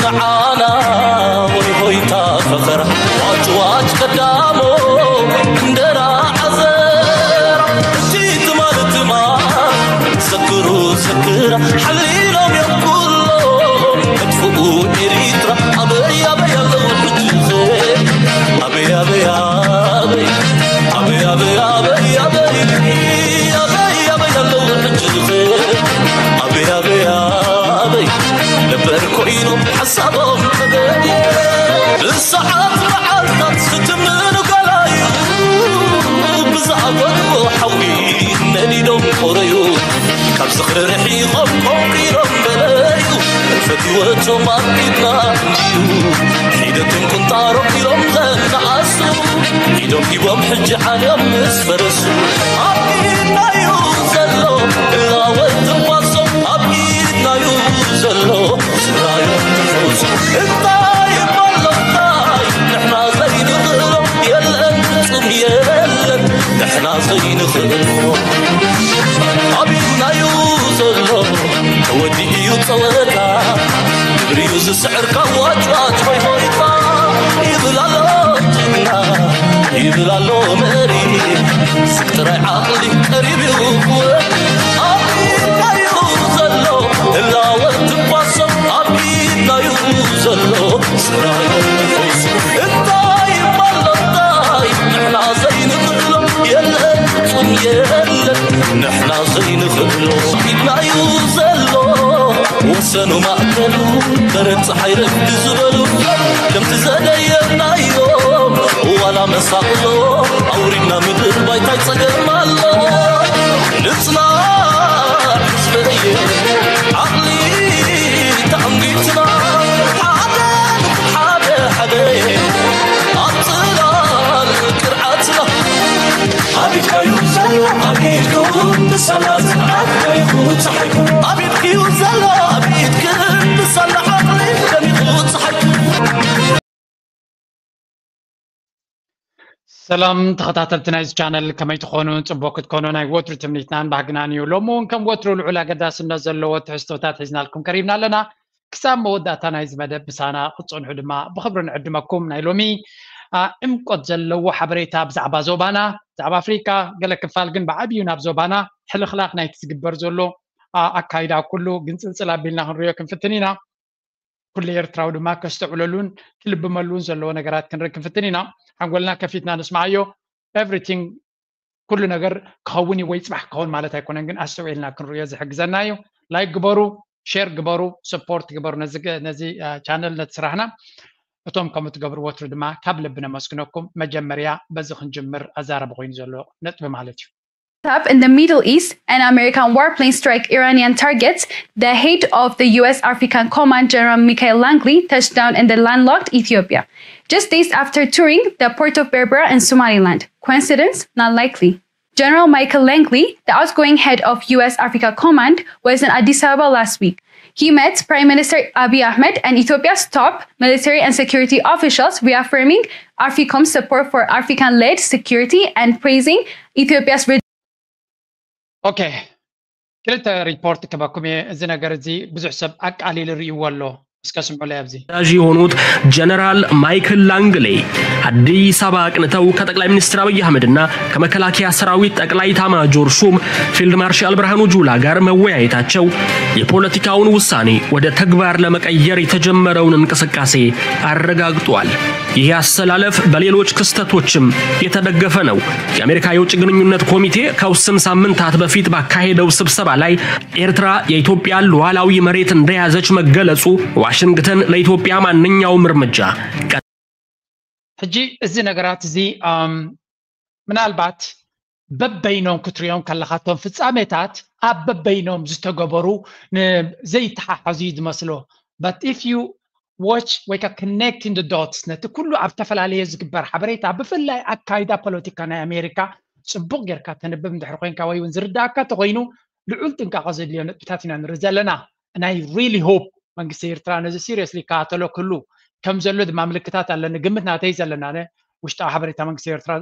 ንዓና ወይ ሆይታ ፈኸራ ዋጭ ዋጭ ቀዳሞ እንደራ ዓዘራ እቲ ትማል ትማል ዘክሩ ዘክራ ሓሊሎም እዮም ኩሎ መጥፍኡ ኤሪትራ ኣበይ ኣበይ ኣለዉ ሕጂ ኸ ኣበይ ኣበይ ኣበይ ኣበይ ኣበይ ኣበይ ኣበይ ኣበይ ኣበይ ኣለዉ ሕጂ ኸ ኣበይ ኣበይ ኣበይ ነበር ኮይኑ ሓሳቦም ተገድየ ብሰዓት መዓልታት ዝትምኑ ገላዩ ብዝኣፈንዎ ሓዊ ነዲዶም ቆረዩ ካብ ዝኽሪ ርሒቖም ቆንቂሮም በለዩ ፈትወቶም ኣብ ኢድና እንድዩ ሒደትን ቁንጣሮም ኢሎም ዘነኣሱ ኢዶም ሂቦም ሕጂ ዓልዮም ምስ ፈረሱ ኣብ ኢድናዩ ዘሎ እላወት ትንፋሶም ኣብ ኢድናዩ ዘሎ ስራዮም ትንፋሶም እንታይ እሞ ኣሎ እንታይ ንሕና ዘይንኽእሎ የለን ፍጹም የለን ንሕና ዘይንኽእሎ ኣብ ኢድናዩ ዘሎ ተወዲኡ እዩ ጸወታ ግብሪዩ ዝስዕር ካብ ዋጭዋጭ ሆይ ሆይታ ይብል ኣሎ ጅግና ይብል ኣሎ መሪ ስቅ ጥራይ ዓቕሊ ቀሪብ እዩ ክወድ ኣብ ኢድናዩ ዘሎ ህላወ ትንፋሶም ኣብ ኢድናዩ ዘሎ ስራዮ እንታይ እሞ ኣሎ እንታይ ንሕና ዘይንኽእሎ የለን ፍጹም የለን ንሕና ዘይንኽእሎ ኢድናዩ ዘሎ ወሰኑ ማእከሉ በረድ ፀሓይ ረግዲ ዝበሉ ከምቲ ዘደየብናዮ ዋላ መሳቕሎ ኣውሪድና ምድር ባይታይ ፀገም ኣሎ ንፅናዕ ህዝበየ ዓቕሊ ተኣንጊትና ሓደ ሓደ ሓደ ኣብ ፅላል ቅርዓትና ኣቢድካዩ ዘሎ ኣቢድኩም ብሰላት ኣቢድኩ ፀሓይኩ ኣቢድክዩ ዘሎ ኣቢድክን ብሰላ ዓቕሊ ደሚቑ ፀሓይኩ ሰላም ተኸታተልቲ ናይዚ ቻነል ከመይ ትኾኑ? ፅቡቅ ክትኮኑ ናይ ወትሩ ትምኒትናን ባህግናን እዩ። ሎሚ እውን ከም ወትሩ ልዑል ኣገዳስነት ዘለዎ ትሕዝቶታት ሒዝናልኩም ቀሪብና ኣለና። ክሳብ መወዳእታ ናይዚ መደብ ምሳና ክትፀንሑ ድማ ብኽብሪ ንዕድመኩም። ናይ ሎሚ ዕምቆት ዘለዎ ሓበሬታ ብዛዕባ ዞባና፣ ብዛዕባ ኣፍሪቃ፣ ገለ ክፋል ግን ብዓብዩ ናብ ዞባና ሕልኽላኽ ናይቲ ዝግበር ዘሎ ኣካይዳ ኩሉ ግንፅልፅል ኣቢልና ክንሪኦ ክንፍትን ኢና። ኩሉ ኤርትራዊ ድማ ከስተውዕለሉን ክልብመሉን ዘለዎ ነገራት ክንርኢ ክንፍትን ኢና። ሓንጎልና ከፊትና ንስምዓዮ። Everything ኩሉ ነገር ክኸውን እዩ ወይ ፅባሕ ክኸውን ማለት ኣይኮነን፣ ግን ኣስተውዒልና ክንርእዮ ዝሕግዘና እዩ። ላይክ ግበሩ፣ ሼር ግበሩ፣ ሰፖርት ግበሩ ነዚ ቻነል ነቲ ስራሕና። እቶም ከምኡ ትገብሩ ወትሩ ድማ ካብ ልቢ ነመስግነኩም። መጀመርያ በዚ ክንጅምር ኣዛረቢ ኮይኑ ዘሎ ነጥቢ ማለት እዩ። Up in the Middle East, an American warplane struck Iranian targets. The head of the U S African Command, General Michael Langley, touched down in the landlocked Ethiopia, just days after touring the port of Berbera in Somaliland. Coincidence? Not likely. General Michael Langley, the outgoing head of U S Africa Command, was in Addis Ababa last week. He met Prime Minister Abiy Ahmed and Ethiopia's top military and security officials, reaffirming AFRICOM's support for African-led security and praising Ethiopia's ኦኬ፣ ክልተ ሪፖርት ክበኩም እየ። እዚ ነገር እዚ ብዙሕ ሰብ ኣቃሊሉ ርእይዎ ኣሎ። እስከ ስምዑለይ ኣብዚ። አዛዥ የሆኑት ጀነራል ማይክል ላንግሌ አዲስ አበባ አቅንተው ከጠቅላይ ሚኒስትር አብይ አህመድና ከመከላከያ ሰራዊት ጠቅላይ ኤታማዦር ሹም ፊልድ ማርሻል ብርሃኑ ጁላ ጋር መወያየታቸው የፖለቲካውን ውሳኔ ወደ ተግባር ለመቀየር የተጀመረውን እንቅስቃሴ አረጋግጧል። ይህ አሰላለፍ በሌሎች ክስተቶችም የተደገፈ ነው። የአሜሪካ የውጭ ግንኙነት ኮሚቴ ከውስን ሳምንታት በፊት ባካሄደው ስብሰባ ላይ ኤርትራ የኢትዮጵያን ሉዓላዊ መሬት እንደያዘች መገለጹ ዋሽንግተን ለኢትዮጵያ ማንኛውም እርምጃ ሕጂ እዚ ነገራት እዚ ምናልባት በበይኖም ክትሪኦም ከለካ እቶም ፍጻሜታት ኣብ በበይኖም ዝተገበሩ ዘይተሓሓዙ እዩ ዝመስሎ። But if you watch ወይ ከዓ connecting the dots ነቲ ኩሉ ኣብ ዝተፈላለየ ዝግበር ሓበሬታ ብፍላይ ኣካይዳ ፖለቲካ ናይ ኣሜሪካ ጽቡቕ ጌርካ ተንብብ እንድሕር ኮይንካ ወይ እውን ዝርዳእካ ተኮይኑ ልዑል ጥንቃቐ ዘድልዮ ነጥብታት ኢና ንርኢ ዘለና። And I really hope መንግስቲ ኤርትራ ነዚ seriously ይከታተሎ ክህሉ ከም ዘሎ ድማ ምልክታት ኣለኒ። ግምት ናተይ ዘለና ውሽጣዊ ሓበሬታ መንግስቲ ኤርትራ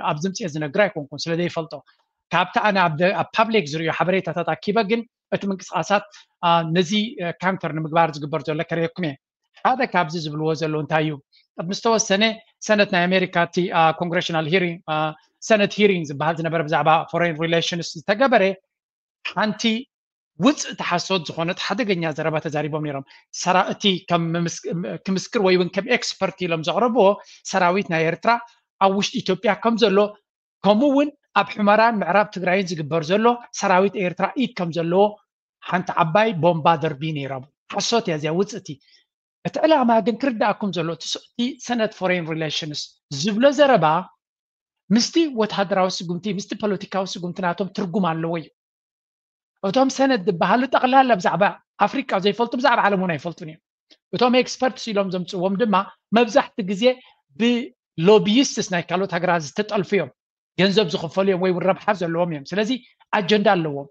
ኣብ ዝምፅኦ ዝነግር ኣይኮንኩን ስለ ዘይፈልጦ ካብቲ ኣነ ኣብ public ዝርእዮ ሓበሬታታት ኣኪበ ግን እቲ ምንቅስቃሳት ነዚ counter ንምግባር ዝግበር ዘሎ ከርእየኩም እየ። ሓደ ካብዚ ዝብልዎ ዘለዉ እንታይ እዩ? ቅድሚ ዝተወሰነ ሰነት ናይ ኣሜሪካ እቲ ኮንግሬሽናል ሂሪንግ ሰነት ሂሪንግ ዝበሃል ዝነበረ ብዛዕባ ፎሬን ሪሌሽንስ ዝተገበረ ሓንቲ ውፅእ ተሓሶት ዝኾነት ሓደገኛ ዘረባ ተዛሪቦም ነይሮም። ሰራ እቲ ከም ምምስ- ክምስክር ወይ እውን ከም ኤክስፐርት ኢሎም ዘቕረብዎ ሰራዊት ናይ ኤርትራ ኣብ ውሽጢ ኢትዮጵያ ከም ዘሎ ከምኡ እውን ኣብ ሕመራን ምዕራብ ትግራይን ዝግበር ዘሎ ሰራዊት ኤርትራ ኢድ ከም ዘለዎ ሓንቲ ዓባይ ቦምባ ደርቢ ነይሮም። ሓሶት እያ እዚኣ ውፅእቲ። እቲ ዕላማ ግን ክርዳእኩም ዘሎ እቲ ሰነት ፎሬን ሪሌሽንስ ዝብሎ ዘረባ ምስቲ ወታደራዊ ስጉምቲ ምስቲ ፖለቲካዊ ስጉምቲ ናቶም ትርጉም ኣለዎ እዩ። እቶም ሰነት ዝበሃሉ ጠቕላላ ብዛዕባ ኣፍሪቃ ዘይፈልጡ ብዛዕባ ዓለም እውን ኣይፈልጡን እዮም። እቶም ኤክስፐርትስ ኢሎም ዘምፅዎም ድማ መብዛሕቲ ግዜ ብሎቢይስትስ ናይ ካልኦት ሃገራት ዝተጠልፉ እዮም። ገንዘብ ዝኽፈሉ እዮም ወይ እውን ረብሓ ዘለዎም እዮም። ስለዚ ኣጀንዳ ኣለዎም።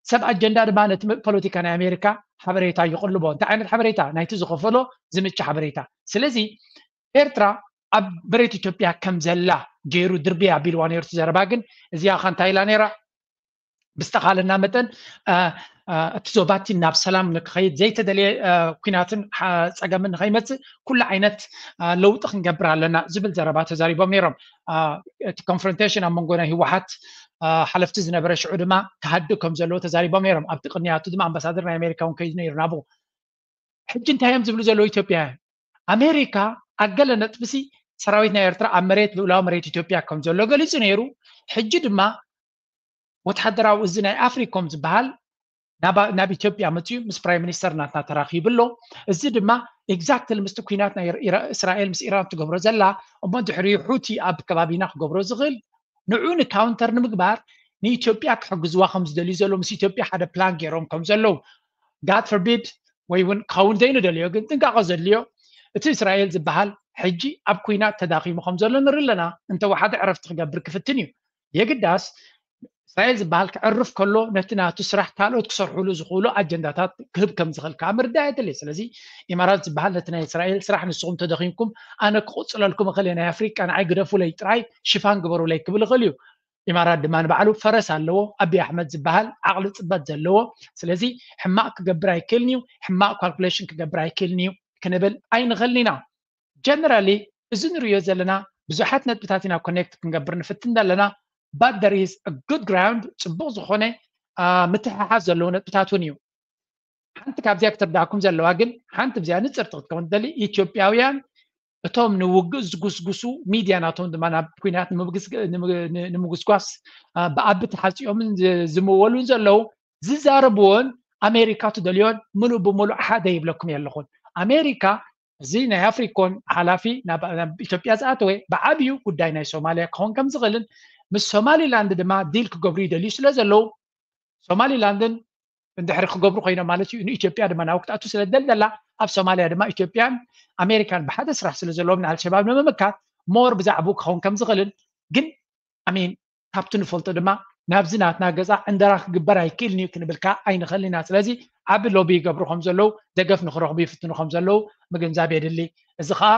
ሰብ ኣጀንዳ ድማ ነቲ ፖለቲካ ናይ ኣሜሪካ ሓበሬታ ይቕልቦ። እንታይ ዓይነት ሓበሬታ? ናይቲ ዝኸፈሎ ዝምች ሓበሬታ። ስለዚ ኤርትራ ኣብ መሬት ኢትዮጵያ ከም ዘላ ገይሩ ድርብያ ኣቢልዋ ነይሩ እቲ ዘረባ። ግን እዚኣ ኸ እንታይ ኢላ ነይራ? ብዝተኻለና መጠን እቲ ዞባቲ ናብ ሰላም ንክኸይድ ዘይተደለየ ኩናትን ፀገምን ንኸይመፅእ ኩሉ ዓይነት ለውጢ ክንገብር ኣለና ዝብል ዘረባ ተዛሪቦም ነይሮም። እቲ ኮንፍሮንቴሽን ኣብ መንጎ ናይ ህወሓት ሓለፍቲ ዝነበረ ሽዑ ድማ ክሃድእ ከም ዘለዎ ተዛሪቦም ነይሮም። ኣብቲ ቅንያቱ ድማ ኣምባሳደር ናይ ኣሜሪካ እውን ከይዱ ነይሩ ናብኡ። ሕጂ እንታይ እዮም ዝብሉ ዘለዉ ኢትዮጵያውያን? ኣሜሪካ ኣብ ገለ ነጥብሲ ሰራዊት ናይ ኤርትራ ኣብ መሬት ልኡላዊ መሬት ኢትዮጵያ ከም ዘሎ ገሊፁ ነይሩ። ሕጂ ድማ ወተሃደራዊ እዚ ናይ ኣፍሪኮም ዝበሃል ናብ ኢትዮጵያ መፅኡ ምስ ፕራይም ሚኒስተር ናትና ተራኺቡ ኣሎ። እዚ ድማ ኤግዛክትሊ ምስቲ ኩናት ናይ እስራኤል ምስ ኢራን ትገብሮ ዘላ እሞ ድሕሪ ሑቲ ኣብ ከባቢና ክገብሮ ዝኽእል ንዑ ንካውንተር ንምግባር ንኢትዮጵያ ክሕግዝዋ ከም ዝደልዩ ዘሎ ምስ ኢትዮጵያ ሓደ ፕላን ገይሮም ከም ዘለዉ ጋድ ፎርቢድ ወይ እውን ክኸውን ዘይንደልዮ ግን ጥንቃቐ ዘድልዮ እቲ እስራኤል ዝበሃል ሕጂ ኣብ ኩናት ተዳኺሙ ከም ዘሎ ንርኢ ኣለና። እንተወሓደ ዕረፍቲ ክገብር ክፍትን እዩ። የግዳስ እስራኤል ዝበሃል ክዕርፍ ከሎ ነቲ ናቱ ስራሕ ካልኦት ክሰርሕሉ ዝኽእሉ ኣጀንዳታት ክህብ ከም ዝኽእል ከዓ ምርዳእ የድሊ። ስለዚ ኢማራት ዝበሃል ነቲ ናይ እስራኤል ስራሕ ንስኹም ተደኺምኩም ኣነ ክቕፅለልኩም እኽእል እየ፣ ናይ ኣፍሪቃ ንዓይ ግደፉለይ ጥራይ ሽፋን ግበሩለይ ክብል ይኽእል እዩ። ኢማራት ድማ ንባዕሉ ፈረስ ኣለዎ። ኣቢ ኣሕመድ ዝበሃል ዓቕሊ ፅበት ዘለዎ፣ ስለዚ ሕማቕ ክገብር ኣይክእልን እዩ፣ ሕማቕ ካልኩሌሽን ክገብር ኣይክእልን እዩ ክንብል ኣይንኽእልን ኢና። ጀነራሊ እዚ ንሪኦ ዘለና ብዙሓት ነጥብታት ኢና ኮኔክት ክንገብር ንፍትን ዘለና። But there is a good ground፣ ፅቡቕ ዝኾነ ምትሕሓዝ ዘለዎ ነጥብታት እውን እዩ። ሓንቲ ካብዚኣ ክትርዳእኩም ዘለዋ ግን ሓንቲ ብዚኣ ንፅርቲ ክትከውን ትደሊ ኢትዮጵያውያን እቶም ንውግእ ዝጉስጉሱ ሚድያ ናቶም ድማ ናብ ኩናት ንምጉስጓስ ብኣቢ ተሓፂኦምን ዝምወሉን ዘለዉ ዝዛረብዎን ኣሜሪካ ትደልዮን ምሉእ ብምሉእ ሓደ ይብለኩም የለኹን። ኣሜሪካ እዚ ናይ ኣፍሪኮን ሓላፊ ናብ ኢትዮጵያ ዝኣተወ ብዓብዩ ጉዳይ ናይ ሶማልያ ክኸውን ከም ዝኽእልን ምስ ሶማሊላንድ ድማ ዲል ክገብሩ ይደልዩ ስለ ዘለዉ ሶማሊላንድን እንድሕሪ ክገብሩ ኮይኖም ማለት እዩ ንኢትዮጵያ ድማ ናብ ክትኣቱ ስለ ደልደላ ኣብ ሶማልያ ድማ ኢትዮጵያን ኣሜሪካን ብሓደ ስራሕ ስለ ዘለዎም ንኣልሸባብ ንምምካት ሞር ብዛዕባኡ ክኸውን ከም ዝኽእልን ግን ኣሚን ካብቲ ንፈልጦ ድማ ናብዚ ናትና ገዛ ዕንደራ ክግበር ኣይክእልን እዩ ክንብል ከዓ ኣይንኽእልን ኢና። ስለዚ ዓቢ ሎቢ ይገብሩ ከም ዘለዉ ደገፍ ንክረኽቡ ይፍትኑ ከም ዘለዉ ምግንዛብ የድሊ። እዚ ከዓ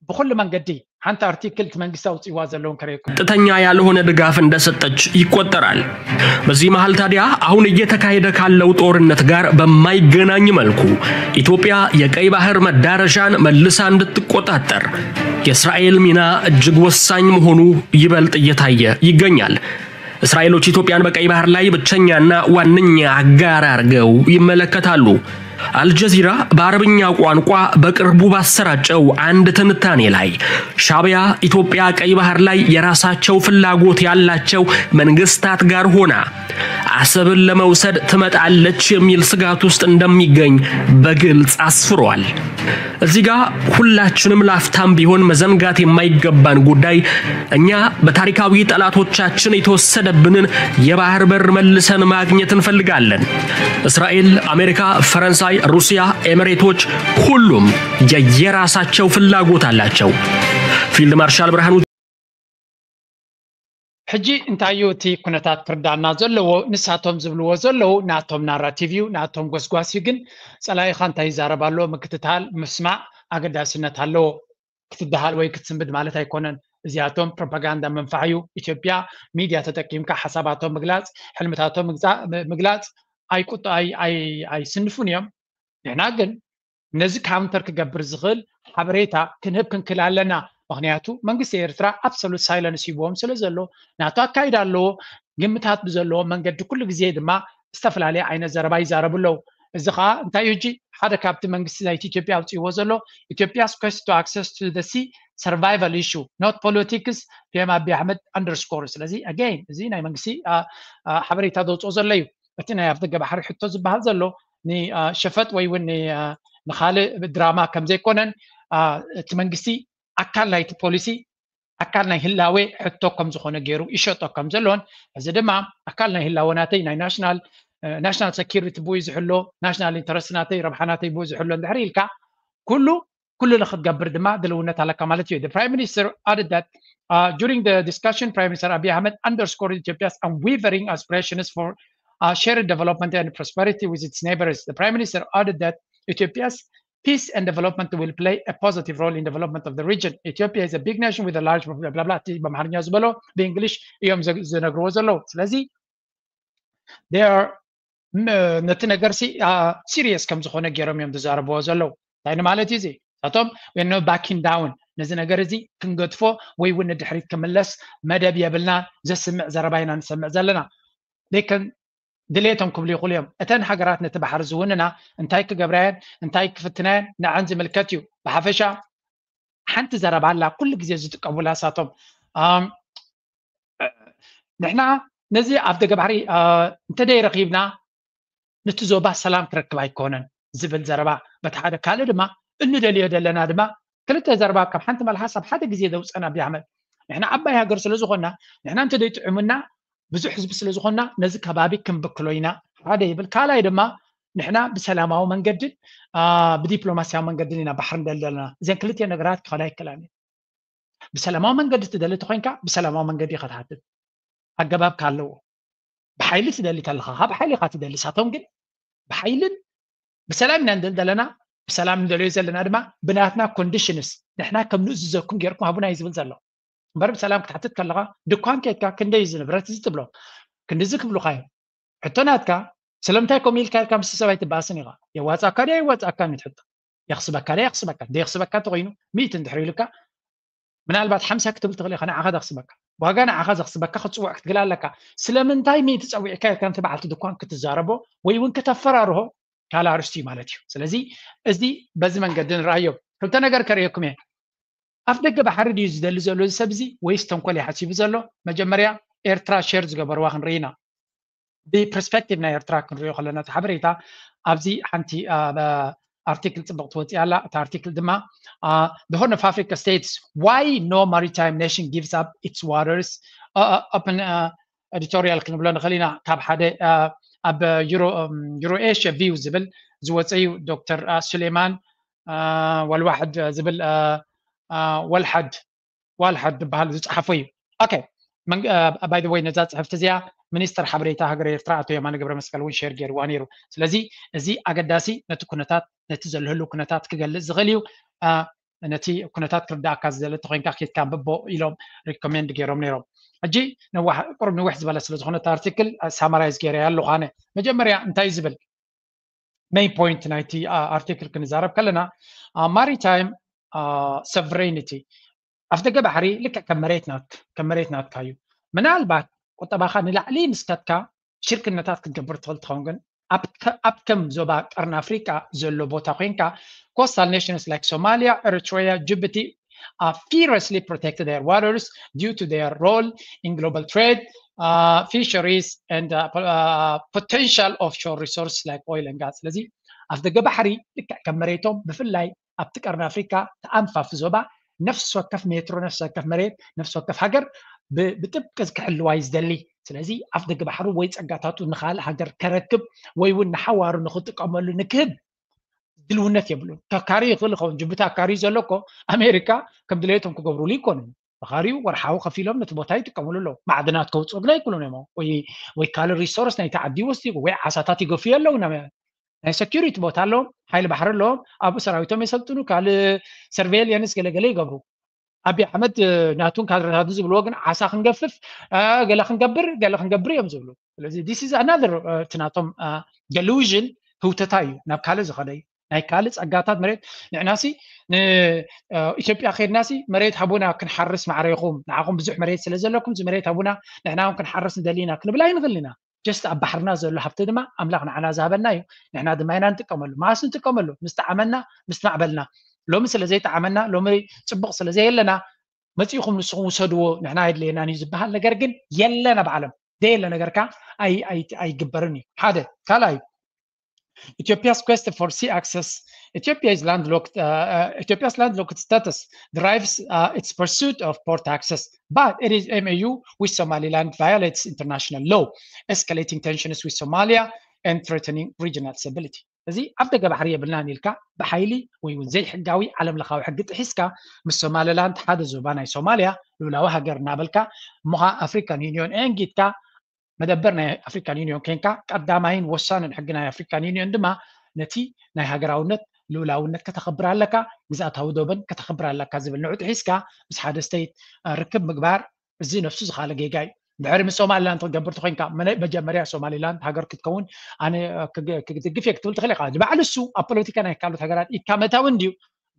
ብኩሉ መንገዲ ሓንቲ ኣርቲክል እቲ መንግስቲ ኣውፅዋ ዘለውን ከረየኩም ቀጥተኛ ያልሆነ ድጋፍ እንደሰጠች ይቆጠራል። በዚህ መሃል ታዲያ አሁን እየተካሄደ ካለው ጦርነት ጋር በማይገናኝ መልኩ ኢትዮጵያ የቀይ ባህር መዳረሻን መልሳ እንድትቆጣጠር የእስራኤል ሚና እጅግ ወሳኝ መሆኑ ይበልጥ እየታየ ይገኛል። እስራኤሎች ኢትዮጵያን በቀይ ባህር ላይ ብቸኛና ዋነኛ አጋር አድርገው ይመለከታሉ። አልጀዚራ በአረብኛ ቋንቋ በቅርቡ ባሰራጨው አንድ ትንታኔ ላይ ሻዕቢያ ኢትዮጵያ ቀይ ባህር ላይ የራሳቸው ፍላጎት ያላቸው መንግስታት ጋር ሆና አሰብን ለመውሰድ ትመጣለች የሚል ስጋት ውስጥ እንደሚገኝ በግልጽ አስፍሯል። እዚህ ጋር ሁላችንም ላፍታም ቢሆን መዘንጋት የማይገባን ጉዳይ እኛ በታሪካዊ ጠላቶቻችን የተወሰደብንን የባህር በር መልሰን ማግኘት እንፈልጋለን። እስራኤል፣ አሜሪካ፣ ፈረንሳይ፣ ሩሲያ፣ ኤሚሬቶች ሁሉም የየራሳቸው ፍላጎት አላቸው። ፊልድ ማርሻል ብርሃኑ ሕጂ እንታይ እዩ እቲ ኩነታት ክርዳእና ዘለዎ? ንሳቶም ዝብልዎ ዘለዉ ናቶም ናራቲቭ እዩ፣ ናቶም ጎስጓስ እዩ። ግን ጸላኢኻ እንታይ ይዛረብ ኣሎ ምክትታል ምስማዕ ኣገዳስነት ኣለዎ። ክትደሃል ወይ ክትስንብድ ማለት ኣይኮነን። እዚኣቶም ፕሮፓጋንዳ መንፋዕ እዩ። ኢትዮጵያ ሚድያ ተጠቂምካ ሓሳባቶም ምግላፅ፣ ሕልምታቶም ምግላፅ ኣይቁጡ ኣይስንፉን እዮም። ንሕና ግን ነዚ counter ክገብር ዝኽእል ሓበሬታ ክንህብ ክንክእል ኣለና። ምክንያቱ መንግስቲ ኤርትራ absolute silence ሂብዎም ስለ ዘሎ፣ ናቱ ኣካይዳ ኣለዎ። ግምታት ብዘለዎ መንገዲ ኩሉ ግዜ ድማ ዝተፈላለየ ዓይነት ዘረባ ይዛረቡ ኣለዉ። እዚ ከዓ እንታይ እዩ? ሕጂ ሓደ ካብቲ መንግስቲ ናይቲ ኢትዮጵያ ኣውፅእዎ ዘሎ፣ Ethiopia's quest to access to the sea survival issue, not politics, PM ኣቢ ኣሕመድ underscore። ስለዚ again እዚ ናይ መንግስቲ ሓበሬታ ዘውፅኦ ዘሎ እዩ። እቲ ናይ ኣፍደገ ባሕሪ ሕቶ ዝበሃል ዘሎ ንሸፈጥ ወይ እውን ንኻልእ ድራማ ከም ዘይኮነን፣ እቲ መንግስቲ ኣካል ናይቲ ፖሊሲ፣ ኣካል ናይ ህላዌ ሕቶ ከም ዝኾነ ገይሩ ይሸጦ ከም ዘሎን፣ እዚ ድማ ኣካል ናይ ህላወ ናተይ፣ ናይ ናሽናል ናሽናል ሰኪሪቲ ብኡ ዝሕሎ፣ ናሽናል ኢንተረስት ናተይ፣ ረብሓ ናተይ ብኡ ዝሕሎ እንድሕር ኢልካ ኩሉ ኩሉ ንክትገብር ድማ ድልውነት ኣለካ ማለት እዩ። The Prime Minister added that, uh, during the discussion, Prime Minister Abiy Ahmed underscored Ethiopia's unwavering aspirations for, uh, shared development and prosperity with its neighbors. The Prime Minister added that Ethiopia's peace and development will play a positive role in development of the region. Ethiopia is a big nation with a large blah, blah, blah. በአማርኛ ዝበሎ በእንግሊሽ እዮም ዝነግርዎ ዘለዉ። ስለዚ they are ነቲ ነገር ሲ serious ከም ዝኾነ ገይሮም እዮም ዝዛረብዎ ዘለዉ። እንታይ ንማለት እዩ እዚ? እሳቶም no backing down፣ ነዚ ነገር እዚ ክንገድፎ ወይ እውን ንድሕሪት ክምለስ መደብ የብልና፣ ዘስምዕ ዘረባ ኢና ንሰምዕ ዘለና። ድሌቶም ክብሉ ይኽእሉ እዮም። እተን ሃገራት ነቲ ባሕሪ ዝውንና እንታይ ክገብራየን እንታይ ክፍትናየን ንዐን ዝምልከት እዩ። ብሓፈሻ ሓንቲ ዘረባ ኣላ ኩሉ ግዜ ዝጥቀሙላ እሳቶም፣ ንሕና ነዚ ኣፍደገ ባሕሪ እንተደይ ረኺብና ነቲ ዞባ ሰላም ክረክብ ኣይኮነን ዝብል ዘረባ በቲ ሓደ፣ ካልእ ድማ እንደልዮ ዘለና ድማ ክልተ ዘረባ ካብ ሓንቲ መልሓስ ኣብ ሓደ ግዜ ዘውፀና ኣቢ ኣሕመድ። ንሕና ዓባይ ሃገር ስለ ዝኾንና፣ ንሕና እንተደይ ጥዑምና ብዙሕ ህዝቢ ስለ ዝኾንና ነዚ ከባቢ ክንብክሎ ኢና ሓደ ይብል። ካልኣይ ድማ ንሕና ብሰላማዊ መንገድን ብዲፕሎማስያዊ መንገድን ኢና ባሕሪ ንደሊ ዘለና። እዘን ክልተ ነገራት ክኸዳ ይክእላን። ብሰላማዊ መንገዲ ትደሊ ተኮይንካ ብሰላማዊ መንገዲ ኢኻ ትሓትት፣ ኣገባብካ ኣለዎ። ብሓይሊ ትደሊ ተለኻ ካብ ሓይሊ ኢኻ ትደሊ። ሳቶም ግን ብሓይልን ብሰላም ኢና ንደሊ ዘለና። ብሰላም ንደልዮ ዘለና ድማ ብናትና ኮንዲሽንስ ንሕና ከም ንእዝዘኩም ገይርኩም ሃቡና እዩ ዝብል ዘሎ። እምበር ብሰላም ክትሓትት ከለኻ ድኳን ከይድካ ክንደይ እዚ ንብረት እዚ ትብሎ፣ ክንድዚ ክብሉኻ እዮም። ሕቶ ናትካ ስለምንታይ ከምኡ ኢልካ ኢልካ ምስ ሰብ ኣይትበኣስን ኢኻ። የዋፅኣካ ድያ የዋፅኣካ እዩ ትሕቶ። የኽስበካ ድያ የኽስበካ። እንደ የኽስበካ እንተኮይኑ ሚእቲ እንድሕር ኢሉካ ምናልባት ሓምሳ ክትብል ትኽእል ኢኻ። ንዓኻ ዘኽስበካ ዋጋ ንዓኻ ዘኽስበካ ክትፅውዕ ክትግል ኣለካ። ስለምንታይ ሚእቲ ፀዊዕካ ኢልካ ነቲ በዓልቲ ድኳን ክትዛረቦ ወይ እውን ከተፈራርሆ ካልእ ኣርእስቲ እዩ ማለት እዩ። ስለዚ እዚ በዚ መንገዲ ንረኣዮ። ክልተ ነገር ከርእየኩም እየ። ኣፍ ደገ ባሕሪ ድዩ ዝደሊ ዘሎ እዚ ሰብ እዚ ወይስ ተንኮል እዩ ሓሲቡ ዘሎ? መጀመርያ ኤርትራ ሼር ዝገበርዋ ክንርኢ ኢና። ብፐርስፔክቲቭ ናይ ኤርትራ ክንሪኦ ከለና እቲ ሓበሬታ ኣብዚ ሓንቲ ኣርቲክል ፅብቕቲ ወፂኣ ኣላ። እታ ኣርቲክል ድማ The Horn of Africa states why no maritime nation gives up its waters, open editorial ክንብሎ ንኽእል ኢና። ካብ ሓደ ኣብ ዩሮ ኤሽያ ቪው ዝብል ዝወፀ እዩ። ዶክተር ሱሌማን ዋልዋሕድ ዝብል ወልሓድ ዋልሓድ ዝበሃል ዝፀሓፎ እዩ። ኦኬ፣ ባይ ዘ ወይ ነዛ ፅሕፍቲ እዚኣ ሚኒስተር ሓበሬታ ሃገር ኤርትራ ኣቶ የማነ ገብረ መስቀል እውን ሼር ገይርዋ ነይሩ። ስለዚ እዚ ኣገዳሲ ነቲ ኩነታት ነቲ ዘሎ ህልው ኩነታት ክገልፅ ዝኽእል እዩ። ነቲ ኩነታት ክርዳእካ ዝደለ ተኮይንካ ኬድካ ኣንብቦ ኢሎም ሪኮሜንድ ገይሮም ነይሮም። ሕጂ ነዋሕ ቁሩብ ንውሕ ዝበለ ስለ ዝኾነ ኣርቲክል ሳማራይዝ ገይረ ኣለኹ ኣነ። መጀመርያ እንታይ ዝብል ሜን ፖይንት ናይቲ ኣርቲክል ክንዛረብ ከለና ማሪታይም ሰቨሬኒቲ ኣፍደገ ባሕሪ ልክዕ ከም መሬት ናትካ እዩ። ምናልባት ቁጠባኻ ንላዕሊ ምስ ከድካ ሽርክነታት ክትገብር ትኽእል ትኸውን፣ ግን ኣብ ከም ዞባ ቀርኒ ኣፍሪቃ ዘሎ ቦታ ኮይንካ coastal nations like Somalia, Eritrea, Djibouti are fiercely protect their waters due to their role in global trade, fisheries and potential offshore resources like oil and gas። ስለዚ ኣፍደገ ባሕሪ ልክዕ ከም መሬቶም ብፍላይ ኣብቲ ቀርኒ ኣፍሪካ ተኣንፋፊ ዞባ ነፍሲ ወከፍ ሜትሮ፣ ነፍሲ ወከፍ መሬት፣ ነፍሲ ወከፍ ሃገር ብጥብቂ ክሕልዋ እዩ ዝደሊ። ስለዚ ኣፍ ደገ ባሕሩ ወይ ፀጋታቱ ንካልእ ሃገር ከረክብ ወይ እውን ንሓዋሩ ንክጥቀመሉ ንክህብ ድልውነት የብሉን። ከካሪ ይኽእል ይኸውን። ጅቡቲ ኣካሪ ዘሎ እኮ ኣሜሪካ ከም ድሌቶም ክገብሩሉ ይኮኑ። ተኻሪዩ ወርሓዊ ከፊሎም ነቲ ቦታ ይጥቀምሉ ኣለዉ። ማዕድናት ከውፅኡ ግን ኣይክእሉን እዮም። ወይ ካልእ ሪሶርስ ናይቲ ዓዲ ይወስዱ ወይ ዓሳታት ይገፍዩ ኣለዉ። ናይ ሰኪሪቲ ቦታ ኣለዎም፣ ሓይሊ ባሕሪ ኣለዎም፣ ኣብኡ ሰራዊቶም የሰልጥኑ፣ ካልእ ሰርቬይለንስ ገለገለ ይገብሩ። ኣቢ ኣሕመድ ናቱን ካድረታቱ ዝብልዎ ግን ዓሳ ክንገፍፍ፣ ገለ ክንገብር፣ ገለ ክንገብር እዮም ዝብሉ። ስለዚ this is another እቲ ናቶም ደሉዥን ህውተታ እዩ፣ ናብ ካልእ ዝኸደ እዩ። ናይ ካልእ ጸጋታት መሬት ንሕናሲ ንኢትዮጵያ ከድናሲ መሬት ሃቡና ክንሓርስ ማዕረ ኢኹም፣ ንዓኹም ብዙሕ መሬት ስለ ዘለኩም እዚ መሬት ሃቡና ንሕና እውን ክንሓርስ ንደሊ ኢና ክንብል ኣይንኽእል ኢና። ጀስት ኣብ ባሕርና ዘሎ ሃብቲ ድማ ኣምላኽ ንዓና ዝሃበና እዩ። ንሕና ድማ ኢና ንጥቀመሉ። መዓስ ንጥቀመሉ? ምስ ጠዓመና፣ ምስ ማዕበልና። ሎሚ ስለ ዘይጠዓመና፣ ሎሚ ጽቡቕ ስለ ዘየለና መጺእኹም ንስኹም ውሰድዎ፣ ንሕና ኣይድለየናን እዩ ዝበሃል ነገር ግን የለን ኣብ ዓለም። ዘየለ ነገር ከኣ ኣይግበርን እዩ። ሓደ ካልኣይ Ethiopia's quest for sea access. Ethiopia is landlocked. Uh, uh, Ethiopia's landlocked status drives uh, its pursuit of port access, but it is M A U with Somaliland violates international law, escalating tensions with Somalia and threatening regional stability. እዚ ኣብ ደገ ባሕሪ የብልናን ኢልካ ብሓይሊ ወይ እውን ዘይሕጋዊ ዓለም ለኻዊ ሕጊ ጥሒስካ ምስ ሶማሊላንድ ሓደ ዞባ ናይ ሶማሊያ ልኡላዊ ሃገር እናበልካ እሞ ከዓ ኣፍሪካን ዩኒዮን ኤንጊትካ መደበር ናይ ኣፍሪካን ዩኒዮን ኮንካ ቀዳማይን ወሳንን ሕጊ ናይ ኣፍሪካን ዩኒዮን ድማ ነቲ ናይ ሃገራውነት ልኡላውነት ከተኽብር ኣለካ፣ ግዝኣታዊ ዶብን ከተኽብር ኣለካ ዝብል ንዑ ጥሒስካ ምስ ሓደ ስቴት ርክብ ምግባር እዚ ነፍሱ ዝኻለ ጌጋ እዩ። ድሕሪ ምስ ሶማሊላንድ ክትገብር ተኮይንካ መጀመርያ ሶማሊላንድ ሃገር ክትከውን ኣነ ክድግፍ እየ ክትብል ትኽእል ኢኻ። ንባዕሉ እሱ ኣብ ፖለቲካ ናይ ካልኦት ሃገራት ኢድካ መታዊ እንድዩ፣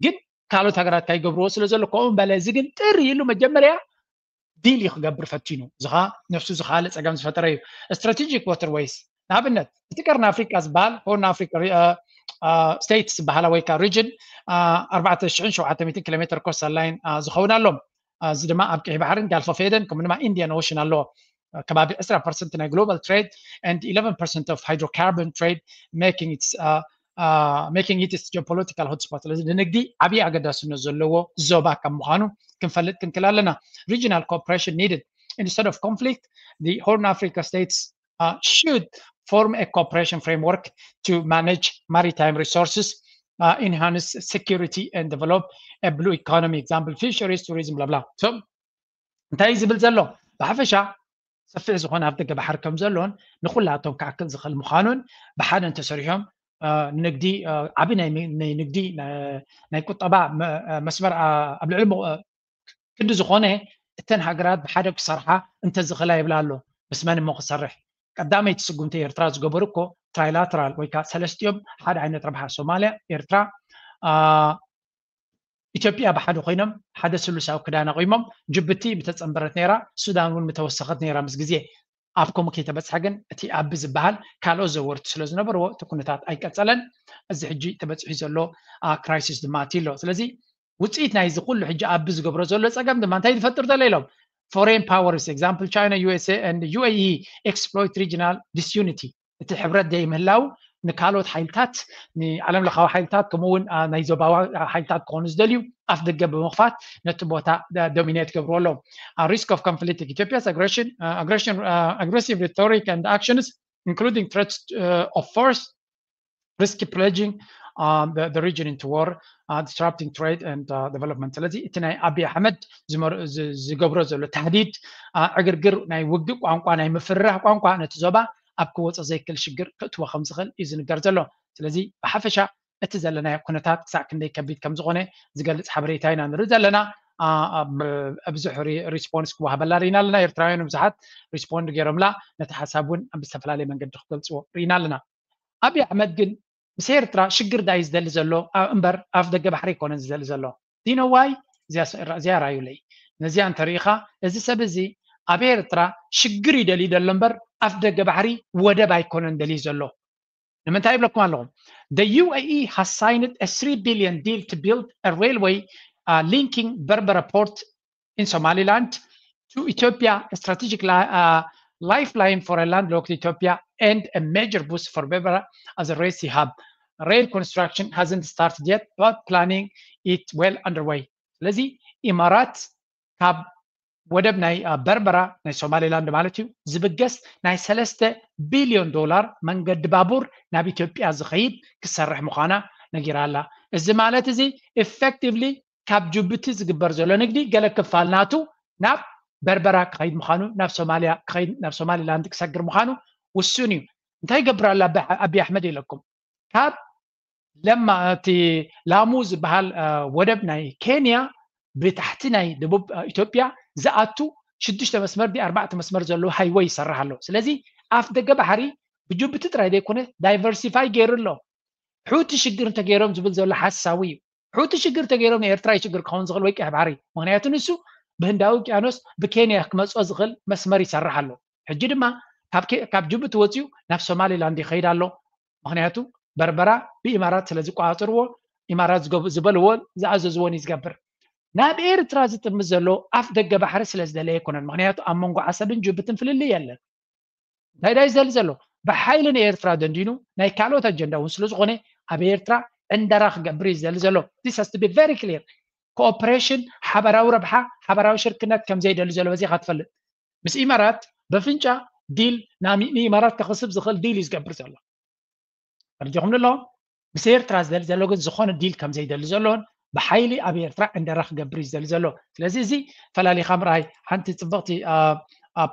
ግን ካልኦት ሃገራት ካይገብርዎ ስለ ዘሎ ከምኡ በለ። እዚ ግን ጥር ኢሉ መጀመርያ ዲል እዩ ክገብር ፈቲኑ። እዚ ከዓ ነፍሱ ዝኻለ ፀገም ዝፈጠረ እዩ። ስትራቴጂክ ዋተር ዌይስ ንኣብነት እቲ ቀርኒ ኣፍሪካ ዝበሃል ሆርን ኣፍሪካ ስቴትስ ዝበሃላ ወይ ከዓ ሪጅን ኣርባዕተ ሽሕን ሸውዓተ ሚእትን ኪሎ ሜትር ኮስታል ላይን ዝኸውን ኣሎ። እዚ ድማ ኣብ ቀይሕ ባሕርን ጋልፍ ኦፍ ኤደን ከምኡ ድማ ኢንዲያን ኦሽን ኣለዎ። ከባቢ ዕስራ ፐርሰንት ናይ ግሎባል ትሬድ and eleven percent of hydrocarbon trade, making its making it its geopolitical hotspot። ስለዚ ንንግዲ ዓብዪ ኣገዳስነት ዘለዎ ዞባ ከም ምዃኑ ክንፈልጥ ክንክል ኣለና። Regional cooperation needed instead of conflict. The Horn Africa states uh, should form a cooperation framework to manage maritime resources, uh, enhance security and develop a blue economy, example fisheries, tourism, blah blah. So እንታይ ዝብል ዘሎ ብሓፈሻ ሰፊሕ ዝኾነ ኣብ ደገ ባሕሪ ከም ዘሎን ንኩላቶም ክኣክል ዝኽእል ምዃኑን ብሓደ እንተሰሪሖም ንንግዲ ዓቢ ናይ ንግዲ ናይ ቁጠባ መስመር ኣብ ልዕሊ ክንዲ ዝኾነ እተን ሃገራት ብሓደ ክሰርሓ እንተዝኽእላ ይብላ ኣሎ። ምስ መን እሞ ክሰርሕ? ቀዳመይቲ ስጉምቲ ኤርትራ ዝገበሩ እኮ ትራይላተራል ወይ ከዓ ሰለስቲኦም ሓደ ዓይነት ረብሓ ሶማልያ፣ ኤርትራ፣ ኢትዮጵያ ብሓደ ኮይኖም ሓደ ስሉሳዊ ክዳን ኣቑሞም። ጅቡቲ ምተጸንበረት ነይራ፣ ሱዳን እውን ምተወሰኸት ነይራ ምስ ግዜ። ኣብ ከምኡ ከይተበጽሐ ግን እቲ ኣቢ ዝበሃል ካልኦት ዘወርቲ ስለ ዝነበርዎ እቲ ኩነታት ኣይቀጸለን። እዚ ሕጂ ተበጺሑ ዘሎ ክራይሲስ ድማ ኣትዩ ኣሎ። ስለዚ ውፅኢት ናይዚ ኩሉ ሕጂ ኣቢ ዝገብሮ ዘሎ ፀገም ድማ እንታይ ዝፈጥር ዘሎ ኢሎም foreign powers, example China, U S A and U A E, exploit regional disunity. እቲ ሕብረት ዘይምህላው ንካልኦት ሓይልታት ንዓለም ለኻዊ ሓይልታት ከምኡ እውን ናይ ዞባዊ ሓይልታት ክኾኑ ዝደልዩ ኣፍ ደገ ብምኽፋት ነቲ ቦታ ዶሚኔት ገብርዎ ኣለዉ። Risk of conflict, Ethiopia's aggression, aggression, aggressive rhetoric and actions including threats of force risk plunging the region into war, disrupting trade and development. ስለዚ እቲ ናይ ኣቢ ኣሕመድ ዝገብሮ ዘሎ ታህዲድ ዕግርግር ናይ ውግእ ቋንቋ ናይ ምፍርራሕ ቋንቋ ነቲ ዞባ ኣብ ክወፀ ዘይክእል ሽግር ክእትዎ ከም ዝኽእል እዩ ዝንገር ዘሎ። ስለዚ ብሓፈሻ እቲ ዘለናዮ ኩነታት ክሳዕ ክንደይ ከቢድ ከም ዝኾነ ዝገልፅ ሓበሬታ ኢና ንርኢ ዘለና። ብዙሕ ሪስፖንስ ክወሃበላ ርኢና ኣለና። ኤርትራውያን ብዙሓት ሪስፖንድ ገይሮምላ ነቲ ሓሳብ እውን ብዝተፈላለየ መንገዲ ክገልፅዎ ርኢና ኣለና። ኣብይ ኣሕመድ ግን ምስ ኤርትራ ሽግር ዳይ ዝደሊ ዘሎ እምበር ኣፍ ደገ ባሕሪ ኣይኮነን ዝደሊ ዘሎ። ዲኖዋይ እዚኣ ራዩለይ ነዚኣ እንተሪኢኻ እዚ ሰብ እዚ ኣብ ኤርትራ ሽግር ይደሊ ደሎ እምበር ኣፍ ደገ ባሕሪ ወደብ ኣይኮነን ደሊ ዘሎ። ንምንታይ ይብለኩም ኣለኹም? The U A E has signed a three billion deal to build a railway uh, linking Berbera port in Somaliland to Ethiopia, a strategic li- uh, lifeline for a landlocked Ethiopia and a major boost for Berbera as a Red Sea hub. Rail construction hasn't started yet, but planning is well underway. ስለዚ ኢማራት ካብ ወደብ ናይ በርበራ ናይ ሶማሌላንድ ማለት እዩ ዝብገስ ናይ ሰለስተ ቢልዮን ዶላር መንገዲ ባቡር ናብ ኢትዮጵያ ዝኸይድ ክሰርሕ ምዃና ነጊራ ኣላ። እዚ ማለት እዚ ኢፌክቲቭሊ ካብ ጅቡቲ ዝግበር ዘሎ ንግዲ ገለ ክፋል ናቱ ናብ በርበራ ክኸይድ ምዃኑ፣ ናብ ሶማሊያ ክኸይድ፣ ናብ ሶማሊላንድ ክሰግር ምዃኑ ውሱን እዩ። እንታይ ይገብር ኣሎ ኣቢ ኣሕመድ ኢለኩም? ካብ ለማ እቲ ላሙ ዝበሃል ወደብ ናይ ኬንያ ብታሕቲ ናይ ደቡብ ኢትዮጵያ ዝኣቱ ሽዱሽተ መስመር ዲ ኣርባዕተ መስመር ዘለዎ ሃይወይ ይሰርሕ ኣሎ። ስለዚ ኣፍ ደገ ባሕሪ ብጅቡቲ ጥራይ ዘይኮነ ዳይቨርሲፋይ ገይሩ ኣሎ። ሑቲ ሽግር እንተገይሮም ዝብል ዘሎ ሓሳዊ እዩ። ሑቲ ሽግር ተገይሮም ንኤርትራ ሽግር ክኸውን ዝኽእል ወይ ቀይሕ ባሕሪ፣ ምክንያቱ ንሱ ብህንዳዊ ውቅያኖስ ብኬንያ ክመፅኦ ዝኽእል መስመር ይሰርሕ ኣሎ። ሕጂ ድማ ካብ ጅቡቲ ወፂኡ ናብ ሶማሊላንድ ይኸይድ ኣሎ። ምክንያቱ በርበራ ብኢማራት ስለ ዝቆፃፀርዎ፣ ኢማራት ዝበልዎን ዝኣዘዝዎን እዩ ዝገብር። ናብ ኤርትራ ዝጥምት ዘሎ ኣፍ ደገ ባሕሪ ስለ ዝደለየ ኣይኮነን። ምክንያቱ ኣብ መንጎ ዓሰብን ጅቡትን ፍልልይ የለን። እንታይ ዳይ ዝደሊ ዘሎ? ብሓይሊ ንኤርትራ ደንዲኑ ናይ ካልኦት ኣጀንዳ እውን ስለ ዝኾነ ኣብ ኤርትራ ዕንደራ ክገብር እዩ ዝደሊ ዘሎ። This has to be very clear። ኮኦፕሬሽን፣ ሓበራዊ ረብሓ፣ ሓበራዊ ሽርክነት ከም ዘይደሊ ዘሎ በዚኻ ትፈልጥ። ምስ ኢማራት በፍንጫ ዲል ንኢማራት ከኽስብ ዝኽእል ዲል እዩ ዝገብር ዘሎ። ተረዲኹም ኣሎ። ምስ ኤርትራ ዝደሊ ዘሎ ግን ዝኾነ ዲል ከም ዘይደሊ ዘሎን ብሓይሊ ኣብ ኤርትራ ዕንደራ ክገብር እዩ ዝደሊ ዘሎ። ስለዚ እዚ ፈላሊኻ ምርኣይ ሓንቲ ፅብቕቲ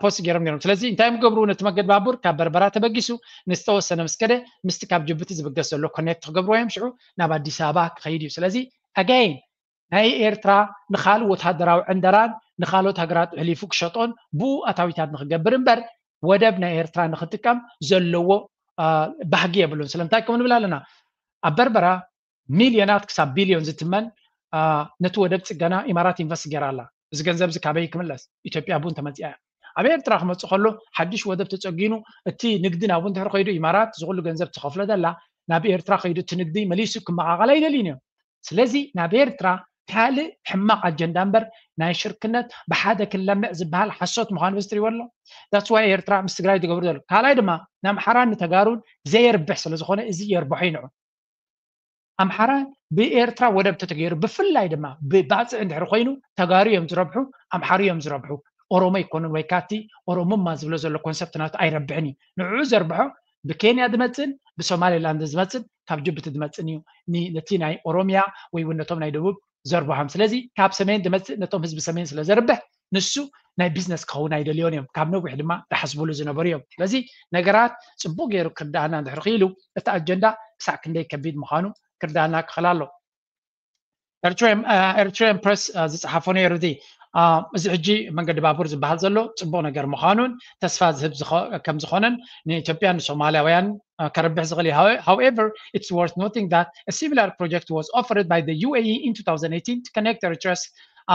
ፖስት ገይሮም ነይሮም። ስለዚ እንታይ እዮም ገብሩ? ነቲ መገዲ ባቡር ካብ በርበራ ተበጊሱ ንዝተወሰነ ምስ ከደ ምስቲ ካብ ጅቡቲ ዝብገስ ዘሎ ኮኔክት ክገብርዎ እዮም። ሽዑ ናብ ኣዲስ ኣበባ ክኸይድ እዩ። ስለዚ ኣጋይን ናይ ኤርትራ ንኻልእ ወታደራዊ ዕንደራን ንኻልኦት ሃገራት ኣሕሊፉ ክሸጦን ብኡ ኣታዊታት ንክገብር እምበር ወደብ ናይ ኤርትራ ንክጥቀም ዘለዎ ባህጊ የብሉን። ስለምንታይ ከምኡ ንብል ኣለና? ኣብ በርበራ ሚልዮናት ክሳብ ቢልዮን ዝትመን ነቲ ወደብ ፅገና ኢማራት ኢንቨስት ገይራ ኣላ። እዚ ገንዘብ እዚ ካበይ ክምለስ? ኢትዮጵያ ብኡ እንተመፂኣ እያ። ኣብ ኤርትራ ክመፅእ ከሎ ሓድሽ ወደብ ተፀጊኑ እቲ ንግዲ ናብኡ እንድሕር ከይዱ ኢማራት ዝኩሉ ገንዘብ ትኸፍሎ ዘላ ናብ ኤርትራ ከይዱ እቲ ንግዲ መሊሱ ክመቓቐል ኣይደልዩን እዮም። ስለዚ ናብ ኤርትራ ካልእ ሕማቕ ኣጀንዳ እምበር ናይ ሽርክነት ብሓደ ክንለምዕ ዝበሃል ሓሶት ምዃኑ በዚ ትሪእዎ ኣሎ። That's why ኤርትራ ምስ ትግራይ ዝገብሩ ዘሎ። ካልኣይ ድማ ንኣምሓራን ንተጋሩን ዘየርብሕ ስለ ዝኾነ እዚ የርብሖ እዩ ንዑ። ኣምሓራ ብኤርትራ ወደብ ተተገይሩ ብፍላይ ድማ ብባፅዕ እንድሕር ኮይኑ ተጋሩ እዮም ዝረብሑ፣ ኣምሓሩ እዮም ዝረብሑ። ኦሮሞ ኣይኮኑን ወይ ካቲ ኦሮሞማ ዝብሎ ዘሎ ኮንሰፕት ናቱ ኣይረብሕን እዩ። ንዑ ዘርብሖ ብኬንያ ዝመፅእን ብሶማሌላንድ ዝመፅእን ካብ ጅቡቲ ዝመፅእን እዩ ነቲ ናይ ኦሮሚያ ወይ እውን ነቶም ናይ ደቡብ ዘርብሖም። ስለዚ ካብ ሰሜን ዝመፅእ ነቶም ህዝቢ ሰሜን ስለ ዘርብሕ ንሱ ናይ ቢዝነስ ክኸውን ኣይደልዮን እዮም። ካብ ነዊሕ ድማ ዝሓስብሉ ዝነበሩ እዮም። ስለዚ ነገራት ፅቡቕ ገይሩ ክርዳእና እንድሕር ክኢሉ እቲ ኣጀንዳ ክሳዕ ክንደይ ከቢድ ምዃኑ ክርዳእና ክኽእል ኣሎ። ኤርትራን ፕሬስ ዝፀሓፎ ነይሩ። እዚ እዚ ሕጂ መንገዲ ባቡር ዝበሃል ዘሎ ፅቡቕ ነገር ምዃኑን ተስፋ ዝህብ ከም ዝኾነን ንኢትዮጵያን ንሶማላውያን ከርብሕ ዝኽእል እዩ። However, it's worth noting that a similar project was offered by the U A E in two thousand eighteen to connect Eritrea's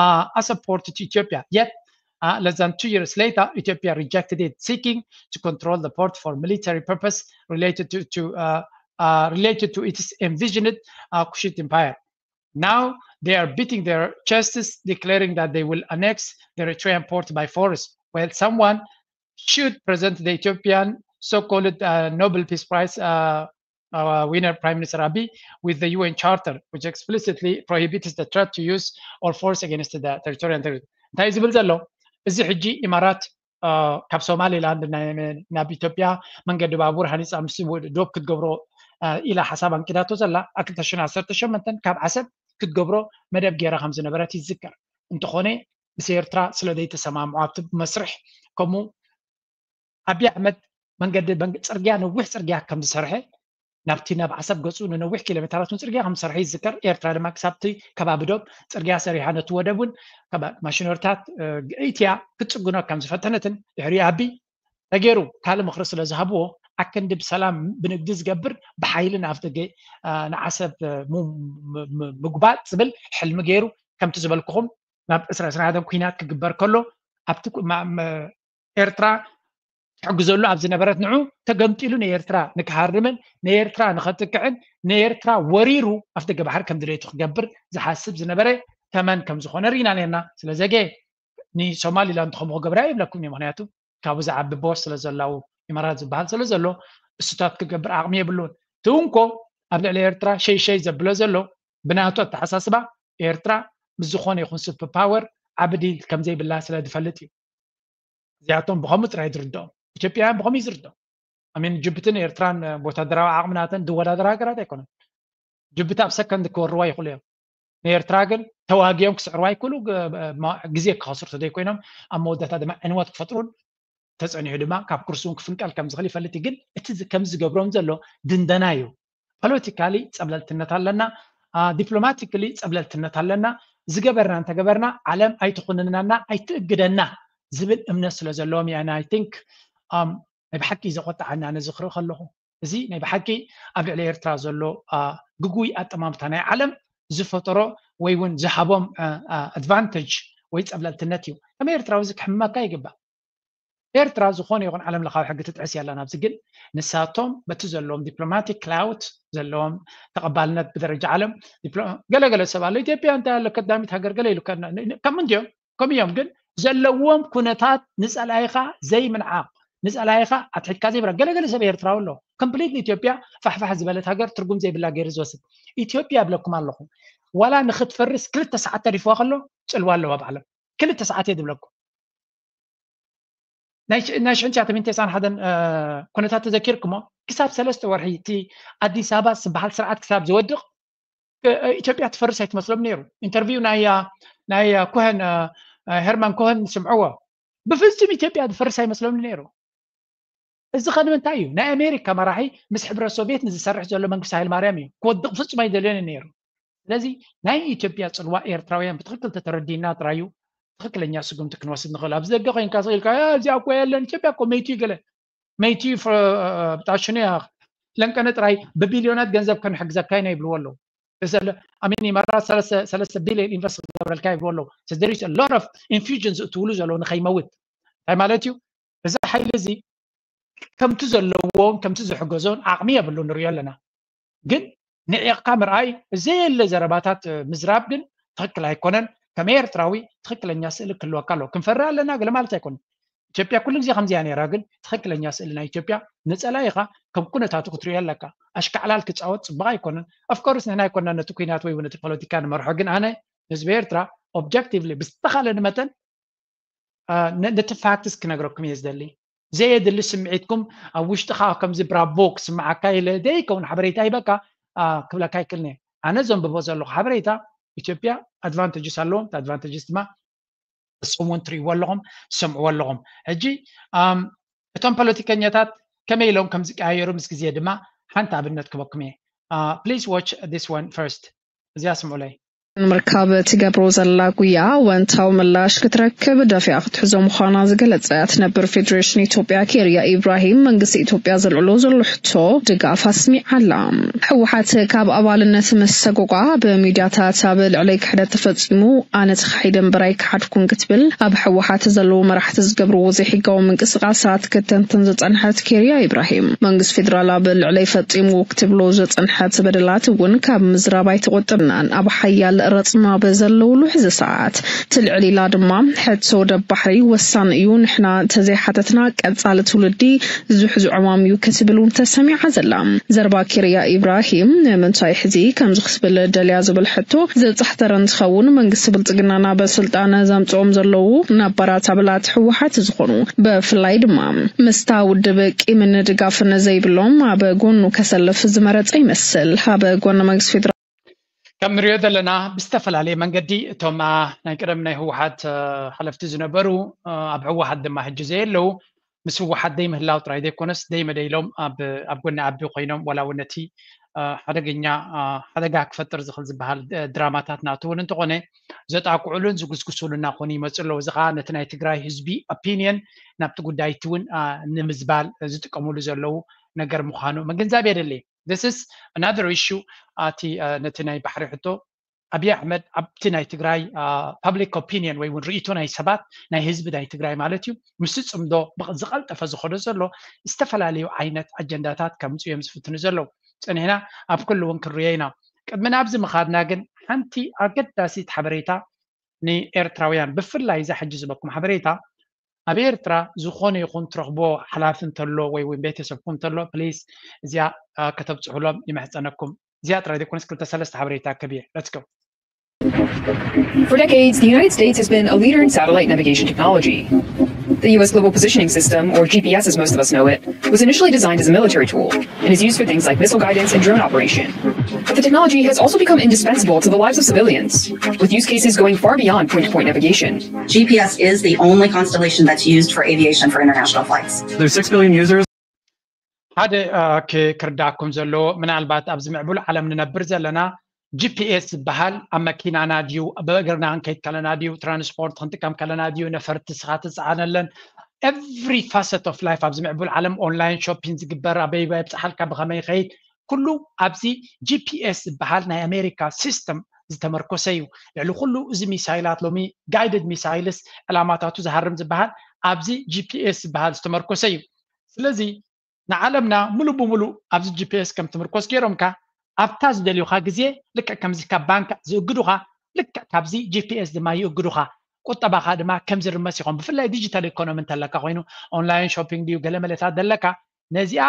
uh, as a port to Ethiopia. Yet, uh, less than two years later, Ethiopia rejected it, seeking to control the port for military purpose related to, to uh, uh, related to its envisioned uh, Kushite empire. Now they are beating their chests, declaring that they will annex the Eritrean port by force. Well, someone should present the Ethiopian so-called uh, Nobel Peace Prize uh, uh, winner Prime Minister Abiy with the U N Charter, which explicitly prohibits the threat to use or force against the territorial integrity. እንታይ ዝብል ዘሎ እዚ ሕጂ ኢማራት ካብ ሶማሌላንድ ናብ ኢትዮጵያ መንገዲ ባቡር ሃኒፃ ምስ ዶብ ክትገብሮ ኢላ ሓሳብ ኣንቂዳቶ ዘላ ኣብ ክልተ ሽሕን ዓሰርተ ሸሞንተን ካብ ዓሰብ ክትገብሮ መደብ ገይራ ከም ዝነበረት ይዝከር። እንተኾነ ምስ ኤርትራ ስለ ዘይተሰማምዑ ኣብቲ መስርሕ ከምኡ ኣብይ ኣሕመድ መንገዲ ጽርግያ ነዊሕ ጽርግያ ከም ዝሰርሐ ናብቲ ናብ ዓሰብ ገጹ ንነዊሕ ኪሎ ሜትራት እውን ጽርግያ ከም ዝሰርሐ ይዝከር። ኤርትራ ድማ ክሳብቲ ከባቢ ዶብ ጽርግያ ሰሪሓ ነቲ ወደብ እውን ማሽነሪታት ኢትያ ክትጽግኖ ከም ዝፈተነትን ድሕሪኡ ኣቢ ተገይሩ ካልእ ምኽሪ ስለ ዝሃብዎ ኣክንዲ ብሰላም ብንግዲ ዝገብር ብሓይሊ ንኣፍ ደገ ንዓሰብ ምጉባጥ ዝብል ሕልሚ ገይሩ ከምቲ ዝበልኩኹም ናብ ዕስራ ዕስራ ሓደ ኩናት ክግበር ከሎ ኣብቲ ኤርትራ ትሕግዘሉ ኣብ ዝነበረት ንዑ ተገምጢሉ ንኤርትራ ንክሃርምን ንኤርትራ ንኸጥቅዕን ንኤርትራ ወሪሩ ኣፍ ደገ ባሕሪ ከም ድሌቱ ክገብር ዝሓስብ ዝነበረ ተመን ከም ዝኾነ ርኢና ነርና። ስለዘገ ንሶማሊላንድ ከምኡ ክገብራ ይብለኩም እዩ። ምክንያቱ ካብኡ ዝዓቢ ቦስ ስለ ዘላው ኢማራት ዝበሃል ስለ ዘሎ እሱታት ክገብር ዓቕሚ የብሉን። ትውንኮ ኣብ ልዕሊ ኤርትራ ሸይሸይ ዘብሎ ዘሎ ብናቱ ኣተሓሳስባ ኤርትራ ምስ ዝኾነ ይኹን ሱፐር ፓወር ዓቢ ዲል ከም ዘይብላ ስለ ዝፈልጥ እዩ። እዚኣቶም ብኸምኡ ጥራይ ዝርድኦም ኢትዮጵያውያን ብኸምኡ እዩ ዝርድኦም። ኣሜን ጅቡትን ኤርትራን ወታደራዊ ዓቕሚ ናተን ዝወዳደራ ሃገራት ኣይኮነን። ጅቡቲ ኣብ ሰከንድ ክወርዋ ይኽእሉ እዮም። ንኤርትራ ግን ተዋጊኦም ክስዕርዋ ይክእሉ፣ ግዜ ክኸስሩ ተዘይኮይኖም ኣብ መወዳእታ ድማ ዕንወት ክፈጥሩን ተጸኒሑ ድማ ካብ ኩርሱን ክፍንቀል ከም ዝኽእል ይፈልጥ እዩ። ግን እቲ ከምዚ ዝገብሮም ዘሎ ድንደና እዩ። ፖለቲካሊ ጸብለልትነት ኣለና፣ ዲፕሎማቲካሊ ጸብለልትነት ኣለና። ዝገበርና እንተገበርና ዓለም ኣይትኹንናና ኣይትእግደና ዝብል እምነት ስለ ዘለዎም እያ። I think ናይ ብሓቂ ዘቆጣዓና ነዚ ክርኢ ከለኹ እዚ ናይ ብሓቂ ኣብ ልዕሊ ኤርትራ ዘሎ ግጉይ ኣጠማምታ ናይ ዓለም ዝፈጠሮ ወይ እውን ዝሃቦም ኣድቫንቴጅ ወይ ጸብለልትነት እዩ። ከም ኤርትራዊ እዚ ክሕመካ ይግባእ። ኤርትራ ዝኾነ ይኹን ዓለም ለኻዊ ሕጊ ትጥዕስ እያ ኣላ። ናብዚ ግን ንሳቶም በቲ ዘለዎም ዲፕሎማቲክ ክላውት ዘለዎም ተቐባልነት ብደረጃ ዓለም ገለገለ ሰብ ኣሎ። ኢትዮጵያ እንታይ ኣሎ፣ ከዳሚት ሃገር ገለ ኢሉ ከምኡ እንዲዮም ከም እዮም ግን ዘለዎም ኩነታት ንጸላኢኻ ዘይምንዓቕ፣ ንጸላኢኻ ኣትሒትካ ዘይብራ። ገለገለ ሰብ ኤርትራዊ ኣሎ ኮምፕሊትሊ ኢትዮጵያ ፋሕፋሕ ዝበለት ሃገር ትርጉም ዘይብላ ገይሩ ዝወስድ። ኢትዮጵያ ብለኩም ኣለኹ፣ ዋላ ንኽትፈርስ ክልተ ሰዓት ተሪፍዋ ከሎ ጽልዋ ኣለዋ ባዕሎም። ክልተ ሰዓት እየ ዝብለኩም። ናይ ሽሕን ትሽዓተ ሚእትን ተስዓን ሓደን ኩነታት ተዘኪርኩሞ፣ ክሳብ ሰለስተ ወርሒ እቲ ኣዲስ ኣበባ ዝበሃል ስርዓት ክሳብ ዝወድቕ ኢትዮጵያ ትፈርስ ኣይትመስሎም ነይሩ። ኢንተርቪው ናይ ኮሀን፣ ሄርማን ኮሀን ስምዕዎ፣ ብፍጹም ኢትዮጵያ ትፈርስ ኣይመስሎም ነይሩ። እዚ ከ ንምንታይ እዩ? ናይ ኣሜሪካ መራሒ ምስ ሕብረት ሶቪየት ንዝሰርሕ ዘሎ መንግስቲ ሃይለ ማርያም እዩ። ክወድቕ ፍጹም ኣይደልዮን ነይሩ። ስለዚ ናይ ኢትዮጵያ ጽልዋ ኤርትራውያን ብትኽክል ተተረዲና ጥራዩ ትኽክለኛ ስጉምቲ ክንወስድ ንኽእል። ኣብዚ ደገ ኮይንካ ስቕ ኢልካ፣ "ያ፣ እዚኣ እኮ የለን፣ ኢትዮጵያ እኮ መይቱ እዩ ገለ፣ መይቱ እዩ፣ ፍረ-፣ ብጣሽኑ እያ፣ ለንቀነ ጥራይ ብቢልዮናት ገንዘብ ከንሕግዘካ ኢና" ይብልዎ ኣለዉ። እዚ ኣለ-፣ ኣሜን ይመራ ሰለስተ፣ ሰለስተ ቢልዮን ኢንቨስት ክገብረልካ ይብልዎ ኣለዉ። So there is a lot of infusion ዝእትውሉ ዘለዉ ንኸይመውት። እንታይ ማለት እዩ? እዚ ሓይሊ እዚ ከምቲ ዘለዎን ከምቲ ዝሕገዞን ዓቕሚ የብሉ ንሪኦ ኣለና። ግን ንዒቕካ ምርኣይ፣ ዘየለ ዘረባታት ምዝራብ ግን ትኽክል ኣይኮነን። ከም ኤርትራዊ ትኽክለኛ ስእሊ ክህልወካ ኣለዎ። ክንፈርህ ኣለና ገለ ማለት ኣይኮነን። ኢትዮጵያ ኩሉ ግዜ ከምዚያ ነይራ፣ ግን ትኽክለኛ ስእሊ ናይ ኢትዮጵያ ንጸላኢኻ ከም ኩነታቱ ክትሪኦ ኣለካ። ኣሽካዕላል ክጻወት ጽቡቕ ኣይኮነን። ኦፍኮርስ ንሕና ኣይኮንና ነቲ ኩናት ወይ እውን ነቲ ፖለቲካ ንመርሖ፣ ግን ኣነ ህዝቢ ኤርትራ ኦብጀክቲቭሊ ብዝተኻለኒ መጠን አ፣ ነ-፣ ነቲ ፋክትስ ክነግረኩም እየ ዝደሊ። ዘየድሊ ስምዒትኩም ኣብ ውሽጥኻ ከምዚ ብራቮ ክስምዓካ ኢለ ዘይከውን ሓበሬታ ሂበካ፣ አ፣ ክብለካ ኣይክእልን እየ። ኣነ ዘንብቦ ዘለኹ ሓበሬታ ኢትዮጵያ ኣድቫንቴጅስ ኣለዎም። እቲ ኣድቫንቴጅስ ድማ ንስኹም እውን ትርእይዎ ኣለኹም፣ ትሰምዕዎ ኣለኹም። ሕጂ፣ ኣም፣ እቶም ፖለቲከኛታት ከመይ ኢሎም ከም ዝቀያየሩ ምስ ግዜ ድማ ሓንቲ ኣብነት ክበኩም እየ። አ፣ please watch this one first። እዚኣ ስምዑለይ። ንምርካብ ትገብሮ ዘላ ጉያ ኣወንታዊ ምላሽ ክትረክብ ደፊኣ ክትሕዞ ምዃና ዝገለጸት ነበር ፌደሬሽን ኢትዮጵያ ኬርያ ኢብራሂም፣ መንግስቲ ኢትዮጵያ ዘልዕሎ ዘሎ ሕቶ ድጋፍ ኣስሚዓ ኣላ። ህወሓት ካብ ኣባልነት ምስ ሰጎጓ፣ ብሚድያታት ኣብ ልዕለይ ክሕደት ተፈጺሙ፣ ኣነ ተኻሒደ እምበር ኣይከሓድኩን ክትብል ኣብ ህወሓት ዘለዉ መራሕቲ ዝገብርዎ ዘይሕጋዊ ምንቅስቓሳት ክተንትን ዝጸንሐት ኬርያ ኢብራሂም፣ መንግስቲ ፌደራል ኣብ ልዕለይ ፈጺምዎ ክትብሎ ዝጸንሐት በደላት እውን ካብ ምዝራብ ኣይተቖጠብናን፣ ኣብ ሓያል ረጽማብ ዘለውሉ ሕዚ ሰዓት ትልዕል ኢላ ድማ፣ ሕቶ ወደብ ባሕሪ ወሳኒ እዩ፣ ንሕና እንተዘይሓተትና ቀጻሊ ትውልዲ ዝሕዙ ዕማም እዩ ክትብል እውን ተሰሚዓ ዘላ። ዘረባ ኬርያ ኢብራሂም ንምንታይ ሕዚ ከምዚ ክትብል ደልያ ዝብል ሕቶ ዘጻሕተረ እንትኸውን፣ መንግስቲ ብልጽግና ናብ ስልጣን ዘምጽኦም ዘለዉ ነባራት ኣባላት ህወሓት ዝኾኑ፣ ብፍላይ ድማ ምስታ ውድብ ቂምን ድጋፍን ዘይብሎም፣ ኣብ ጎኑ ከሰልፍ ዝመረጸ ይመስል። ኣብ ጎኒ መንግስቲ ፌደራል ከም ንሪኦ ዘለና ብዝተፈላለየ መንገዲ እቶም፣ አ፣ ናይ ቀደም ናይ ህወሓት፣ አ፣ ሓለፍቲ ዝነበሩ፣ አ፣ ኣብ ህወሓት ድማ ሕጂ ዘየለዉ ምስ ህወሓት ደይምህላው ጥራይ ዘይኮነስ ደይመደይሎም ኣብ፣ ኣብ ጎኒ ዓዲ ኮይኖም ዋላ እውን ነቲ፣ አ፣ ሓደገኛ፣ አ፣ ሓደጋ ክፈጥር ዝኽእል ዝበሃል፣ አ፣ ድራማታት ናቱ እውን እንተኾነ ዘጣቅዑሉን ዝጉስጉሱሉ እናኾኑ ይመፁ ኣለዉ። እዚ ኸዓ ነቲ ናይ ትግራይ ህዝቢ ኦፒንየን ናብቲ ጉዳይ እቲ እውን፣ አ፣ ንምዝባል ዝጥቀሙሉ ዘለዉ ነገር ምዃኑ ምግንዛብ የድሊ። This is another issue። ኣቲ፣ አ፣ ነቲ ናይ ባሕሪ ሕቶ ኣብይ ኣሕመድ ኣብቲ ናይ ትግራይ፣ አ፣ ፓብሊክ ኦፒንየን ወይ እውን ርእይቶ ናይ ሰባት፣ ናይ ህዝቢ ናይ ትግራይ ማለት እዩ፣ ምስ ዝፅምዶ ብቕ-፣ ዝቐልጠፈ ዝኸዶ ዘሎ ዝተፈላለዩ ዓይነት ኣጀንዳታት ከምፅኡ እዮም ዝፍትኑ ዘለዉ። ፀኒሕና ኣብ ኩሉ እውን ክንርእዮ ኢና። ቅድሚ ናብዚ ምኻድና ግን ሓንቲ ኣገዳሲት ሓበሬታ ንኤርትራውያን፣ ብፍላይ እዛ ሕጂ ዝበኩም ሓበሬታ፣ ኣብ ኤርትራ ዝኾነ ይኹን ትረኽቦ ሓላፊ እንተሎ ወይ እውን ቤተሰብኩም እንተሎ፣ ፕሊስ እዚኣ፣ አ፣ ከተብጽሑሎም ይምሕጸነኩም። እዚኣ ጥራይ ዘይኮነስ ክልተ ሰለስተ ሓበሬታ ክህብ እየ። Let's go። For decades, the United States has been a leader in satellite navigation technology. The U S Global Positioning System, or G P S as most of us know it, was initially designed as a military tool and is used for things like missile guidance and drone operation. But the technology has also become indispensable to the lives of civilians, with use cases going far beyond point-to-point navigation. G P S is the only constellation that's used for aviation for international flights. There's six billion users. ሓደ፣ አ፣ ክ-፣ ክርዳእኩም ዘለዎ፣ ምናልባት ኣብዚ ምዕቡል ዓለም ንነብር ዘለና፣ ጂ ፒ ኤስ ዝበሃል ኣብ መኪናና ድዩ፣ ብእግርና ክንከይድ ከለና ድዩ፣ ትራንስፖርት ክንጥቀም ከለና ድዩ፣ ነፈርቲ ስኻ ትጸዓነለን፣ every facet of life ኣብዚ ምዕቡል ዓለም online shopping ዝግበር ኣበይ ይብፅሓልካ ብኸመይ ይኸይድ ኩሉ ኣብዚ ጂፒኤስ ዝበሃል ናይ ኣሜሪካ ሲስተም ዝተመርኮሰ እዩ። ልዕሊ ኩሉ እዚ ሚሳይላት ሎሚ guided missiles ዕላማታቱ ዝሃርም ዝበሃል ኣብዚ ጂፒኤስ ዝበሃል ዝተመርኮሰ እዩ። ስለዚ ንዓለምና ሙሉ ብሙሉ ኣብዚ ጂፒኤስ ከም ትምርኮስ ገይሮምካ ኣብታ ዝደልዩካ ግዜ ልክዕ ከምዚ ካብ ባንክ ዝእግዱኻ ልክዕ ካብዚ ጂፒኤስ ድማ ይእግዱኻ። ቁጠባኻ ድማ ከም ዝርመስ ይኾን። ብፍላይ ዲጂታል ኢኮኖሚ እንተለካ ኮይኑ online shopping ድዩ ገለ መለታት ዘለካ ነዚኣ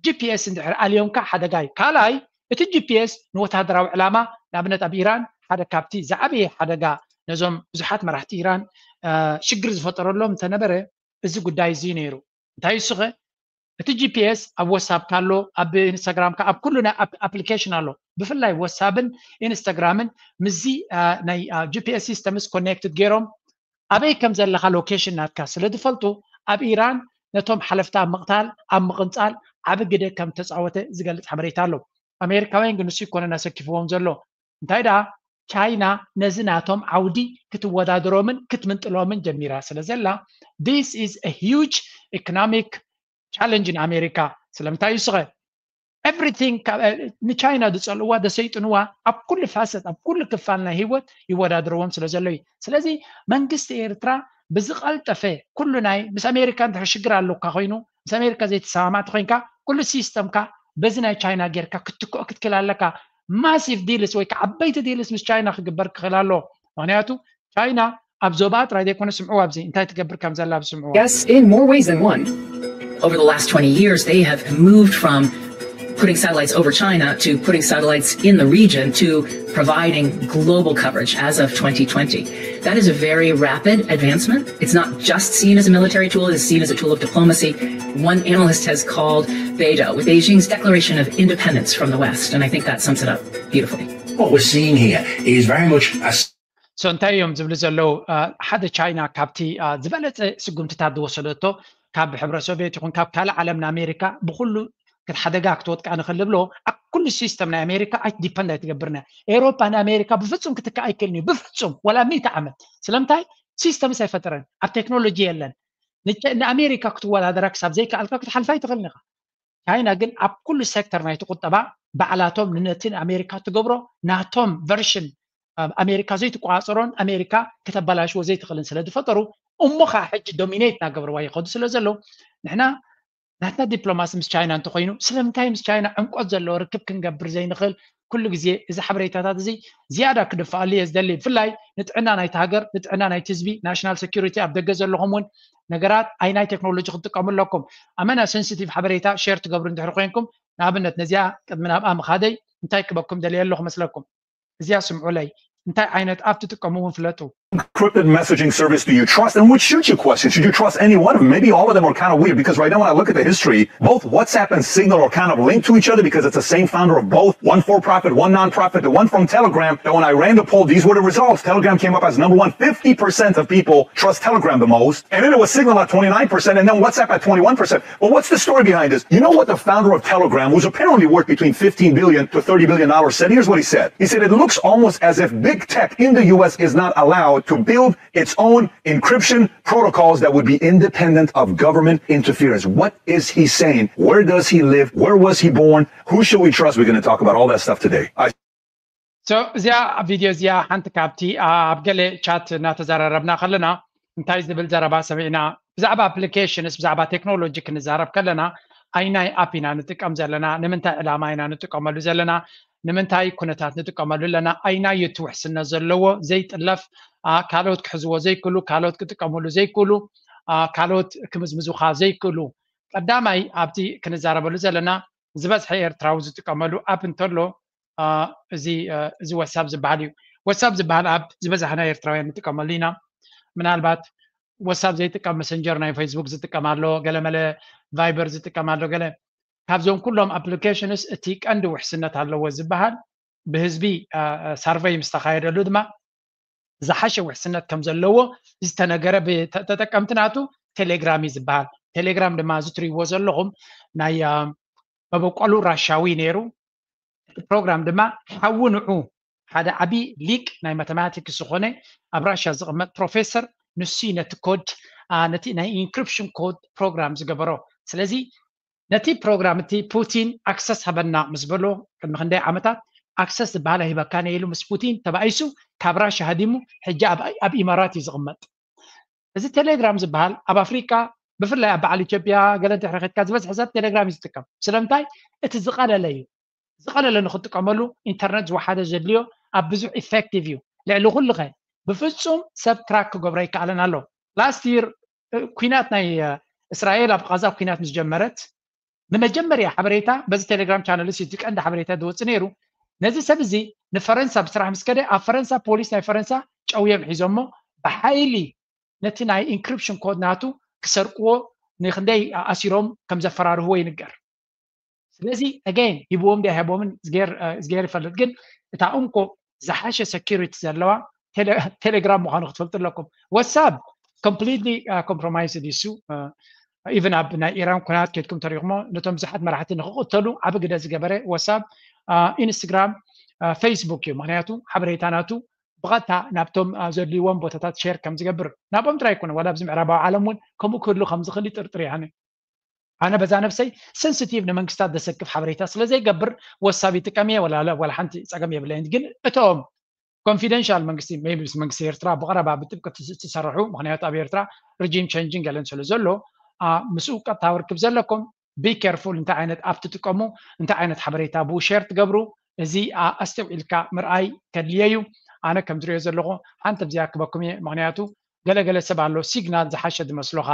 ጂፒኤስ እንድሕር ኣልዮምካ ሓደጋ እዩ። ካልኣይ እቲ ጂፒኤስ ንወታደራዊ ዕላማ ንኣብነት ኣብ ኢራን ሓደ ካብቲ ዝዓበየ ሓደጋ ነዞም ብዙሓት መራሕቲ ኢራን ሽግር ዝፈጠረሎም እንተነበረ እዚ ጉዳይ እዚ ነይሩ። እንታይ እሱኸ እቲ ጂፒኤስ ኣብ ወሳብካ ኣሎ፣ ኣብ ኢንስታግራምካ ኣብ ኩሉ ናይ ኣፕሊኬሽን ኣሎ። ብፍላይ ወሳብን ኢንስታግራምን ምስዚ ናይ ጂፒኤስ ሲስተምስ ኮኔክትድ ገይሮም ኣበይ ከም ዘለኻ ሎኬሽን ናትካ ስለ ዝፈልጡ ኣብ ኢራን ነቶም ሓለፍቲ ኣብ ምቕታል ኣብ ምቕንፃል ዓቢ ግደ ከም ተፃወተ ዝገልፅ ሓበሬታ ኣሎ። ኣሜሪካውያን ግን ንሱ ይኮነን ኣሰኪፍዎም ዘሎ። እንታይ ደኣ ቻይና ነዚ ናቶም ዓውዲ ክትወዳደሮምን ክትምንጥሎምን ጀሚራ ስለ ዘላ this is a huge economic challenge in ኣሜሪካ። ስለምንታይ እዩ ስኸ everything ንቻይና ዝፀልእዋ ዘሰይጥንዋ ኣብ ኩሉ ፋሰት ኣብ ኩሉ ክፋል ናይ ህይወት ይወዳደርዎም ስለ ዘሎ እዩ። ስለዚ መንግስቲ ኤርትራ ብዝቐልጠፈ ኩሉ ናይ ምስ ኣሜሪካ እንድሕር ሽግር ኣለካ ኮይኑ ምስ ኣሜሪካ ዘይተሰማማዕቲ ኮይንካ ኩሉ ሲስተምካ በዚ ናይ ቻይና ጌርካ ክትክኦ ክትክል ኣለካ። ማሲቭ ዲልስ ወይ ከዓ ዓበይቲ ዲልስ ምስ ቻይና ክግበር ክኽእል ኣሎ። ምክንያቱ ቻይና ኣብ ዞባ ጥራይ ዘይኮነ ስምዑ ኣብዚ እንታይ ትገብር ከም ዘላ ብስምዑ። Yes, in more ways than one. Over the last twenty years, they have moved from putting satellites over China to putting satellites in the region to providing global coverage as of twenty twenty. That is a very rapid advancement. It's not just seen as a military tool, it's seen as a tool of diplomacy. One analyst has called Beidou with Beijing's declaration of independence from the West, and I think that sums it up beautifully. What we're seeing here is very much a so እንታይ እዮም ዝብሉ ዘለዉ ሓደ ቻይና ካብቲ ዝበለፀ ስጉምትታት ዝወሰደቶ ካብ ሕብረ ሶቪየት ይኹን ካብ ካልእ ዓለም ንኣሜሪካ ብኩሉ ሓደጋ ክትወጥቃ ንኽእል ዝብሎ ኣብ ኩሉ ሲስተም ናይ ኣሜሪካ ኣይትዲፐንድ ኣይትገብርና። ኤውሮፓ ንኣሜሪካ ብፍፁም ክትክእ ኣይክእልን እዩ ብፍፁም ወላ ሚእቲ ዓመት። ስለምንታይ ሲስተምስ ኣይፈጠረን ኣብ ቴክኖሎጂ የለን። ንኣሜሪካ ክትወዳደራ ክሳብ ዘይከኣልካ ክትሓልፋ ኣይትኽእልን ኢኻ። ቻይና ግን ኣብ ኩሉ ሴክተር ናይቲ ቁጠባ ባዕላቶም ንነቲ ንኣሜሪካ ትገብሮ ናቶም ቨርሽን ኣሜሪካ ዘይትቆፃፀሮን ኣሜሪካ ከተበላሽዎ ዘይትኽእልን ስለ ዝፈጠሩ እሞ ከዓ ሕጂ ዶሚኔት እናገብርዋ ይኸዱ ስለ ዘለዉ ንሕና ናትና ዲፕሎማሲ ምስ ቻይና እንተኮይኑ ስለምንታይ ምስ ቻይና ዕምቆት ዘለዎ ርክብ ክንገብር ዘይንኽእል? ኩሉ ግዜ እዚ ሓበሬታታት እዚ ዝያዳ ክድፍኣሉ እየ ዝደሊ። ብፍላይ ንጥዕና ናይቲ ሃገር ንጥዕና ናይቲ ህዝቢ ናሽናል ሴኩሪቲ ኣብ ደገ ዘለኹም እውን ነገራት ኣይናይ ቴክኖሎጂ ክትጥቀሙ ኣለኩም። ኣመና ሴንሲቲቭ ሓበሬታ ሼር ትገብሩ እንድሕር ኮይንኩም ንኣብነት ነዚኣ ቅድሚ ናብኣ ምኻደይ እንታይ ክበኩም ደልየ ኣለኹ መስለኩም? እዚኣ ስምዑለይ እንታይ ዓይነት ኣፕ ትጥቀሙ እውን ፍለጡ። Encrypted messaging service do you trust and which should you question? Should you trust any one of them? Maybe all of them are kind of weird because right now when I look at the history, both WhatsApp and Signal are kind of linked to each other because it's the same founder of both, one for profit, one non-profit, the one from Telegram. And when I ran the poll, these were the results. Telegram came up as number one, fifty percent of people trust Telegram the most. And then it was Signal at twenty-nine percent and then WhatsApp at twenty-one percent. But what's the story behind this? You know what the founder of Telegram, who's apparently worth between fifteen billion to thirty billion dollars, said? Here's what he said. He said it looks almost as if big tech in the U S is not allowed to build its own encryption protocols that would be independent of government interference. What is he saying? Where does he live? Where was he born? Who should we trust? We're going to talk about all that stuff today. I so እዚኣ ቪድዮ እዚኣ ሓንቲ ካብቲ ኣብ ገለ ቻት እናተዘራረብና ከለና እንታይ ዝብል ዘረባ ሰሚዕና ብዛዕባ ኣፕሊኬሽንስ ብዛዕባ ቴክኖሎጂ ክንዛረብ ከለና ኣይናይ ኣፕ ኢና ንጥቀም ዘለና ንምንታይ ዕላማ ኢና ንጥቀመሉ ዘለና ንምንታይ ኩነታት ንጥቀመሉ ኣለና ኣይናይ እቲ ውሕስነት ዘለዎ ዘይጥለፍ ካልኦት ክሕዝዎ ዘይክእሉ ካልኦት ክጥቀመሉ ዘይክእሉ ካልኦት ክምዝምዙኻ ዘይክእሉ ቀዳማይ ኣብቲ ክንዛረበሉ ዘለና ዝበዝሐ ኤርትራዊ ዝጥቀመሉ ኣፕ እንተሎ እዚ እዚ ወሳብ ዝበሃል እዩ። ወሳብ ዝበሃል ኣፕ ዝበዛሕና ኤርትራውያን ንጥቀመሉ ኢና። ምናልባት ወሳብ ዘይጥቀም መሰንጀር ናይ ፌስቡክ ዝጥቀም ኣሎ፣ ገለመለ ቫይበር ዝጥቀም ኣሎ፣ ገለ ካብዞም ኩሎም ኣፕሊኬሽንስ እቲ ቀንዲ ውሕስነት ኣለዎ ዝበሃል ብህዝቢ ሳርቨይ ምስ ተኻየደሉ ድማ ዝሓሸ ውሕስነት ከም ዘለዎ ዝተነገረ ተጠቀምቲ ናቱ ቴሌግራም እዩ ዝበሃል። ቴሌግራም ድማ እዚ ትሪእዎ ዘለኹም ናይ መበቆሉ ራሻዊ ነይሩ። እቲ ፕሮግራም ድማ ሓዊ ንዑ ሓደ ዓቢ ሊቅ ናይ ማተማቲክስ ዝኾነ ኣብ ራሻ ዝቕመጥ ፕሮፌሰር ንሱ ነቲ ኮድ ነቲ ናይ ኢንክሪፕሽን ኮድ ፕሮግራም ዝገበሮ። ስለዚ ነቲ ፕሮግራም እቲ ፑቲን ኣክሰስ ሃበና ምስ በሎ ቅድሚ ክንደይ ዓመታት ኣክሰስ ዝበሃል ኣይህበካን ኢሉ ምስ ፑቲን ተባኢሱ ካብ ራሻ ሃዲሙ ሕጂ ኣብ ኢማራት እዩ ዝቕመጥ። እዚ ቴሌግራም ዝበሃል ኣብ ኣፍሪቃ ብፍላይ ኣብ በዓል ኢትዮጵያ ገለ እንድሕሪ ከድካ ዝበዝሐ ሰብ ቴሌግራም እዩ ዝጥቀም። ስለምንታይ? እቲ ዝቐለለ እዩ። ዝቐለለ ንክጥቀመሉ ኢንተርነት ዝወሓደ ዘድልዮ ኣብ ብዙሕ ኢፌክቲቭ እዩ። ልዕሊ ኩሉ ከ ብፍጹም ሰብ ክራክ ክገብሮ ኣይከኣለን ኣሎ። ላስት ይር ኩናት ናይ እስራኤል ኣብ ቃዛ ኩናት ምስ ጀመረት ንመጀመርያ ሓበሬታ በዚ ቴሌግራም ቻነል እዚ ቀንዲ ሓበሬታ ዝወፅእ ነይሩ። ነዚ ሰብ እዚ ንፈረንሳ ብስራሕ ምስ ከደ ኣብ ፈረንሳ ፖሊስ ናይ ፈረንሳ ጨውዮም ሒዞሞ ብሓይሊ ነቲ ናይ ኢንክሪፕሽን ኮድ ናቱ ክሰርቅዎ ንክንደይ ኣሲሮም ከም ዘፈራርህዎ ይንገር። ስለዚ ኣገይን ሂብዎም ዲ ኣይሃቦምን እዝጌር ይፈልጥ። ግን እታ እንኮ ዝሓሸ ሰኪሪቲ ዘለዋ ቴሌግራም ምዃኑ ክትፈልጡ ኣለኩም። ወሳብ ኮምፕሊትሊ ኮምፕሮማይዝ ዲሱ ኢቨን ኣብ ናይ ኢራን ኩናት ከድኩም ተሪኹሞ ነቶም ብዙሓት መራሕቲ ንክቕተሉ ዓብ ግደ ዝገበረ ወሳብ፣ ኢንስትግራም፣ ፌስቡክ እዩ። ምክንያቱ ሓበሬታ ናቱ ብቐጥታ ናብቶም ዘድልይዎም ቦታታት ሸር ከም ዝገብር ናብኦም ጥራይ ይኮነ ዋላ ኣብዚ ምዕራባዊ ዓለም እውን ከምኡ ክህሉ ከም ዝኽእል ይጥርጥር እየ። ኣነ በዛ ነብሰይ ሰንስቲቭ ንመንግስታት ዘሰክፍ ሓበሬታ ስለ ዘይገብር ወሳብ ይጥቀም እየ። ዋላ ሓንቲ ፀገም የብለይን። ግን እቶም ኮንፊደንሻል መንግስቲ ሜይ ቢ ምስ መንግስቲ ኤርትራ ብቐረባ ብጥብቂ ትሰርሑ፣ ምክንያቱ ኣብ ኤርትራ ሪጂም ቸንጅን ገለን ስለ ዘሎ ምስኡ ቀጥታዊ ርክብ ዘለኩም ቢ ኬርፉል እንታይ ዓይነት ኣፕ ትጥቀሙ፣ እንታይ ዓይነት ሓበሬታ ብኡ ሸር ትገብሩ፣ እዚ ኣስተውዒልካ ምርኣይ ከድልየ እዩ። ኣነ ከም ዝሪኦ ዘለኹ ሓንቲ ኣብዚኣ ክበኩም እየ። ምክንያቱ ገለገለ ሰብ ኣሎ ሲግናል ዝሓሸ ዝመስሎኻ፣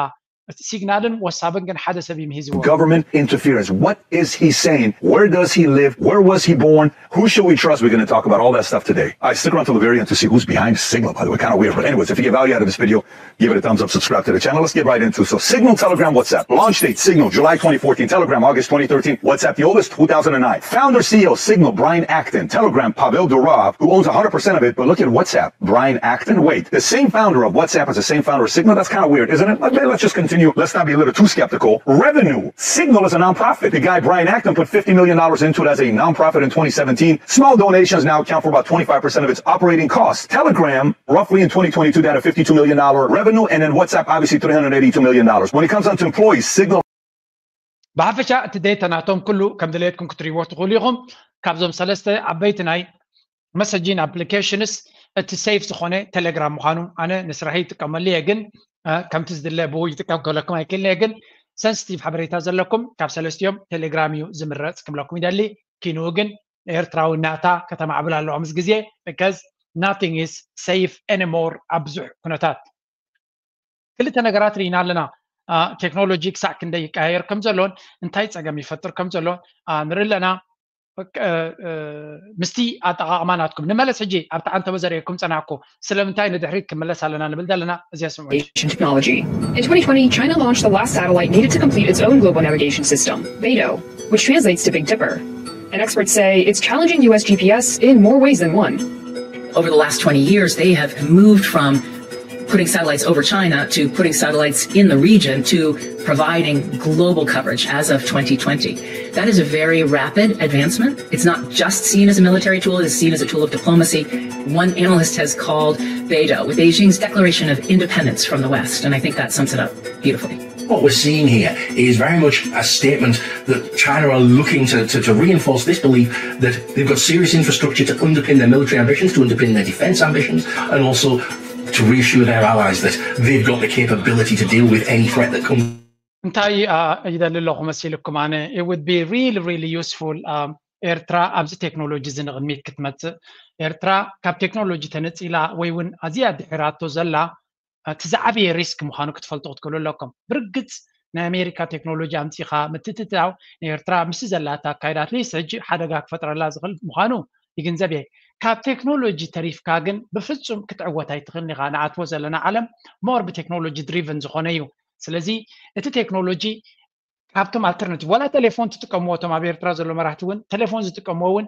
እቲ ሲግናልን ወሳብን ግን ሓደ ሰብ እዩ ምሂዝዎ። Government interference. What is he saying? Where does he live? Where was he born? Who should we trust? We're going to talk about all that stuff today. I stick around till the very end to see who's behind Signal, by the way. Kind of weird, but anyways, if you get value out of this video, give it a thumbs up, subscribe to the channel. Let's get right into it. So Signal, Telegram, WhatsApp. Launch date, Signal, July twenty fourteen. Telegram, August twenty thirteen. WhatsApp, the oldest, two thousand nine. Founder, C E O, Signal, Brian Acton. Telegram, Pavel Durov, who owns one hundred percent of it. But look at WhatsApp. Brian Acton? Wait, the same founder of WhatsApp is the same founder of Signal? That's kind of weird, isn't it? But let's just continue. Let's not be a little too skeptical. Revenue. Signal is a nonprofit. The guy, Brian Acton, put fifty million dollars into it as a nonprofit in twenty seventeen. Small donations now account for about twenty-five percent of its operating costs. Telegram, roughly in twenty twenty-two, they had a fifty-two million dollar revenue, and then WhatsApp, obviously, three hundred eighty-two million dollars. When it comes down to employees, Signal ብሓፈሻ እቲ ዴታ ናቶም ኩሉ ከም ድሌትኩም ክትሪዎ ትኽእሉ ኢኹም። ካብዞም ሰለስተ ዓበይቲ ናይ መሰጂን ኣፕሊኬሽንስ እቲ ሴፍ ዝኾነ ቴሌግራም ምዃኑ ኣነ ንስራሒ ይጥቀመሉ እየ። ግን ከምቲ ዝድለ ብኡ ይጥቀም ክብለኩም ኣይክእልን እየ። ግን ሰንስቲቭ ሓበሬታ ዘለኩም ካብ ሰለስቲኦም ቴሌግራም እዩ ዝምረፅ ክብለኩም ይደሊ። ኪንኡ ግን ኤርትራዊ ናታ ከተማዕብል ኣለዋ ምስ ግዜ because nothing is safe anymore ኣብ ብዙሕ ኩነታት። ክልተ ነገራት ርኢና ኣለና። ቴክኖሎጂ ክሳዕ ክንደይ ይቀያየር ከም ዘሎን እንታይ ፀገም ይፈጥር ከም ዘሎን ንርኢ ኣለና። ምስቲ ኣጠቓቕማ ናትኩም ንመለስ። ሕጂ ኣብቲ ዓንተቦ ዘርእየኩም ፀናሕኩ ስለምንታይ ንድሕሪት ክመለስ ኣለና ንብል ዘለና እዚኣ ስምዑ። Technology. In twenty twenty, China launched the last satellite needed to complete its own global navigation system, Beidou, which translates to Big Dipper. And experts say it's challenging U S G P S in more ways than one. Over the last twenty years, they have moved from putting satellites over China to putting satellites in the region to providing global coverage as of twenty twenty. That is a very rapid advancement. It's not just seen as a military tool, it is seen as a tool of diplomacy. One analyst has called Beidou Beijing's declaration of independence from the West, and I think that sums it up beautifully. What we're seeing here is very much a statement that China are looking to, to, to reinforce this belief that they've got serious infrastructure to underpin their military ambitions, to underpin their defense ambitions, and also to reassure their allies that they've got the capability to deal with any threat that comes. እንታይ ይደሊ ኣለኹ መሲልኩም ኣነ it would be really really useful ኤርትራ ኣብዚ ቴክኖሎጂ እዚ ንቕድሚት ክትመፅእ ኤርትራ ካብ ቴክኖሎጂ ተነፂላ ወይ እውን ኣዝያ ድሒራቶ ዘላ እቲ ዝዓበየ ሪስክ ምዃኑ ክትፈልጡ ክትክእሉ ኣለኩም። ብርግፅ ናይ ኣሜሪካ ቴክኖሎጂ ኣምፂኻ ምትትታው ንኤርትራ ምስ ዘላታ ኣካይዳ ኣትሊስት ሕጂ ሓደጋ ክፈጥረላ ዝኽእል ምዃኑ ይግንዘብ እየ። ካብ ቴክኖሎጂ ተሪፍካ ግን ብፍፁም ክትዕወት ኣይትኽእልን ኢኻ። ንኣትዎ ዘለና ዓለም ሞር ብቴክኖሎጂ ድሪቨን ዝኾነ እዩ። ስለዚ እቲ ቴክኖሎጂ ካብቶም ኣልተርናቲቭ ዋላ ቴሌፎን ትጥቀምዎ እቶም ኣብ ኤርትራ ዘሎ መራሕቲ እውን ቴሌፎን ዝጥቀምዎ እውን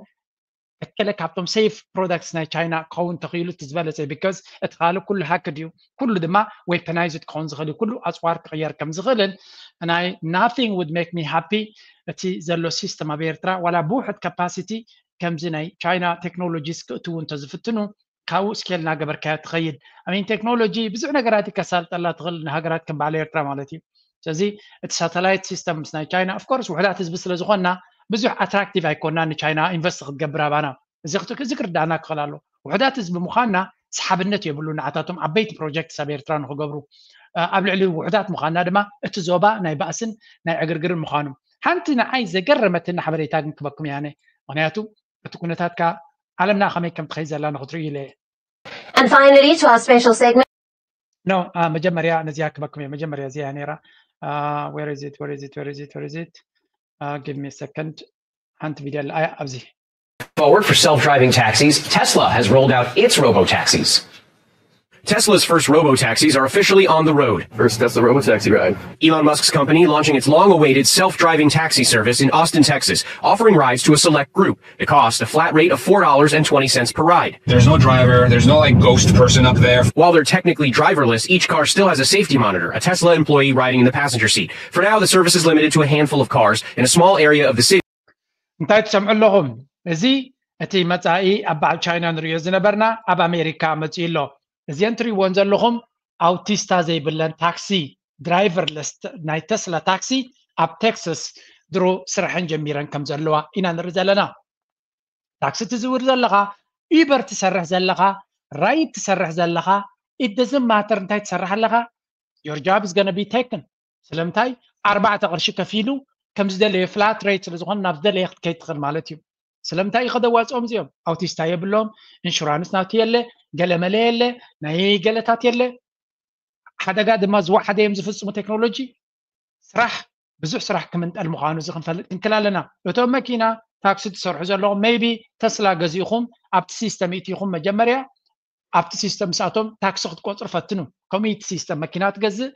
እከለ ካብቶም ሴፍ ፕሮዳክትስ ናይ ቻይና ክኸውን ተኽኢሉ እቲ ዝበለፀ because እቲ ካልእ ኩሉ ሃክድ እዩ። ኩሉ ድማ ዌፐናይዝድ ክኸውን ዝኽእል እዩ። ኩሉ ኣፅዋር ክቕየር ከም ዝኽእልን ናይ nothing would make me happy እቲ ዘሎ ሲስተም ኣብ ኤርትራ ዋላ ብውሕድ ካፓሲቲ ከምዚ ናይ ቻይና ቴክኖሎጂስ ክእትዉ እንተዝፍትኑ ካብኡ ስኬል እናገበርካዮ ትኸይድ። ኣሚን ቴክኖሎጂ ብዙሕ ነገራት ከሳልጠላ ትኽእል ንሃገራት ከም በዓል ኤርትራ ማለት እዩ። ስለዚ እቲ ሳተላይት ሲስተም ምስ ናይ ቻይና ኦፍኮርስ ውሕዳት ህዝቢ ስለ ዝኾንና ብዙሕ ኣትራክቲቭ ኣይኮንና ንቻይና ኢንቨስት ክትገብር ኣባና። እዚ ክርዳእና ክኽእል ኣሎ። ውሕዳት ህዝቢ ምዃንና ሰሓብነት የብሉ። ንዓታቶም ዓበይቲ ፕሮጀክት ኣብ ኤርትራ ንክገብሩ ኣብ ልዕሊ ውሕዳት ምዃንና ድማ እቲ ዞባ ናይ ባእስን ናይ ዕግርግርን ምዃኑ። ሓንቲ ንዓይ ዘገረመትኒ ሓበሬታ ግን ክበኩም ያነ፣ ምክንያቱ እቲ ኩነታት ከኣ ዓለምና ከመይ ከም ትኸይድ ዘላ ንክትርእዩ ኢለ እየ። And finally, to our special segment. No, uh, መጀመርያ ነዚኣ ክበኩም እየ። መጀመርያ እዚኣ ነይራ። Uh, where is it? Where is it? Where is it? Where is it? Uh, give me a second. ሓንቲ ቪድዮ ኣላ። ኣያ፣ ኣብዚ። Forward for self-driving taxis, Tesla has rolled out its robo-taxis. Tesla's first robo-taxis are officially on the road. First Tesla robotaxi ride. Elon Musk's company launching its long-awaited self-driving taxi service in Austin, Texas, offering rides to a select group. The cost, a flat rate of four dollars and twenty cents per ride. There's no driver, there's no like ghost person up there. While they're technically driverless, each car still has a safety monitor, a Tesla employee riding in the passenger seat. For now, the service is limited to a handful of cars in a small area of the city. እንታይ ትሰምዑ ኣለኹም? እዚ እቲ መጻኢ ኣብ በዓል ቻይና ንሪኦ ዝነበርና ኣብ ኣሜሪካ መጺኡ ኣሎ። እዚአን ትሪእዎን ዘለኹም ኣውቲስታ ዘይብለን ታክሲ ድራይቨርለስ ናይ ተስላ ታክሲ ኣብ ቴክሳስ ድሮ ስራሐን ጀሚረን ከም ዘለዋ ኢና ንርኢ ዘለና። ታክሲ ትዝውር ዘለኻ፣ ዩበር ትሰርሕ ዘለኻ፣ ራይድ ትሰርሕ ዘለኻ፣ it doesn't matter እንታይ ትሰርሕ ኣለኻ፣ your job is gonna be taken። ስለምንታይ? ኣርባዕተ ቅርሺ ከፊሉ ከም ዝደለየ ፍላት ሬት ስለ ዝኾነ ናብ ዝደለየ ክትከይድ ትኽእል ማለት እዩ። ስለምንታይ እዩ ከደዋፅኦም እዚኦም? ኣውቲስታ የብሎም፣ ኢንሹራንስ ናቱ የለ፣ ገለመለ የለ፣ ናይ ገለታት የለ። ሓደጋ ድማ ዝወሓደ እዮም ዝፍፅሙ ቴክኖሎጂ። ስራሕ ብዙሕ ስራሕ ክምንጠል ምዃኑ እዚ ክንፈልጥ ክንክል ኣለና። እቶም መኪና ታክሲ ትሰርሑ ዘለኹም maybe ተስላ ገዚእኹም ኣብቲ ሲስተም ይእትይኹም መጀመርያ ኣብቲ ሲስተም ምስኣቶም ታክሲ ክትቆፅሩ ፈትኑ። ከምኡ እቲ ሲስተም መኪና ትገዝእ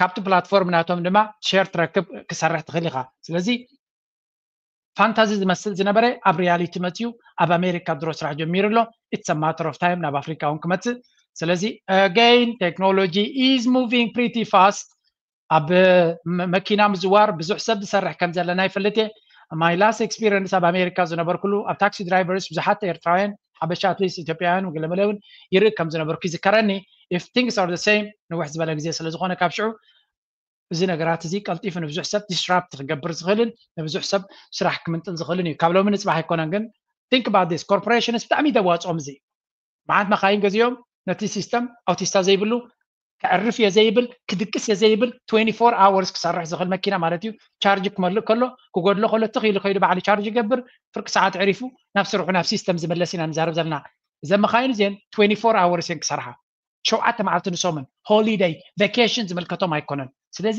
ካብቲ ፕላትፎርም ናቶም ድማ ሼር ትረክብ ክሰርሕ ትኽእል ኢኻ። ስለዚ ፋንታዚ ዝመስል ዝነበረ ኣብ ሪያሊቲ መፅዩ ኣብ ኣሜሪካ ድሮ ስራሕ ጀሚሩ ኣሎ። It's a matter of time ናብ ኣፍሪካ እውን ክመፅእ። ስለዚ again technology is moving pretty fast። ኣብ መኪና ምዝዋር ብዙሕ ሰብ ዝሰርሕ ከም ዘለና ይፈልጥ እየ። My last experience ኣብ ኣሜሪካ ዝነበርኩሉ ኣብ ታክሲ ድራይቨርስ ብዙሓት ኤርትራውያን ሓበሻ ኣትሊስት ኢትዮጵያውያን ገለመለ እውን ይርኢ ከም ዝነበርኩ ይዝከረኒ። If things are the same ንውሕ ዝበለ ግዜ ስለ ዝኾነ ካብ ሽዑ እዚ ነገራት እዚ ቀልጢፉ ንብዙሕ ሰብ ዲስራፕት ክገብር ዝኽእልን ንብዙሕ ሰብ ስራሕ ክምንጥል ዝኽእልን እዩ። ካብ ሎሚ ንፅባሕ ኣይኮነን ግን think about this corporations ብጣዕሚ ደዋፅኦም እዚ መዓት መካይን ገዚኦም ነቲ ሲስተም ኣውቲስታ ዘይብሉ ከዕርፍ እየ ዘይብል ክድቅስ እየ ዘይብል twenty-four hours ክሰርሕ ዝኽእል መኪና ማለት እዩ። ቻርጅ ክመልእ ከሎ ክጎድሎ ከሎ ትኽ ኢሉ ከይዱ ባዕሉ ቻርጅ ይገብር። ፍርቂ ሰዓት ዕሪፉ ናብ ስርሑ ናብ ሲስተም ዝምለስ ኢና ንዛረብ ዘለና። እዘን መካይን እዚአን twenty-four hours እየን ክሰርሓ። ሸውዓተ መዓልቲ ንሶምን ሆሊደይ ቨኬሽን ዝምልከቶም ኣይኮነን። ስለዚ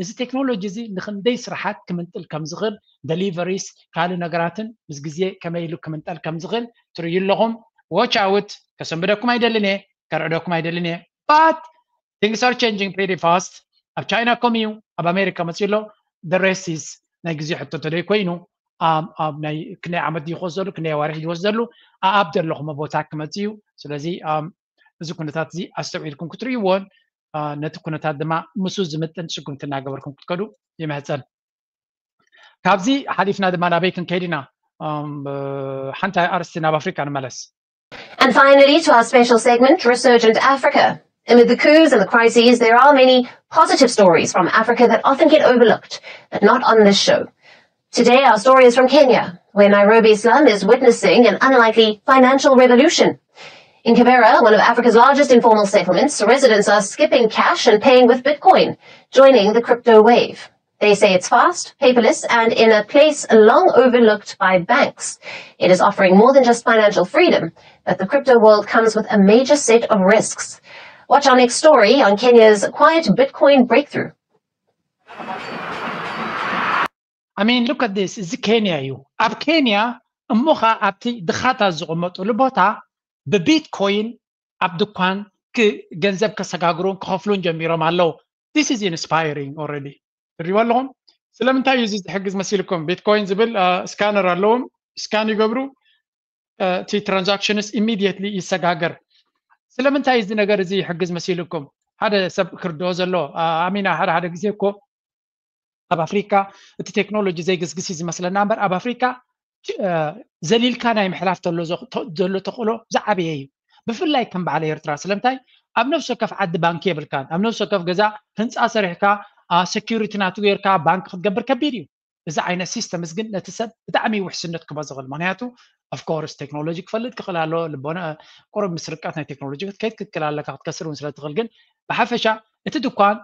እዚ ቴክኖሎጂ እዚ ንክንደይ ስራሓት ክምንጥል ከም ዝኽእል ደሊቨሪስ ካልእ ነገራትን ምስ ግዜ ከመይ ኢሉ ክምንጠል ከም ዝኽእል ትርእዩ ኣለኹም። Watch out። ከሰንብደኩም ኣይደልን እየ፣ ከርዕደኩም ኣይደልን እየ። But things are changing pretty fast። ኣብ ቻይና ከምኡ እዩ፣ ኣብ ኣሜሪካ መፅኡ ኣሎ። The rest is ናይ ግዜ ሕቶ ተደይ ኮይኑ ኣብ ናይ ክንደይ ዓመት ድዩ ክወስደሉ ክንደይ ኣዋርሕ ድዩ ክወስደሉ ኣኣብ ዘለኹም ቦታ ክመፅእ እዩ። ስለዚ እዚ ኩነታት እዚ ኣስተውዒልኩም ክትርእይዎን ነቲ ኩነታት ድማ ምስኡ ዝምጥን ስጉምቲ እናገበርኩም ክትከዱ ይምሕፀን። ካብዚ ሓሊፍና ድማ ናበይ ክንከይድ ኢና? ሓንቲ ኣርስቲ ናብ ኣፍሪካ ንመለስ። And finally, to our special segment, Resurgent Africa. Amid the coups and the crises, there are many positive stories from Africa that often get overlooked, but not on this show. Today, our story is from Kenya, where Nairobi slum is witnessing an unlikely financial revolution. In Kibera, one of Africa's largest informal settlements, residents are skipping cash and paying with Bitcoin, joining the crypto wave. They say it's fast, paperless, and in a place long overlooked by banks. It is offering more than just financial freedom, but the crypto world comes with a major set of risks. Watch our next story on Kenya's quiet Bitcoin breakthrough. I mean, look at this. እዚ ኬንያ እዩ። ኣብ ኬንያ እሞ ኸዓ ኣብቲ ድኻታት ዝቕመጡሉ ቦታ ብቢትኮይን ኣብ ድኳን ገንዘብ ከሰጋግሩን ክኸፍሉን ጀሚሮም ኣለዉ። This is inspiring already። ትሪእዎ ኣለኹም? ስለምንታይ እዩ እዚ ዝሕግዝ መሲልኩም? ቢትኮይን ዝብል ስካነር ኣለዎም፣ ስካን ይገብሩ፣ እቲ ትራንዛክሽንስ ኢሚዲየትሊ ይሰጋገር። ስለምንታይ እዚ ነገር እዚ ይሕግዝ መሲልኩም? ሓደ ሰብ ክርድኦ ዘሎ ኣሚና ሓደ ሓደ ግዜ እኮ ኣብ ኣፍሪካ እቲ ቴክኖሎጂ ዘይግስግስ እዩ ዝመስለና እምበር ኣብ ኣፍሪካ ዘሊልካ ናይ ምሕላፍ ዘሎ ተኽእሎ ዝዓበየ እዩ። ብፍላይ ከም በዓል ኤርትራ። ስለምንታይ? ኣብ ነፍሲ ወከፍ ዓዲ ባንኪ የብልካን። ኣብ ነፍሲ ወከፍ ገዛ ህንፃ ሰሪሕካ፣ ሴኩሪቲ ናቱ ጌርካ ባንክ ክትገብር ከቢድ እዩ። እዚ ዓይነት ሲስተምስ ግን ነቲ ሰብ ብጣዕሚ ውሕስነት ክህቦ ዝኽእል። ምክንያቱ ኦፍኮርስ ቴክኖሎጂ ክፈልጥ ክኽእል ኣሎ። ልቦና ቁሩብ ምስ ርቀት ናይ ቴክኖሎጂ ክትከይድ ክትክእል ኣለካ፣ ክትከስር እውን ስለ ትኽእል። ግን ብሓፈሻ እቲ ድኳን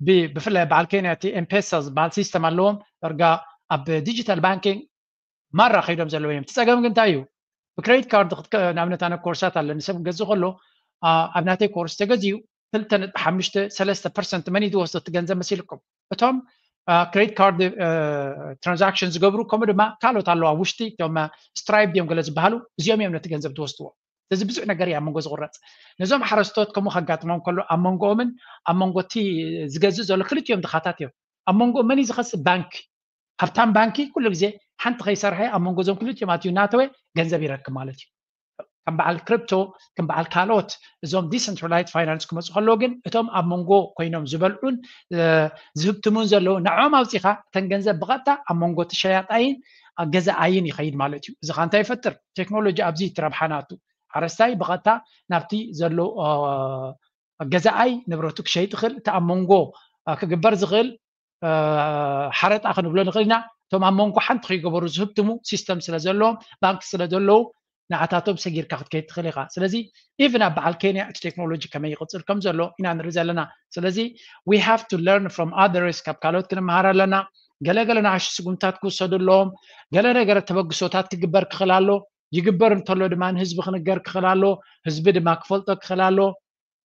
ብ- ብፍላይ በዓል ኬንያ እቲ ኤምፔሳ ዝበሃል ሲስተም ኣለዎም። ዳርጋ ኣብ ዲጂታል ባንኪንግ ማራ ከይዶም ዘለዉ እዮም። እቲ ጸገም ግን እንታይ እዩ? ብክሬዲት ካርድ ክትከ- ንኣብነት ኣነ ኮርሳት ኣለኒ፣ ሰብ ክገዝእ ከሎ፣ ኣ፣ ኣብ ናተይ ኮርስ ተገዚኡ ክልተ ነጥቢ ሓሙሽተ ሰለስተ ፐርሰንት መን እዩ ዝወስዶ እቲ ገንዘብ መሲልኩም? እቶም ክሬዲት ካርድ ትራንዛክሽን ዝገብሩ፣ ከምኡ ድማ ካልኦት ኣለዉ ኣብ ውሽጢ፣ እቶም ስትራይፕ ድዮም ገለ ዝበሃሉ፣ እዚኦም እዮም ነቲ ገንዘብ ዝወስድዎ። ስለዚ ብዙሕ ነገር እዩ ኣብ መንጎ ዝቑረጽ። ነዞም ሓረስቶት ከምኡ ከጋጥሞም ከሎ ኣብ መንጎኦምን ኣብ መንጎ እቲ ዝገዝእ ዘሎ ክልቲኦም ድኻታት እዮም። ኣብ መንጎ መን እዩ ዝኸስብ? ባንኪ። ሃብታም ባንኪ ኩሉ ግዜ ሓንቲ ከይሰርሐ ኣብ መንጎ እዞም ክልቲኦም ኣትዩ እናተወ ገንዘብ ይረክብ ማለት እዩ። ከም በዓል ክሪፕቶ፣ ከም በዓል ካልኦት እዞም ዲሰንትራላይዝድ ፋይናንስ ክመፁ ከለዉ ግን እቶም ኣብ መንጎ ኮይኖም ዝበልዑን እ፣ ዝህብትሙን ዘለዉ ንዖም ኣውፂኻ እተን ገንዘብ ብቐጥታ ኣብ መንጎ እቲ ሸያጣይን ኣብ ገዛኣይን ይኸይድ ማለት እዩ። እዚ ኸ እንታይ ይፈጥር? ቴክኖሎጂ ኣብዚ እቲ ረብሓ ናቱ። ሓረስታይ ብቐጥታ ናብቲ ዘሎ እ፣ ገዛኣይ ንብረቱ ክሸይጥ ይኽእል። እቲ ኣብ መንጎ እ፣ ክግበር ዝኽእል እ፣ ሓረጣ ክንብሎ ንኽእል ኢና። እቶም ኣብ መንጎ ሓንቲ ከይገበሩ ዝህብትሙ ሲስተም ስለ ዘለዎም፣ ባንክ ስለ ዘለዉ ንዓታቶም ሰጊርካ ክትከይድ ትኽእል ኢኻ። ስለዚ ኢቭን ኣብ በዓል ኬንያ እቲ ቴክኖሎጂ ከመይ ይቕጽል ከም ዘሎ ኢና ንርኢ ዘለና። ስለዚ we have to learn from others፣ ካብ ካልኦት ክንመሃር ኣለና። ገለገለ ንኣሽቱ ስጉምታት ክውሰዱ ኣለዎም። ገለ ነገር ተበግሶታት ክግበር ክኽእል ኣሎ። ይግበር እንተሎ ድማ ንህዝቢ ክንገር ክኽእል ኣሎ። ህዝቢ ድማ ክፈልጦ ክኽእል ኣሎ።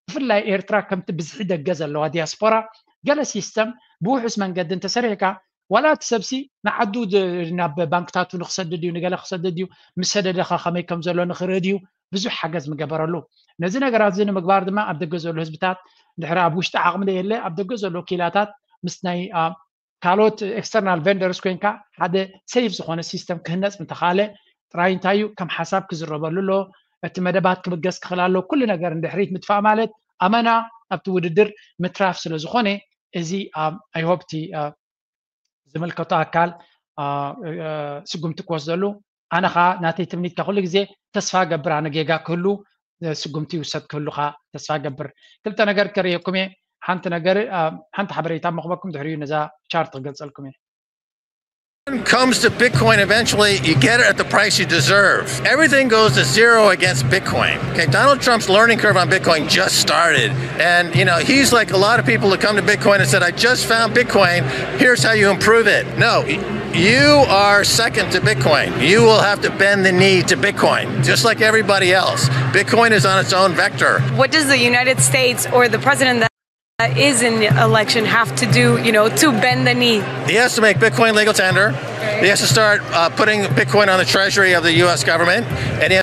ብፍላይ ኤርትራ ከምቲ ብዝሒ ደገ ዘለዋ ዲያስፖራ ገለ ሲስተም ብውሑስ መንገዲ እንተሰሪሕካ ዋላ እቲ ሰብሲ ንዓዱ ድ- ናብ ባንክታቱ ንክሰድድ እዩ፣ ንገለ ክሰድድ እዩ፣ ምስ ሰደደኻ ከመይ ከም ዘሎ ንክርኢ ድዩ ብዙሕ ሓገዝ ምገበረሉ። ነዚ ነገራት እዚ ንምግባር ድማ ኣብ ደገ ዘሎ ህዝብታት ድሕሪ ኣብ ውሽጢ ዓቕሚ ዘየለ ኣብ ደገ ዘሎ ወኪላታት ምስ ናይ አ፣ ካልኦት ኤክስተርናል ቨንደርስ ኮይንካ ሓደ ሴፍ ዝኾነ ሲስተም ክህነፅ እንተኻለ ጥራይ እንታይ እዩ ከም ሓሳብ ክዝረበሉ ኣሎ። እቲ መደባት ክብገስ ክኽእል ኣሎ። ኩሉ ነገር ንድሕሪት ምጥፋእ ማለት ኣመና ኣብቲ ውድድር ምትራፍ ስለ ዝኾነ እዚ ኣይሆፕቲ ዝምልከቶ ኣካል ስጉምቲ ክወስደሉ ኣነ ከዓ ናተይ ትምኒትካ ኩሉ ግዜ ተስፋ ገብር ኣነ ጌጋ ክህሉ ስጉምቲ ይውሰድ ክህሉ ከዓ ተስፋ ገብር። ክልተ ነገር ከርእየኩም እየ። ሓንቲ ነገር ሓንቲ ሓበሬታ መኽበኩም ድሕሪኡ ነዛ ቻርት ክገልፀልኩም እየ። Comes to Bitcoin, eventually you get it at the price you deserve. Everything goes to zero against Bitcoin. Okay, Donald Trump's learning curve on Bitcoin just started. And, you know, he's like a lot of people who come to Bitcoin and said, I just found Bitcoin. Here's how you improve it. No, you are second to Bitcoin. You will have to bend the knee to Bitcoin, just like everybody else. Bitcoin is on its own vector. What does the United States or the president that is in the election have to do, you know, to bend the knee? He has to make Bitcoin legal tender. He has to start uh, putting Bitcoin on the treasury of the U S government. And he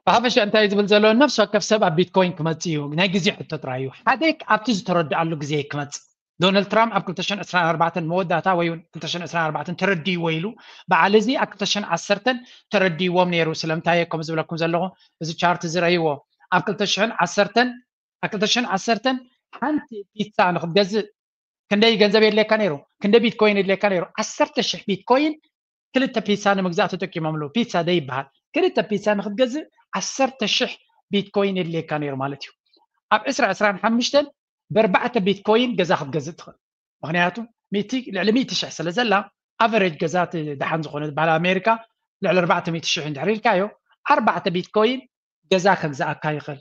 ብሓፈሻ እንታይ ዝብል ዘሎ ነፍሲ ወከፍ ሰብ ኣብ ቢትኮይን ክመጽእ እዩ። ናይ ግዜ ሕቶ ጥራይ እዩ። ሓደ ኣብቲ ዝተረድኣሉ ግዜ ክመጽእ። ዶናልድ ትራምፕ ኣብ ክልተ ሽሕን ዕስራን ኣርባዕተን መወዳእታ ወይ እውን ክልተ ሽሕን ዕስራን ኣርባዕተን ተረዲእዎ ኢሉ በዓል እዚ ኣብ ክልተ ሽሕን ዓሰርተን ተረዲእዎም ነይሩ። ስለምንታይ ከም ዝብለኩም ዘለኹ እዚ ቻርት ዝረእይዎ ኣብ ክልተ ሽሕን ዓሰርተን ኣብ ክልተ ሽሕን ዓሰርተን ሓንቲ ፒዛ ንክትገዝእ ክንደይ ገንዘብ የድልየካ ነይሩ? ክንደይ ቢትኮይን የድልየካ ነይሩ? ዓሰርተ ሽሕ ቢትኮይን ክልተ ፒዛ ንምግዛእ ተጠቂሞምሉ። ፒዛ ደይ ይበሃል። ክልተ ፒዛ ንክትገዝእ ዓሰርተ ሽሕ ቢትኮይን የድልየካ ነይሩ ማለት እዩ። ኣብ ዕስራ ዕስራን ሓሙሽተን ብኣርባዕተ ቢትኮይን ገዛ ክትገዝእ ትኽእል። ምክንያቱ ሚእቲ ልዕሊ ሚእቲ ሽሕ ስለ ዘላ ኣቨሬጅ ገዛ እቲ ደሓን ዝኾነ ዝበሃል ኣሜሪካ ልዕሊ ኣርባዕተ ሚእቲ ሽሕ እንድሕር ኢልካዮ ኣርባዕተ ቢትኮይን ገዛ ከግዛኣካ ይኽእል።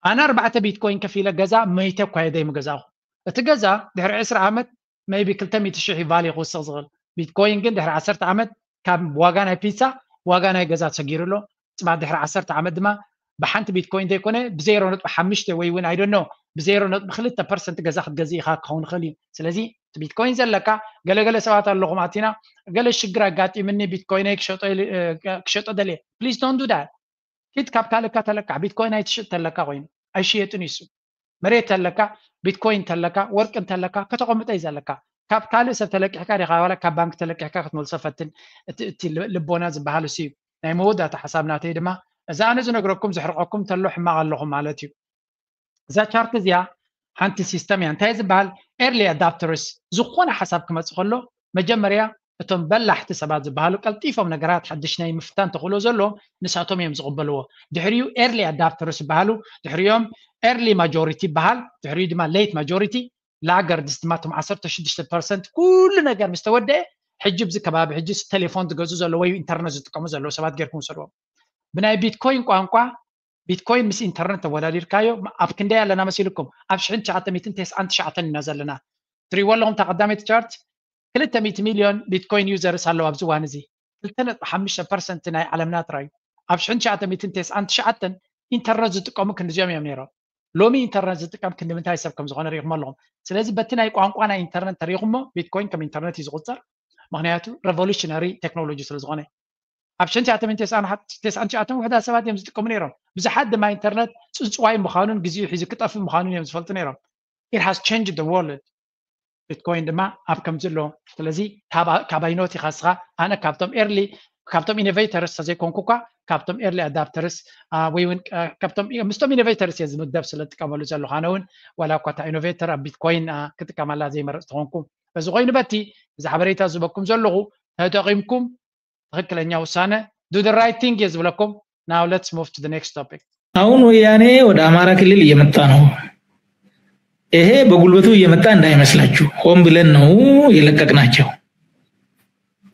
ኣነ ኣርባዕተ ቢትኮይን ከፊለ ገዛ መይተ እኳ እየ ዘይምገዛእኹ። እቲ ገዛ ድሕሪ ዕስራ ዓመት maybe ክልተ ሚእቲ ሽሕ እዩ ቫልዩ ክውስኽ ዝኽእል። ቢትኮይን ግን ድሕሪ ዓሰርተ ዓመት ካብ ዋጋ ናይ ፒዛ ዋጋ ናይ ገዛ ተሰጊሩ ኣሎ። ፅባሕ ድሕሪ ዓሰርተ ዓመት ድማ ብሓንቲ ቢትኮይን ዘይኮነ ብዜሮ ነጥቢ ሓሙሽተ ወይ እውን ኣይደኖ ብዜሮ ነጥቢ ክልተ ፐርሰንት ገዛ ክትገዝእ ኢኻ ክኸውን ይኽእል እዩ። ስለዚ እቲ ቢትኮይን ዘለካ ገለገለ ሰባት ኣለኹም ኣቲና ገለ ሽግር ኣጋጢምኒ ቢትኮይነይ ክሸጦ ኢሉ- እ፣ ክሸጦ ደልየ please don't do that። ኪድ ካብ ካልእካ ተለካዕ ቢትኮይን ኣይትሽጥ ተለካ ኮይኑ ኣይሽየጥን ይሱ መሬት ተለካ ቢትኮይን ተለካ ወርቂ እንተለካ ከተቆምጠ እዩ ዘለካ። ካብ ካልእ ሰብ ተለቂሕካ ዲኻ ዋላ ካብ ባንክ ተለቂሕካ ክትመልሶ ፈትን። እቲ እቲ ልቦና ዝበሃል እሱ እዩ። ናይ መወዳእታ ሓሳብ ናተይ ድማ እዛ ኣነ ዝነግረኩም ዘሕርቐኩም እንተሎ ሕማቕ ኣለኹም ማለት እዩ። እዛ ቻርት እዚኣ ሓንቲ ሲስተም እያ። እንታይ ዝበሃል ኤርሊ ኣዳፕተርስ ዝኾነ ሓሳብ ክመፅእ ከሎ መጀመርያ እቶም በላሕቲ ሰባት ዝበሃሉ ቀልጢፎም ነገራት ሓድሽ ናይ ምፍታን ተኽእሎ ዘለዎም ንሳቶም እዮም ዝቕበልዎ። ድሕሪኡ ኤርሊ ኣዳፕተርስ ይበሃሉ። ድሕሪኦም ኤርሊ ማጆሪቲ ይበሃል። ድሕሪኡ ድማ ሌት ማጆሪቲ፣ ላገርድስ ድማ እቶም ዓሰርተ ሽዱሽተ ፐርሰንት። ኩሉ ነገር ምስ ተወደአ ሕጂ ብዚ ከባቢ ሕጂ ቴሌፎን ዝገዙ ዘለዉ ወይ ኢንተርነት ዝጥቀሙ ዘለዉ ሰባት ጌርኩም ውሰድዎም። ብናይ ቢትኮይን ቋንቋ፣ ቢትኮይን ምስ ኢንተርነት ተወዳዲርካዮ ኣብ ክንደይ ኣለና መሲልኩም? ኣብ ሽሕን ትሽዓተ ሚእትን ተስዓን ትሽዓተን ኢና ዘለና። ትሪእዎ ኣለኹም እታ ቀዳመይቲ ቻርት፣ ክልተ ሚእቲ ሚልዮን ቢትኮይን ዩዘርስ ኣለዉ ኣብዚ እዋን እዚ። ክልተ ነጥቢ ሓሙሽተ ፐርሰንት ናይ ዓለምና ጥራይ እዩ። ኣብ ሽሕን ትሽዓተ ሚእትን ተስዓን ትሽዓተን ኢንተርነት ዝጥቀሙ ክንዲዚኦም እዮም ነይሮም። ሎሚ ኢንተርነት ዝጥቀም ክንዲ ምንታይ ሰብ ከም ዝኾነ ርኢኹም ኣለኹም። ስለዚ በቲ ናይ ቋንቋ ናይ ኢንተርነት ተሪኹሞ፣ ቢትኮይን ከም ኢንተርነት እዩ ዝቑጸር። ምኽንያቱ ሬቮሉሽነሪ ቴክኖሎጂ ስለ ዝኾነ። ኣብ ሽሕን ትሽዓተ ሚእትን ተስዓን ትሽዓተን ውሑዳት ሰባት እዮም ዝጥቀሙ ነይሮም። ብዙሓት ድማ ኢንተርነት ጽንጽዋይ ምዃኑን ግዜኡ ሒዙ ክጠፍእ ምዃኑን እዮም ዝፈልጡ ነይሮም። It has changed the world። ቢትኮይን ድማ ኣብ ከምዚ ኣሎ። ስለዚ ካብ፣ ካብ ኣይኖት ኢኻ እስኻ። ኣነ ካብቶም ኤርሊ፣ ካብቶም ኢኖቬተርስ ተዘይኮንኩ እኳ ካብቶም ኤርሊ ኣዳፕተርስ ወይ እውን አ፣ ካብቶም ምስቶም ኢኖቬተርስ እየ ዝምደብ ስለ ዝጥቀመሉ ዘለኹ። ኣነ እውን ዋላ እኳ እታ ኢኖቬተር ኣብ ቢትኮይን አ፣ ክጥቀመላ ዘይመረጽ ተኾንኩ። በዚ ኮይኑ በቲ እዚ ሓበሬታ ዝህበኩም ዘለኹ ተጠቒምኩም ትኽክለኛ ውሳነ do the right thing እየ ዝብለኩም። Now let's move to the next topic። አሁን ወያኔ ወደ አማራ ክልል እየመጣ ነው። ይሄ በጉልበቱ እየመጣ እንዳይመስላችሁ፣ ሆን ብለን ነው የለቀቅናቸው።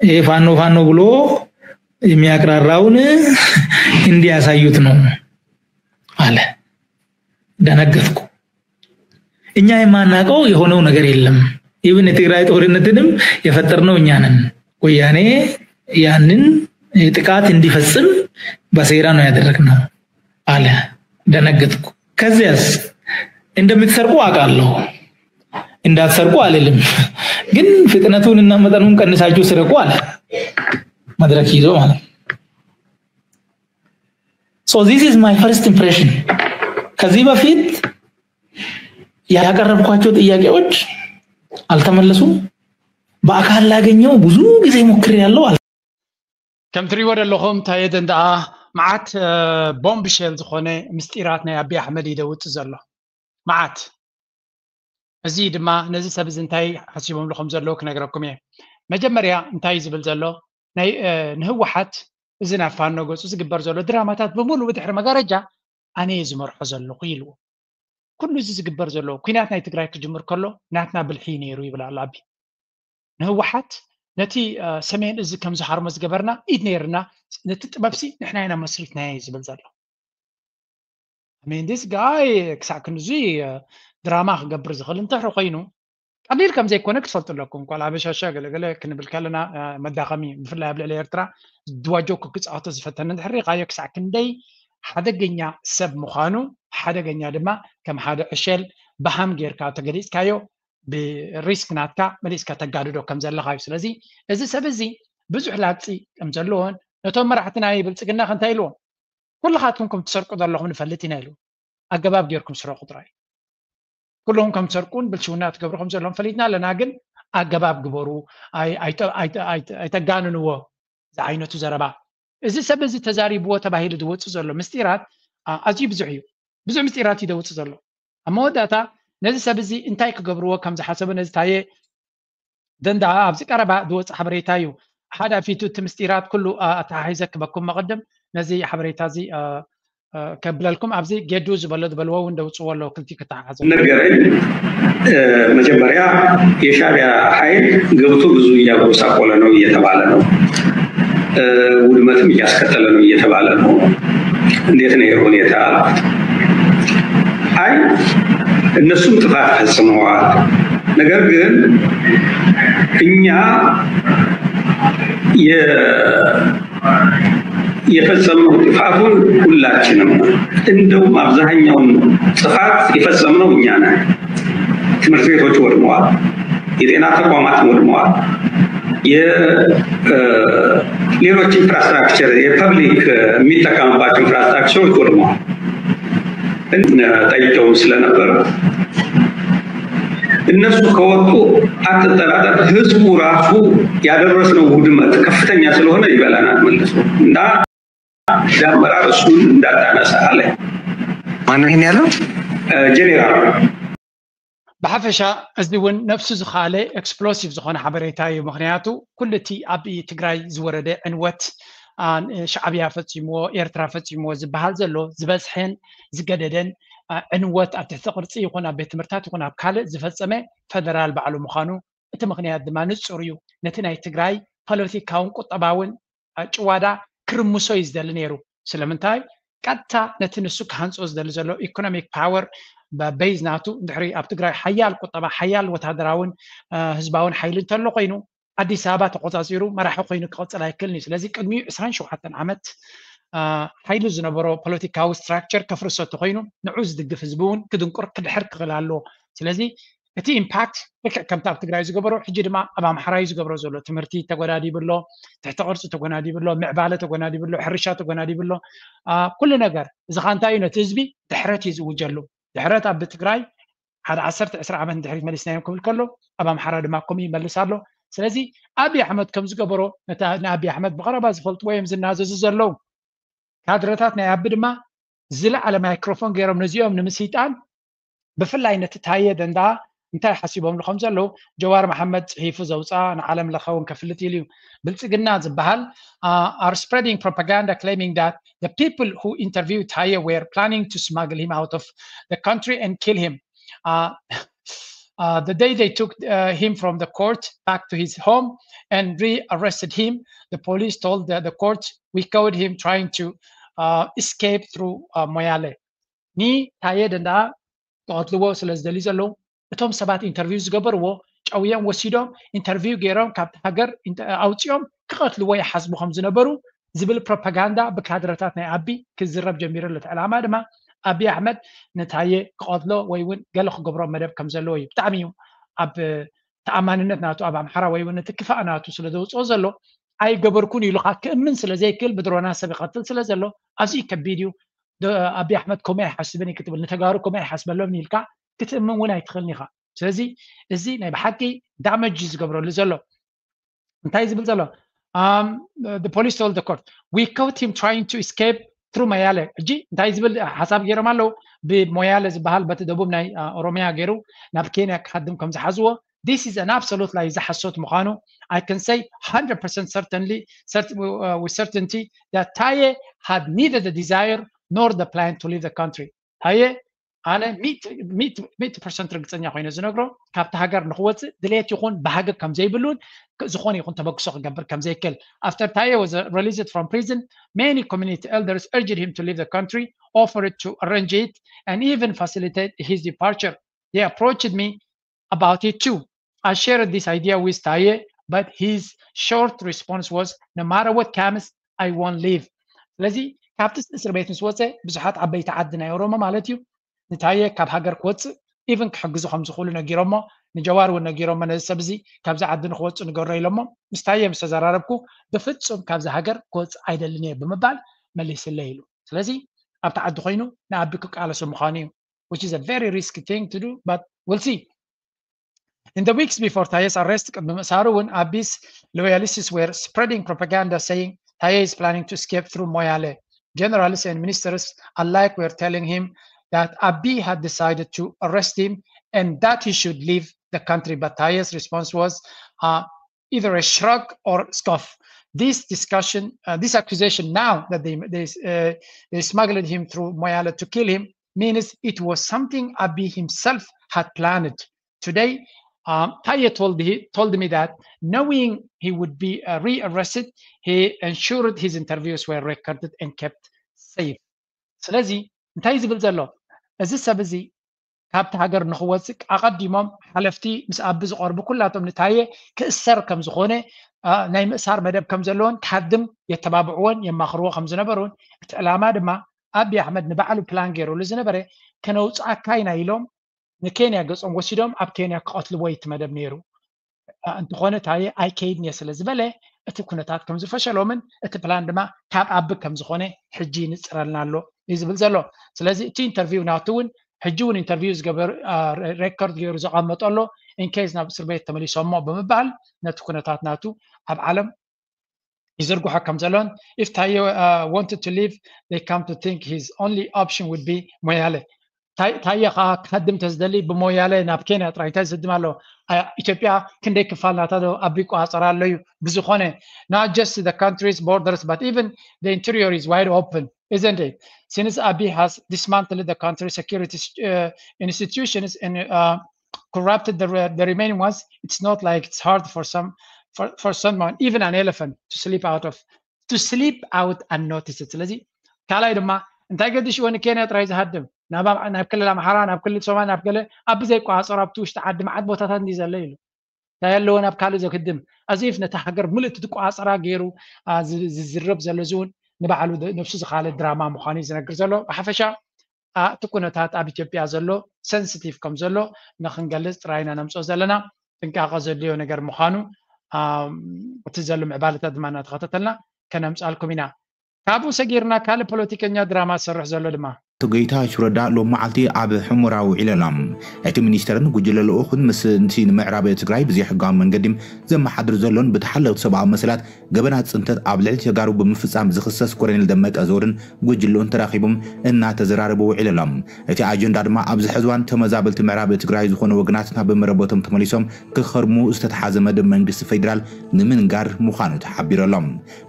ይሄ ፋኖ ፋኖ ብሎ የሚያቅራራውን እንዲያሳዩት ነው አለ። ደነገጥኩ። እኛ የማናውቀው የሆነው ነገር የለም። ኢቭን የትግራይ ጦርነትንም የፈጠርነው እኛ ነን። ወያኔ ያንን ጥቃት እንዲፈጽም በሴራ ነው ያደረግነው አለ። ደነገጥኩ። ከዚያስ እንደምትሰርቁ አውቃለሁ፣ እንዳትሰርቁ አልልም፣ ግን ፍጥነቱን እና መጠኑን ቀንሳችሁ ስረቁ አለ። መድረክ ይዞ ማለት ነው። So this is my first impression። ከዚህ በፊት ያቀረብኳቸው ጥያቄዎች አልተመለሱም። በአካል ላገኘው ብዙ ጊዜ ሞክሬያለሁ። ከም ትሪእዎ ዘለኹም ታየ ደንደኣ መዓት ቦምብ ሼል ዝኾነ ምስጢራት ናይ ኣቢ ኣሕመድ እዩ ደውፅ ዘሎ። መዓት። እዚ ድማ ነዚ ሰብ እዚ እንታይ ሓሲቦምሉ ከም ዘለዉ ክነግረኩም እየ። መጀመርያ እንታይ እዩ ዝብል ዘሎ? ናይ ንህወሓት እዚ ናብ ፋኖ ገፁ ዝግበር ዘሎ ድራማታት ብምሉእ ብድሕሪ መጋረጃ ኣነ እየ ዝመርሖ ዘለኹ ኢልዎ። ኩሉ እዚ ዝግበር ዘሎ ኩናት ናይ ትግራይ ክጅምር ከሎ ናትና ብልሒ እዩ ነይሩ ይብል ኣሎ ኣቢ። ንህወሓት ነቲ ሰሜን እዚ ከም ዝሃርሞ ዝገበርና ኢድ ነይርና፣ ነቲ ጥበብሲ ንሕና ኢና መስሪትናዮ እዩ ዝብል ዘሎ። I mean, this guy ክሳዕ ክንዙይ ድራማ ክገብር ዝኽእል እንተሕሪ ኮይኑ ቀሊል ከም ዘይኮነ ክትፈልጡ ኣለኩም። ኳል ኣበሻሻ ገለገለ ክንብል ከለና መዳኸሚ፣ ብፍላይ ኣብ ልዕሊ ኤርትራ ድዋጆ ክጻወቶ ዝፈተነ እንድሕር ሪኻዮ ክሳዕ ክንደይ ሓደገኛ ሰብ ምዃኑ፣ ሓደገኛ ድማ ከም ሓደ ዕሸል ብሃም ጌርካ ተገሊጽካዮ ብሪስክ ናትካ መሊስካ ተጋድዶ ከም ዘለኻ እዩ። ስለዚ እዚ ሰብ እዚ ብዙሕ ላግጺ ከም ዘለዎን ነቶም መራሕቲ ናይ ብልጽግና ከ እንታይ ኢልዎም? ኩልኻትኩም ከም ትሰርቁ ዘለኹም ንፈልጥ ኢና ኢሉ። ኣገባብ ጌርኩም ስረቁ ጥራይ። ኩልኹም ከም ትሰርቁን ብልሽውና ትገብሩ ከም ዘለኹም ፈሊጥና ኣለና፣ ግን ኣገባብ ግበሩ፣ ኣይ- ኣይተ- ኣይተ- ኣይተ- ኣይተጋንንዎ ዝዓይነቱ ዘረባ። እዚ ሰብ እዚ ተዛሪብዎ ተባሂሉ ዝወፅእ ዘሎ ምስጢራት ኣ- ኣዝዩ ብዙሕ እዩ። ብዙሕ ምስጢራት እዩ ዘውፅእ ዘሎ። ኣብ መወዳእታ ነዚ ሰብ እዚ እንታይ ክገብርዎ ከም ዝሓሰቡ ነዚ ታየ ደንደኣ ኣብዚ ቀረባ ዝወፅእ ሓበሬታ እዩ። ሓዳፊቱ እቲ ምስጢራት ኩሉ ኣተሓሒዘ ክበኩም መቐድም ነዚ ሓበሬታ እዚ ከብለልኩም ኣብዚ ጌዱ ዝበሎ ዝበልዎ እውን ደውፅዎ ኣለዎ ክልቲ ክተሓሓዘ ነገረኝ። መጀመሪያ የሻዕቢያ ኃይል ገብቶ ብዙ እያጎሳቆለ ነው እየተባለ ነው፣ ውድመትም እያስከተለ ነው እየተባለ ነው። እንዴት ነው ይህ ሁኔታ አልኩት። አይ እነሱም ጥፋት ፈጽመዋል፣ ነገር ግን እኛ የፈጸምነው ጥፋቱን ሁላችንም፣ እንደውም አብዛኛውን ጥፋት የፈጸምነው እኛ ነን። ትምህርት ቤቶች ወድመዋል፣ የጤና ተቋማት ወድመዋል፣ ሌሎች ኢንፍራስትራክቸር የፐብሊክ የሚጠቀምባቸው ኢንፍራስትራክቸሮች ወድመዋል። ጠይቀውም ስለነበር እነሱ ከወጡ አትጠራጠር፣ ህዝቡ ራሱ ያደረስነው ውድመት ከፍተኛ ስለሆነ ይበላናል መልሶ እና አመራር እሱን እንዳታነሳ አለ። ማነው ይሄን ያለው? ጄኔራል ሓፈሻ እዚ እውን ነፍሱ ዝኸኣለ explosive ዝኾነ ሓበሬታ እዩ። ምኽንያቱ ኩሉ እቲ ኣብ ትግራይ ዝወረደ ዕንወት፣ ሻዕብያ ፈፂምዎ፣ ኤርትራ ፈፂምዎ ዝበሃል ዘሎ ዝበዝሐን ዝገደደን ዕንወት ኣብ ትሕቲ ቅርፂ ይኹን ኣብ ቤት ትምህርታት ይኹን ኣብ ካልእ ዝፈፀመ ፈደራል ባዕሉ ምዃኑ እቲ ምኽንያት ድማ ንፁር እዩ። ነቲ ናይ ትግራይ ፖለቲካውን ቁጠባውን ጭዋዳ ክርምሶ እዩ ዝደሊ ነይሩ። ስለምንታይ? ቀጥታ ነቲ ንሱ ክሃንፆ ዝደሊ ዘሎ economic power base ናቱ፣ እንድሕሪ ኣብ ትግራይ ሓያል ቁጠባ፣ ሓያል ወታደራውን ህዝባውን ሓይሊ እንተሎ ኮይኑ፣ ኣዲስ ኣበባ ተቆፃፂሩ መራሒ ኮይኑ ክቐፅል ኣይክእልን እዩ። ስለዚ ቅድሚኡ ዕስራን ሸውዓተን ዓመት ሓይሊ ዝነበሮ ፖለቲካዊ structure ከፍርሶ እንተኮይኑ፣ ንዑ ዝድግፍ ህዝቢ እውን ክድንቁር ክድሕር ክኽእል ኣለዎ። ስለዚ እቲ impact ልክዕ ከምቲ ኣብ ትግራይ ዝገበሮ ሕጂ ድማ ኣብ ኣምሓራ እዩ ዝገብሮ ዘሎ። ትምህርቲ ተጎዳዲቡ ኣሎ፣ ትሕቲ ቅርፂ ተጎናዲቡ ኣሎ፣ ምዕባለ ተጎናዲቡ ኣሎ፣ ሕርሻ ተጎናዲቡ ኣሎ። ኩሉ ነገር እዚ ከዓ እንታይ እዩ? ነቲ ህዝቢ ድሕረት እዩ ዝውጀሉ። ድሕረት ኣብ ትግራይ ሓደ ዓሰርተ ዕስራ ዓመት ንድሕሪት መሊስናዮም ክብል ከሎ፣ ኣብ ኣምሓራ ድማ ከምኡ ይመልስ ኣሎ። ስለዚ ኣብይ ኣሕመድ ከም ዝገበሮ ንኣብይ ኣሕመድ ብቐረባ ዝፈልጥዎ እዮም ዝናዘዙ ዘለዉ። ካድረታት ናይ ኣቢ ድማ ዝለዓለ ማይክሮፎን ገይሮም ነዚኦም ንምስይጣን፣ ብፍላይ ነቲ ታየ ደንዳ እንታይ ሓሲቦምሉ ከም ዘለዉ ጀዋር መሓመድ ፅሒፉ ዘውፅኣ ንዓለም ለኸ እውን ከፍልጥ ኢሉ እዩ። ብልፅግና ዝበሃል are spreading propaganda claiming that the people who interviewed Taye were planning to smuggle him out of the country and kill him. Uh, uh, the day they took uh, him from the court back to his home and rearrested him, the police told the, the court, "We caught him trying to uh, escape through uh, Moyale." ንታየ ደንዳ ክቐትልዎ ስለ ዝደልዩ ዘለዉ፣ እቶም ሰባት ኢንተርቪው ዝገበርዎ ጨውዮም ወሲዶም ኢንተርቪው ገይሮም ካብቲ ሃገር ኣውፂኦም ክቐትልዎ ይሓስቡ ከም ዝነበሩ ዝብል ፕሮፓጋንዳ ብካድረታት ናይ ኣቢ ክዝረብ ጀሚሩ ኣሎ። እቲ ዕላማ ድማ ኣቢ ኣሕመድ ንታየ ክቐትሎ ወይ እውን ገለ ክገብሮ መደብ ከም ዘለዎ እዩ። ብጣዕሚ እዩ ኣብ ተኣማንነት ናቱ ኣብ ኣምሓራ ወይ እውን እቲ ክፋእ ናቱ ስለ ዘውፅኦ ዘሎ፣ ኣይገበርኩን ኢሉካ ክእምን ስለ ዘይክእል፣ ብድሮና ሰብ ይቐትል ስለ ዘሎ ኣዝዩ ከቢድ እዩ። ኣቢ ኣሕመድ ከምኡ ኣይሓስብን እዩ ክትብል፣ ንተጋሩ ከምኡ ኣይሓስበሎምን ኢልካ ክትእምን እውን ኣይትኽእልን ኢኻ። ስለዚ እዚ ናይ ብሓቂ ዳመጅ እዩ ዝገብረሉ ዘሎ። እንታይ ዝብል ዘሎ? Um, the police told the court, "We caught him trying to escape through Moyale." ሕጂ እንታይ ዝብል ሓሳብ ገይሮም ኣለዉ? ብሞያለ ዝበሃል በቲ ደቡብ ናይ ኦሮሚያ ገይሩ ናብ ኬንያ ክሃድም ከም ዝሓዝዎ፣ this is an absolute lie፣ እዚ ሓሶት ምዃኑ I can say hundred percent certainly, cert- uh, with certainty that Taye had neither the desire nor the plan to leave the country. ታየ ኣነ ሚእቲ ፐርሰንት ርግፀኛ ኮይነ ዝነግሮ ካብቲ ሃገር ንክወፅእ ድሌት ይኹን ባህጊ ከም ዘይብሉን ዝኾነ ይኹን ተበግሶ ክገብር ከም ዘይክእል። After Taye was released from prison, many community elders urged him to leave the country, offered to arrange it and even facilitate his departure. They approached me about it too. I shared this idea with Taye, but his short response was, "No matter what comes, I won't leave." ስለዚ ካብቲ እስር ቤት ምስ ወፀ ብዙሓት ዓበይቲ ዓዲ ናይ ኦሮሞ ማለት እዩ ንታየ ካብ ሃገር ክወፅእ ኢቭን ክሕግዙ ከም ዝኽእሉ ነጊሮሞ፣ ንጀዋር እውን ነጊሮሞ፣ ነዚ ሰብ እዚ ካብዚ ዓዲ ንክወፅእ ንገሮ ኢሎሞ። ምስ ታየ ምስ ተዘራረብኩ ብፍፁም ካብዚ ሃገር ክወፅእ ኣይደልን እየ ብምባል መሊስለይ ኢሉ። ስለዚ ኣብቲ ዓዲ ኮይኑ ንኣቢ ክቃለሶ ምዃኑ እዩ፣ which is a very risky thing to do, but we'll see. In the weeks before Taye's arrest, ቅድሚ ምእሳሩ እውን ኣቢስ loyalists were spreading propaganda saying Taye is planning to escape through Moyale. Generals and ministers alike were telling him that Abiy had decided to arrest him and that he should leave the country. But Taye's response was uh, either a shrug or scoff. This discussion, uh, this accusation now that they, they, uh, they smuggled him through Moyale to kill him means it was something Abiy himself had planned. Today, um, Taye told, he, told me that knowing he would be uh, rearrested, he ensured his interviews were recorded and kept safe. ስለዚ እንታይ ዝብል ዘሎ እዚ ሰብ እዚ ካብቲ ሃገር ንክወፅእ ኣቐዲሞም ሓለፍቲ ምስ ኣቢ ዝቐርቡ ኩላቶም ንታየ ክእሰር ከም ዝኾነ ናይ ምእሳር መደብ ከም ዘለዎን ክሃድም የተባብዕዎን የማኽርዎ ከም ዝነበሩን እቲ ዕላማ ድማ ኣቢ ኣሕመድ ንባዕሉ ፕላን ገይሩሉ ዝነበረ ከነውፅኣካ ኢና ኢሎም ንኬንያ ገፆም ወሲዶም ኣብ ኬንያ ክቐትልዎ እዩ እቲ መደብ ነይሩ። እንተኾነ ታየ ኣይከይድን እየ ስለ ዝበለ እቲ ኩነታት ከም ዝፈሸሎምን እቲ ፕላን ድማ ካብ ኣቢ ከም ዝኾነ ሕጂ ይንፅረልና ኣሎ እዩ ዝብል ዘሎ። ስለዚ እቲ ኢንተርቪው ናቱ እውን ሕጂ እውን ኢንተርቪው ዝገበር ሬኮርድ ገይሩ ዘቐመጦ ኣሎ። ኢንኬዝ ናብ እስር ቤት ተመሊሶሞ ብምባል ነቲ ኩነታት ናቱ ኣብ ዓለም ይዝርግሖ ከም ዘሎን if Taye uh, wanted to leave they come to think his only option would be Moyale. ታየ ከዓ ክሃድም ተዝደሊ ብሞያለ ናብ ኬንያ ጥራይ እንታይ ዝህድም ኣሎ? ኢትዮጵያ ክንደይ ክፋል ናታ ዶ ኣብ ይቆፃፀር ኣሎ እዩ? ብዝኾነ not just the country's borders but even the interior is wide open, isn't it? Since Abiy has dismantled the country's security uh, institutions and uh, corrupted the, the remaining ones, it's not like it's hard for some for, for someone, even an elephant, to sleep out of to sleep out unnoticed. ስለዚ ካልኣይ ድማ እንታይ ገዲሽዎ ንኬንያ ጥራይ ዝሃድም? ናብ ክልል ኣምሓራ፣ ናብ ክልል ሶማል፣ ናብ ገለ ኣብ ብዘይቋፀሮ ኣብቲ ውሽጢ ዓዲ መዓት ቦታታት እንዲ ዘሎ ኢሉ እንታይ ኣለዎ ናብ ካልእ ዘክድም? ኣዚፍ ነታ ሃገር ምልእቲ ትቋፀራ ገይሩ ዝዝረብ ዘሎ እዚ እውን ንባዕሉ ነብሱ ዝካለ ድራማ ምዃኑ እዩ ዝነግር ዘሎ። ብሓፈሻ እቲ ኩነታት ኣብ ኢትዮጵያ ዘሎ ሰንስቲቭ ከም ዘሎ ንክንገልፅ ጥራይና ነምፅኦ ዘለና። ጥንቃቐ ዘድልዮ ነገር ምዃኑ እቲ ዘሎ ምዕባለታት ድማ እናተኸታተልና ከነምፅኣልኩም ኢና። ካብኡ ሰጊርና ካልእ ፖለቲከኛ ድራማ ዝሰርሕ ዘሎ ድማ ኣቶ ጌታቸው ረዳ ሎም መዓልቲ ኣብ ሑመራ ውዒሉ ኣሎ። እቲ ሚኒስተርን ጉጅለ ልኡኽን ምስ እቲ ንምዕራብ ትግራይ ብዘይሕጋዊ መንገዲ ዘመሓድር ዘሎን ብተሓለቕቲ ሰብኣዊ መሰላት ገበናት ፅንተት ኣብ ልዕሊ ተጋሩ ብምፍፃም ዝኽሰስ ኮሎኔል ደመቀ ዘውድን ጉጅልኡን ተራኺቦም እናተዘራረቡ ውዒሉ ኣሎ። እቲ ኣጀንዳ ድማ ኣብዚ ሕዚ እዋን ተመዛበልቲ ምዕራብ ትግራይ ዝኾኑ ወገናት ናብ መረበቶም ተመሊሶም ክኸርሙ ዝተተሓዘ መደብ መንግስቲ ፌዴራል ንምንጋር ምዃኑ ተሓቢሩ ኣሎ።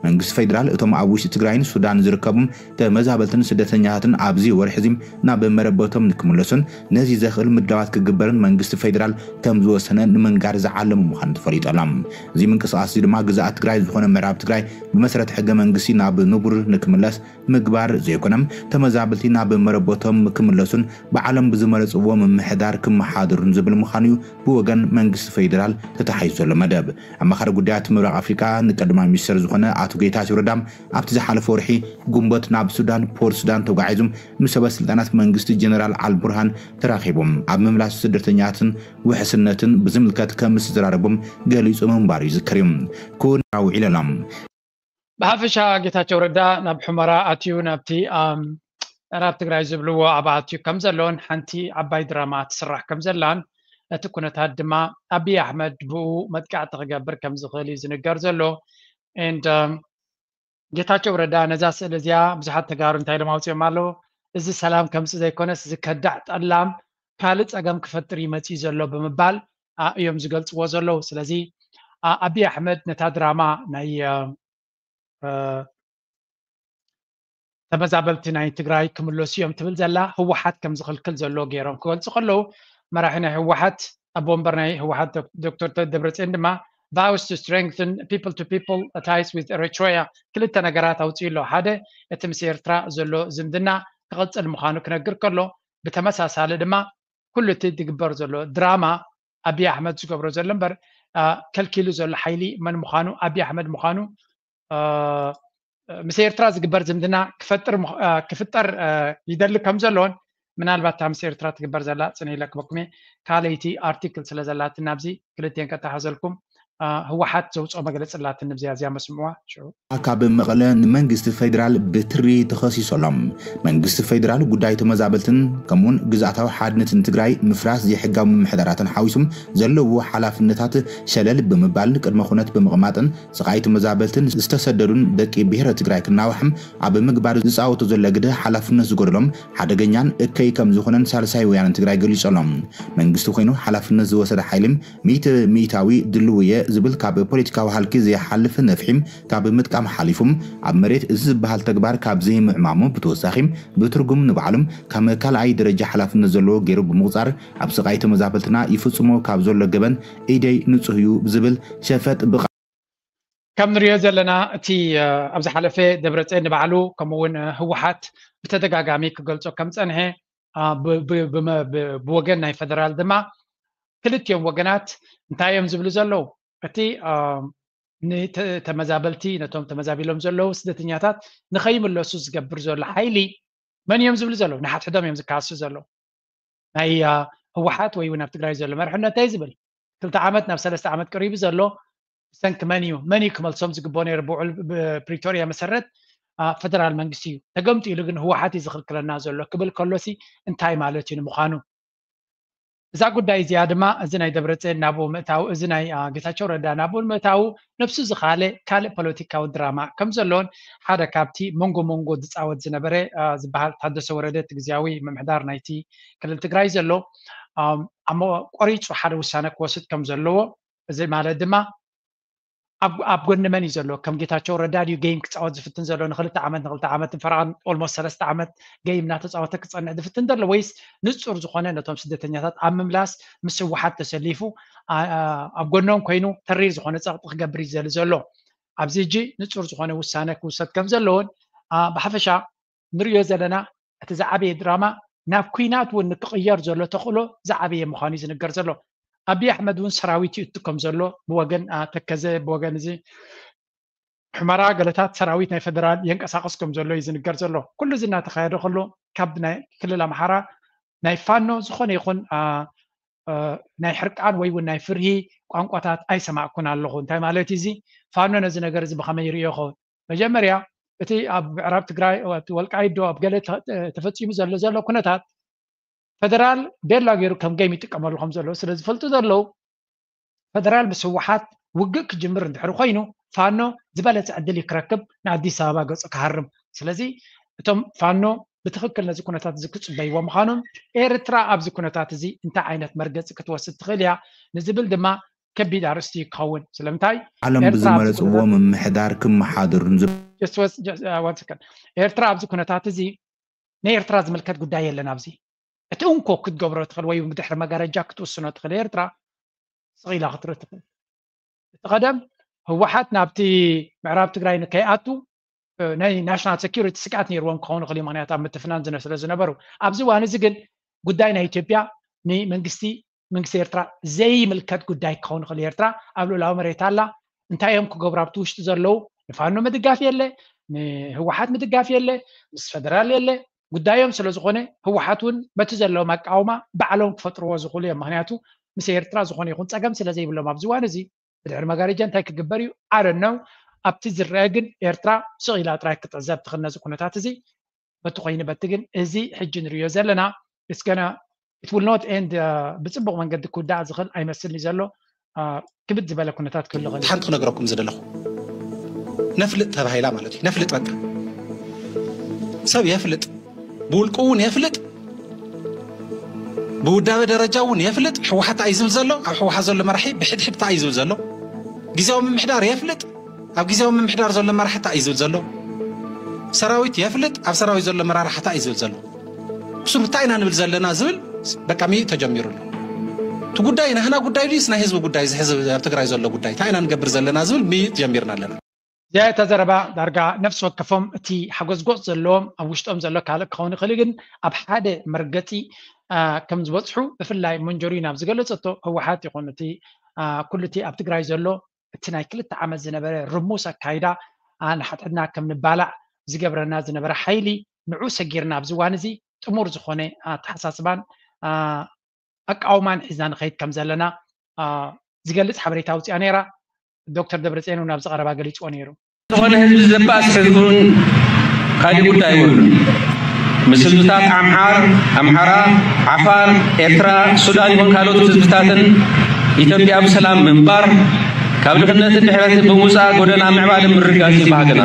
መንግስቲ ፌዴራል እቶም ኣብ ውሽጢ ትግራይን ሱዳን ዝርከቡ ተመዛበልትን ስደተኛታትን ኣብዚ ወርሒ እዚ ናብ መረበቶም ንክምለሱን ነዚ ዘኽእል ምድላዋት ክግበርን መንግስቲ ፌዴራል ከም ዝወሰነ ንምንጋር ዝዓለሙ ምዃኑ ተፈሊጡ ኣሎ። እዚ ምንቅስቃስ እዚ ድማ ግዝኣት ትግራይ ዝኾነ ምዕራብ ትግራይ ብመሰረት ሕገ መንግስቲ ናብ ንቡር ንክምለስ ምግባር ዘይኮነ፣ ተመዛበልቲ ናብ መረበቶም ክምለሱን ባዕሎም ብዝመረፅዎ ምምሕዳር ክመሓደሩን ዝብል ምዃኑ እዩ ብወገን መንግስቲ ፌዴራል ተታሒዙ ዘሎ መደብ። ኣማኻሪ ጉዳያት ምብራቕ ኣፍሪቃ ንቀዳማይ ሚኒስተር ዝኾነ ኣቶ ጌታቸው ረዳ ኣብቲ ዝሓለፈ ወርሒ ግንቦት ናብ ሱዳን ፖርት ሱዳን ተጓዒዙ ምስ ሰበ ስልጣናት መንግስቲ ጀነራል ኣልቡርሃን ተራኺቦም ኣብ ምምላስ ስደተኛትን ውሕስነትን ብዝምልከት ከም ዝተዘራረቦም ገሊጹ ምንባሩ ይዝከር እዩ። ኩን ውዒሉ ኣሎ። ብሓፈሻ ጌታቸው ረዳ ናብ ሑመራ ኣትዩ ናብቲ ምዕራብ ትግራይ ዝብልዎ ኣብ ኣትዩ ከም ዘሎን ሓንቲ ዓባይ ድራማ ትስራሕ ከም ዘላን እቲ ኩነታት ድማ ኣብይ ኣሕመድ ብኡ መጥቃዕቲ ክገብር ከም ዝኽእል እዩ ዝንገር ዘሎ። And ጌታቸው ረዳ ነዛ ስእሊ እዚኣ ብዙሓት ተጋሩ እንታይ ኢሎም ኣውፅኦም ኣለዉ? እዚ ሰላም ከምፅእ ዘይኮነስ እዚ ከዳዕ ጠላም ካልእ ፀገም ክፈጥር እዩ መፂኡ ዘሎ ብምባል እዮም ዝገልፅዎ ዘለዉ። ስለዚ ኣብይ ኣሕመድ ነታ ድራማ ናይ ተመዛበልቲ ናይ ትግራይ ክምለሱ እዮም ትብል ዘላ ህወሓት ከም ዝኽልክል ዘሎ ገይሮም ክገልፁ ከለዉ፣ መራሒ ናይ ህወሓት ኣቦ ወንበር ናይ ህወሓት ዶክተር ደብረፅዮን ድማ vows to strengthen people to people ties with Eritrea ክልተ ነገራት ኣውፅኡ ኣሎ። ሓደ እቲ ምስ ኤርትራ ዘሎ ዝምድና ክቕፅል ምዃኑ ክነግር ከሎ፣ ብተመሳሳሊ ድማ ኩሉ እቲ ዝግበር ዘሎ ድራማ ኣብይ ኣሕመድ ዝገብሮ ዘሎ እምበር ከልኪሉ ዘሎ ሓይሊ መን ምዃኑ ኣብይ ኣሕመድ ምዃኑ ምስ ኤርትራ ዝግበር ዝምድና ክፈጥር ክፍጠር ይደሊ ከም ዘሎን ምናልባት እታ ምስ ኤርትራ ትግበር ዘላ ፅነ ኢለ ክበኩም እየ። ካልኣይቲ ኣርቲክል ስለ ዘላትና ኣብዚ ክልቴን ከታሓዘልኩም ህወሓት ዘውፅኦ መግለፂ ኣላትኒ ብዚያ እዚኣ መስምዕዋ ሽዑ ካብ መቐለ ንመንግስቲ ፌዴራል ብትሪ ተኸሲሶሎም። መንግስቲ ፌዴራል ጉዳይ ተመዛበልትን ከምኡውን ግዝኣታዊ ሓድነትን ትግራይ ምፍራስ ዘይሕጋዊ ምምሕዳራትን ሓዊሱም ዘለዎ ሓላፍነታት ሸለል ብምባል ቅድመ ኩነት ብምቕማጥን ስቓይ ተመዛበልትን ዝተሰደዱን ደቂ ብሄረ ትግራይ ክናዋሕም ኣብ ምግባር ዝፃወቶ ዘሎ ግደ ሓላፍነት ዝጎደሎም ሓደገኛን እከይ ከም ዝኾነን ሳልሳይ ወያነ ትግራይ ገሊፆሎም። መንግስቲ ኮይኑ ሓላፍነት ዝወሰደ ሓይሊ ሚእቲ ሚእታዊ ድልው እየ ዝብል ካብ ፖለቲካዊ ሃልኪ ዘይሓልፍ ነፍሒም ካብ ምጥቃም ሓሊፉም ኣብ መሬት እዚ ዝበሃል ተግባር ካብ ዘይምዕማሙ ብተወሳኺ ብትርጉም ንባዕሎም ካብ ካልኣይ ደረጃ ሓላፍነት ዘለዎ ገይሩ ብምቑፃር ኣብ ስቓይ ተመዛበልትና ይፍፅሞ ካብ ዘሎ ገበን ኢደይ ንፁህ እዩ ዝብል ሸፈጥ ብቓ ከም ንሪኦ ዘለና እቲ ኣብ ዝሓለፈ ደብረፅዮን ንባዕሉ ከምኡውን ህወሓት ብተደጋጋሚ ክገልፆ ከም ፀንሐ ብወገን ናይ ፈደራል ድማ ክልቲኦም ወገናት እንታይ እዮም ዝብሉ ዘለዉ? እቲ ንተመዛበልቲ ነቶም ተመዛቢሎም ዘለዉ ስደተኛታት ንኸይምለሱ ዝገብር ዘሎ ሓይሊ መን እዮም ዝብሉ ዘለዉ? ንሓድሕዶም እዮም ዝካሱ ዘለዉ። ናይ ህወሓት ወይ እውን ኣብ ትግራይ ዘሎ መርሕነት እንታይ ዝብል ክልተ ዓመት ናብ ሰለስተ ዓመት ቀሪቡ ዘሎ ብሰንኪ መን እዩ መን እዩ ክመልሶም ዝግብኦ ነይሩ? ብውዕል ፕሪቶሪያ መሰረት ፈደራል መንግስቲ እዩ ተገምጢሉ ግን ህወሓት እዩ ዝኽልክለና ዘሎ ክብል ከሎሲ እንታይ ማለት እዩ ንምዃኑ? እዛ ጉዳይ እዚኣ ድማ፣ እዚ ናይ ደብረፅዮን ናብኡ ምእታው፣ እዚ ናይ ጌታቸው ረዳ ናብኡ ምእታው፣ ነብሱ ዝኻለ ካልእ ፖለቲካዊ ድራማ ከም ዘሎን፣ ሓደ ካብቲ መንጎ መንጎ ዝፃወት ዝነበረ ዝበሃል ታደሰ ወረደ፣ እቲ ግዝያዊ ምምሕዳር ናይቲ ክልል ትግራይ ዘሎ፣ ኣሞ ቆሪፁ ሓደ ውሳነ ክወስድ ከም ዘለዎ፣ እዚ ማለት ድማ ኣብ ጎኒ መን እዩ ዘሎ? ከም ጌታቸው ረዳ ድዩ ጌም ክፃወት ዝፍትን ዘሎ? ንክልተ ዓመት ንክልተ ዓመት ንፈረቓን ኦልሞስት ሰለስተ ዓመት ጌም እናተፃወተ ክፀንሕ ዝፍትን ዘሎ፣ ወይስ ንፁር ዝኾነ ነቶም ስደተኛታት ኣብ ምምላስ ምስ ህወሓት ተሰሊፉ ኣብ ጎኖም ኮይኑ ተሪር ዝኾነ ፀቕጢ ክገብር እዩ ዘሊ ዘሎ? ኣብዚ እጂ ንፁር ዝኾነ ውሳነ ክውሰድ ከም ዘለዎን ብሓፈሻ ንሪኦ ዘለና እቲ ዝዓበየ ድራማ ናብ ኩናት እውን ንክቕየር ዘሎ ተኽእሎ ዝዓበየ ምዃኑ እዩ ዝንገር ዘሎ። ኣብይ ኣሕመድ እውን ሰራዊት ይእቱ ከም ዘሎ ብወገን ተከዘ ብወገን እዚ ሕመራ ገለታት ሰራዊት ናይ ፈደራል የንቀሳቐስ ከም ዘሎ እዩ ዝንገር ዘሎ። ኩሉ እዚ እናተኻየደ ከሎ ካብ ናይ ክልል ኣምሓራ ናይ ፋኖ ዝኾነ ይኹን ናይ ሕርቃን ወይ እውን ናይ ፍርሂ ቋንቋታት ኣይሰማዕኩን ኣለኹ። እንታይ ማለት እዩ እዚ? ፋኖ ነዚ ነገር እዚ ብኸመይ ይርእዮ ይኸውን? መጀመርያ እቲ ኣብ ምዕራብ ትግራይ ወልቃይት ዶ ኣብ ገለ ተፈፂሙ ዘሎ ዘሎ ኩነታት ፈደራል ቤላ ገይሩ ከም ገይም ይጥቀመሉ ከም ዘሎ ስለ ዝፈልጡ ዘለዉ ፈደራል ምስ ህወሓት ውግእ ክጅምር እንድሕር ኮይኑ ፋኖ ዝበለፀ ዕድል ክረክብ ንኣዲስ ኣበባ ገፁ ክሃርም። ስለዚ እቶም ፋኖ ብትኽክል ነዚ ኩነታት እዚ ክፅበይዎ ምዃኖም ኤርትራ ኣብዚ ኩነታት እዚ እንታይ ዓይነት መርገፂ ክትወስድ ትኽእል እያ ንዝብል ድማ ከቢድ ኣርእስቲ ክኸውን። ስለምንታይ ዓለም ብዝመረፅዎ ምምሕዳር ክመሓደሩን ዝ- ኤርትራ ኣብዚ ኩነታት እዚ ንኤርትራ ዝምልከት ጉዳይ የለን። ኣብዚ እቲ እንኮ ክትገብሮ ትኽእል ወይ ብድሕሪ መጋረጃ ክትውስኖ ትኽእል ኤርትራ ስቕ ኢላ ክትርኢ ትኽእል። እቲ ቀደም ህወሓት ናብቲ ምዕራብ ትግራይ ንከይኣቱ ናይ ናሽናል ሴኪሪቲ ስግኣት ነይርዎም ክኸውን ይኽእል እዩ። ምክንያቱ ኣብ ምትፍናን ዝነ- ስለ ዝነበሩ ኣብዚ እዋን እዚ ግን ጉዳይ ናይ ኢትዮጵያ ንመንግስቲ መንግስቲ ኤርትራ ዘይምልከት ጉዳይ ክኸውን ይኽእል። ኤርትራ ኣብ ልኡላዊ መሬት ኣላ። እንታይ እዮም ክገብሩ ኣብቲ ውሽጢ ዘለዉ? ንፋኖ ምድጋፍ የለ፣ ንህወሓት ምድጋፍ የለ፣ ምስ ፈደራል የለ። ጉዳዮም ስለ ዝኾነ ህወሓት እውን በቲ ዘለዎም ኣቃውማ ባዕሎም ክፈጥርዎ ዝኽእሉ እዮም። ምክንያቱ ምስ ኤርትራ ዝኾነ ይኹን ፀገም ስለ ዘይብሎም ኣብዚ እዋን እዚ ብድሕሪ መጋረጃ እንታይ ክግበር እዩ ኣረነው ኣብቲ ዝረአ ግን ኤርትራ ስቕ ኢላ ጥራይ ክትዕዘብ ትኽእል ነዚ ኩነታት እዚ። በቲ ኮይኑ በቲ ግን እዚ ሕጂ ንሪዮ ዘለና እስገና it will not end ብፅቡቕ መንገዲ ክውዳእ ዝኽእል ኣይመስልን እዩ ዘሎ። ክብድ ዝበለ ኩነታት ክህሉ ይኽእል እዩ። ሓንቲ ክነግረኩም ዝደለኹ ነፍልጥ ተባሂላ ማለት እዩ። ነፍልጥ በቃ ሰብ የፍልጥ ብውልቁ እውን የፍልጥ ብውዳበ ደረጃ እውን የፍልጥ። ህወሓት እንታይ እዩ ዝብል ዘሎ? ኣብ ህወሓት ዘሎ መራሒ ብሕድሕድ እንታይ እዩ ዝብል ዘሎ? ግዝያዊ ምምሕዳር የፍልጥ። ኣብ ግዝያዊ ምምሕዳር ዘሎ መራሒ እንታይ እዩ ዝብል ዘሎ? ሰራዊት የፍልጥ። ኣብ ሰራዊት ዘሎ መራርሓ እንታይ እዩ ዝብል ዘሎ? እሱ እንታይ ኢና ንብል ዘለና ዝብል በቃ ምይጥ ተጀሚሩ ኣሎ። እቲ ጉዳይ ናህና ጉዳይ ድዩስ ናይ ህዝቢ ጉዳይ? እዚ ህዝቢ ኣብ ትግራይ ዘሎ ጉዳይ እንታይ ኢና ንገብር ዘለና ዝብል ምይጥ ጀሚርና ኣለና። እዚኣ እታ ዘረባ ዳርጋ ነፍሲ ወከፎም እቲ ሓጎዝጎፅ ዘለዎም ኣብ ውሽጦም ዘሎ ካልእ ክኸውን ይኽእል ግን ኣብ ሓደ መርገፂ ከም ዝበፅሑ ብፍላይ መንጀሪን ኣብ ዝገለፀቶ ህወሓት ይኹን እቲ ኩሉ እቲ ኣብ ትግራይ ዘሎ እቲ ናይ ክልተ ዓመት ዝነበረ ርሙስ ኣካይዳ ንሓድሕድና ከም ንባላዕ ዝገብረና ዝነበረ ሓይሊ ንዑ ሰጊርና ኣብዚ እዋን እዚ ጥሙር ዝኾነ ኣተሓሳስባን ኣቃውማን ሒዝና ንኸይድ ከም ዘለና ዝገልፅ ሓበሬታ ኣውፅኣ ነይራ። ዶክተር ደብረፅዮን እውን ኣብዚ ቀረባ ገሊፅዎ ነይሩ። ዝኾነ ህዝቢ ዘባእስ ሕዝቢ እውን ካሊእ ጉዳይ የብሉን። ምስ ህዝብታት ኣምሓር፣ ኣምሓራ፣ ዓፋር፣ ኤርትራ፣ ሱዳን ይኹን ካልኦት ህዝብታትን ኢትዮጵያ ብሰላም ምንባር ካብ ድኽነትን ድሕረትን ብምውፃእ ጎደና ምዕባለ ምርግጋፅ እዩ ባህግና።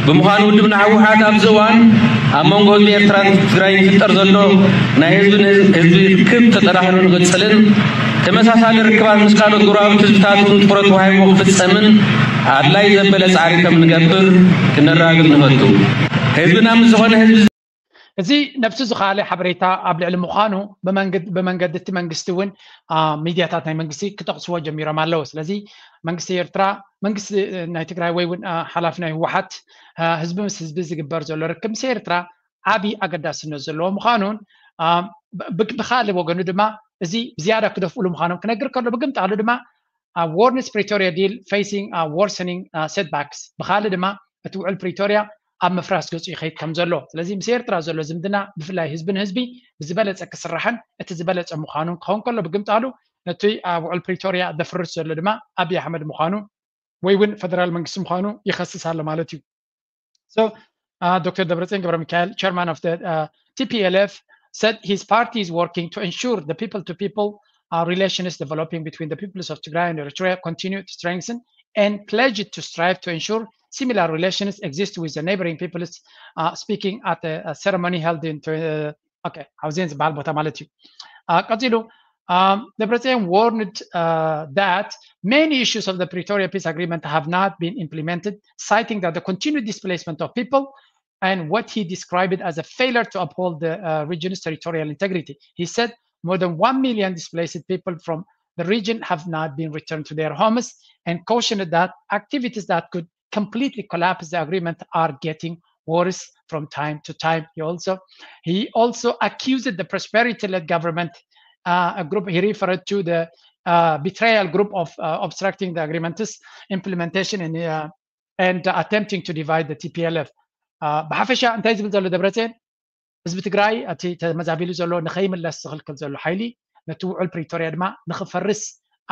ብምዃኑ ውድብና ህወሓት ኣብዚ እዋን ኣብ መንጎ ህዝቢ ኤርትራን ትግራይን ይፍጠር ዘሎ ናይ ህዝቢ ንህዝቢ ርክብ ተጠናኺሩ ንኽቕፅልን ተመሳሳሊ ርክባት ምስ ካልኦት ጎረባብቲ ህዝብታት እውን ትኹረት ተዋሂብዎ ክፍፀምን ኣድላይ ዘበለ ፃዕሪ ከም ንገብር ክነረጋግፅ ንፈቱ። ህዝብና ምስ ዝኾነ ህዝቢ እዚ ነብሱ ዝኸኣለ ሓበሬታ ኣብ ልዕሊ ምዃኑ ብመንገዲ እቲ መንግስቲ እውን ሚድያታት ናይ መንግስቲ ክጠቕስዎ ጀሚሮም ኣለዉ። ስለዚ መንግስቲ ኤርትራ መንግስቲ ናይ ትግራይ ወይ እውን ሓላፊ ናይ ህወሓት ህዝቢ ምስ ህዝቢ ዝግበር ዘሎ ርክብ ምስ ኤርትራ ዓብዪ ኣገዳስነት ዘለዎ ምዃኑን ብካልእ ወገኑ ድማ እዚ ብዝያዳ ክደፍእሉ ምዃኖም ክነግር ከሎ ብግምጣሉ ድማ Warns Pretoria deal facing worsening setbacks ብካልእ ድማ እቲ ውዕል ፕሪቶርያ ኣብ ምፍራስ ገፁ ይኸይድ ከም ዘሎ ስለዚ ምስ ኤርትራ ዘሎ ዝምድና ብፍላይ ህዝቢ ንህዝቢ ብዝበለፀ ክስራሕን እቲ ዝበለፀ ምዃኑን ክኸውን ከሎ ብግምጣሉ ነቲ ውዕል ፕሪቶርያ ዘፍርስ ዘሎ ድማ ኣብይ ኣሕመድ ምዃኑ ወይ እውን ፈደራል መንግስቲ ምዃኑ ይኸስስ ኣሎ ማለት እዩ። ዶክተር ደብረፅዮን ገብረሚካኤል chairman of the T P L F said his party is working to ensure the people-to-people uh, relations developing between the peoples of Tigray and Eritrea continue to strengthen and pledged to strive to ensure similar relations exist with the neighboring peoples, uh, speaking at a, a ceremony held in uh, okay, ኣብዚ ዝበሃል ቦታ ማለት እዩ። Uh, ቀፂሉ um, Debrecen warned uh, that many issues of the Pretoria peace agreement have not been implemented, citing that the continued displacement of people and what he described as a failure to uphold the uh, region's territorial integrity. He said more than one million displaced people from the region have not been returned to their homes and cautioned that activities that could completely collapse the agreement are getting worse from time to time. He also he also accused the prosperity-led government uh, a group he referred to the uh, betrayal group of uh, obstructing the agreement's implementation and, uh, and attempting to divide the T P L F. Uh, ብሓፈሻ እንታይ ዝብል ዘሎ ደብረፅዮን ህዝቢ ትግራይ እቲ ተመዛቢሉ ዘሎ ንኸይምለስ ዝኽልክል ዘሎ ሓይሊ ነቲ ውዑል ፕሪቶርያ ድማ ንኽፈርስ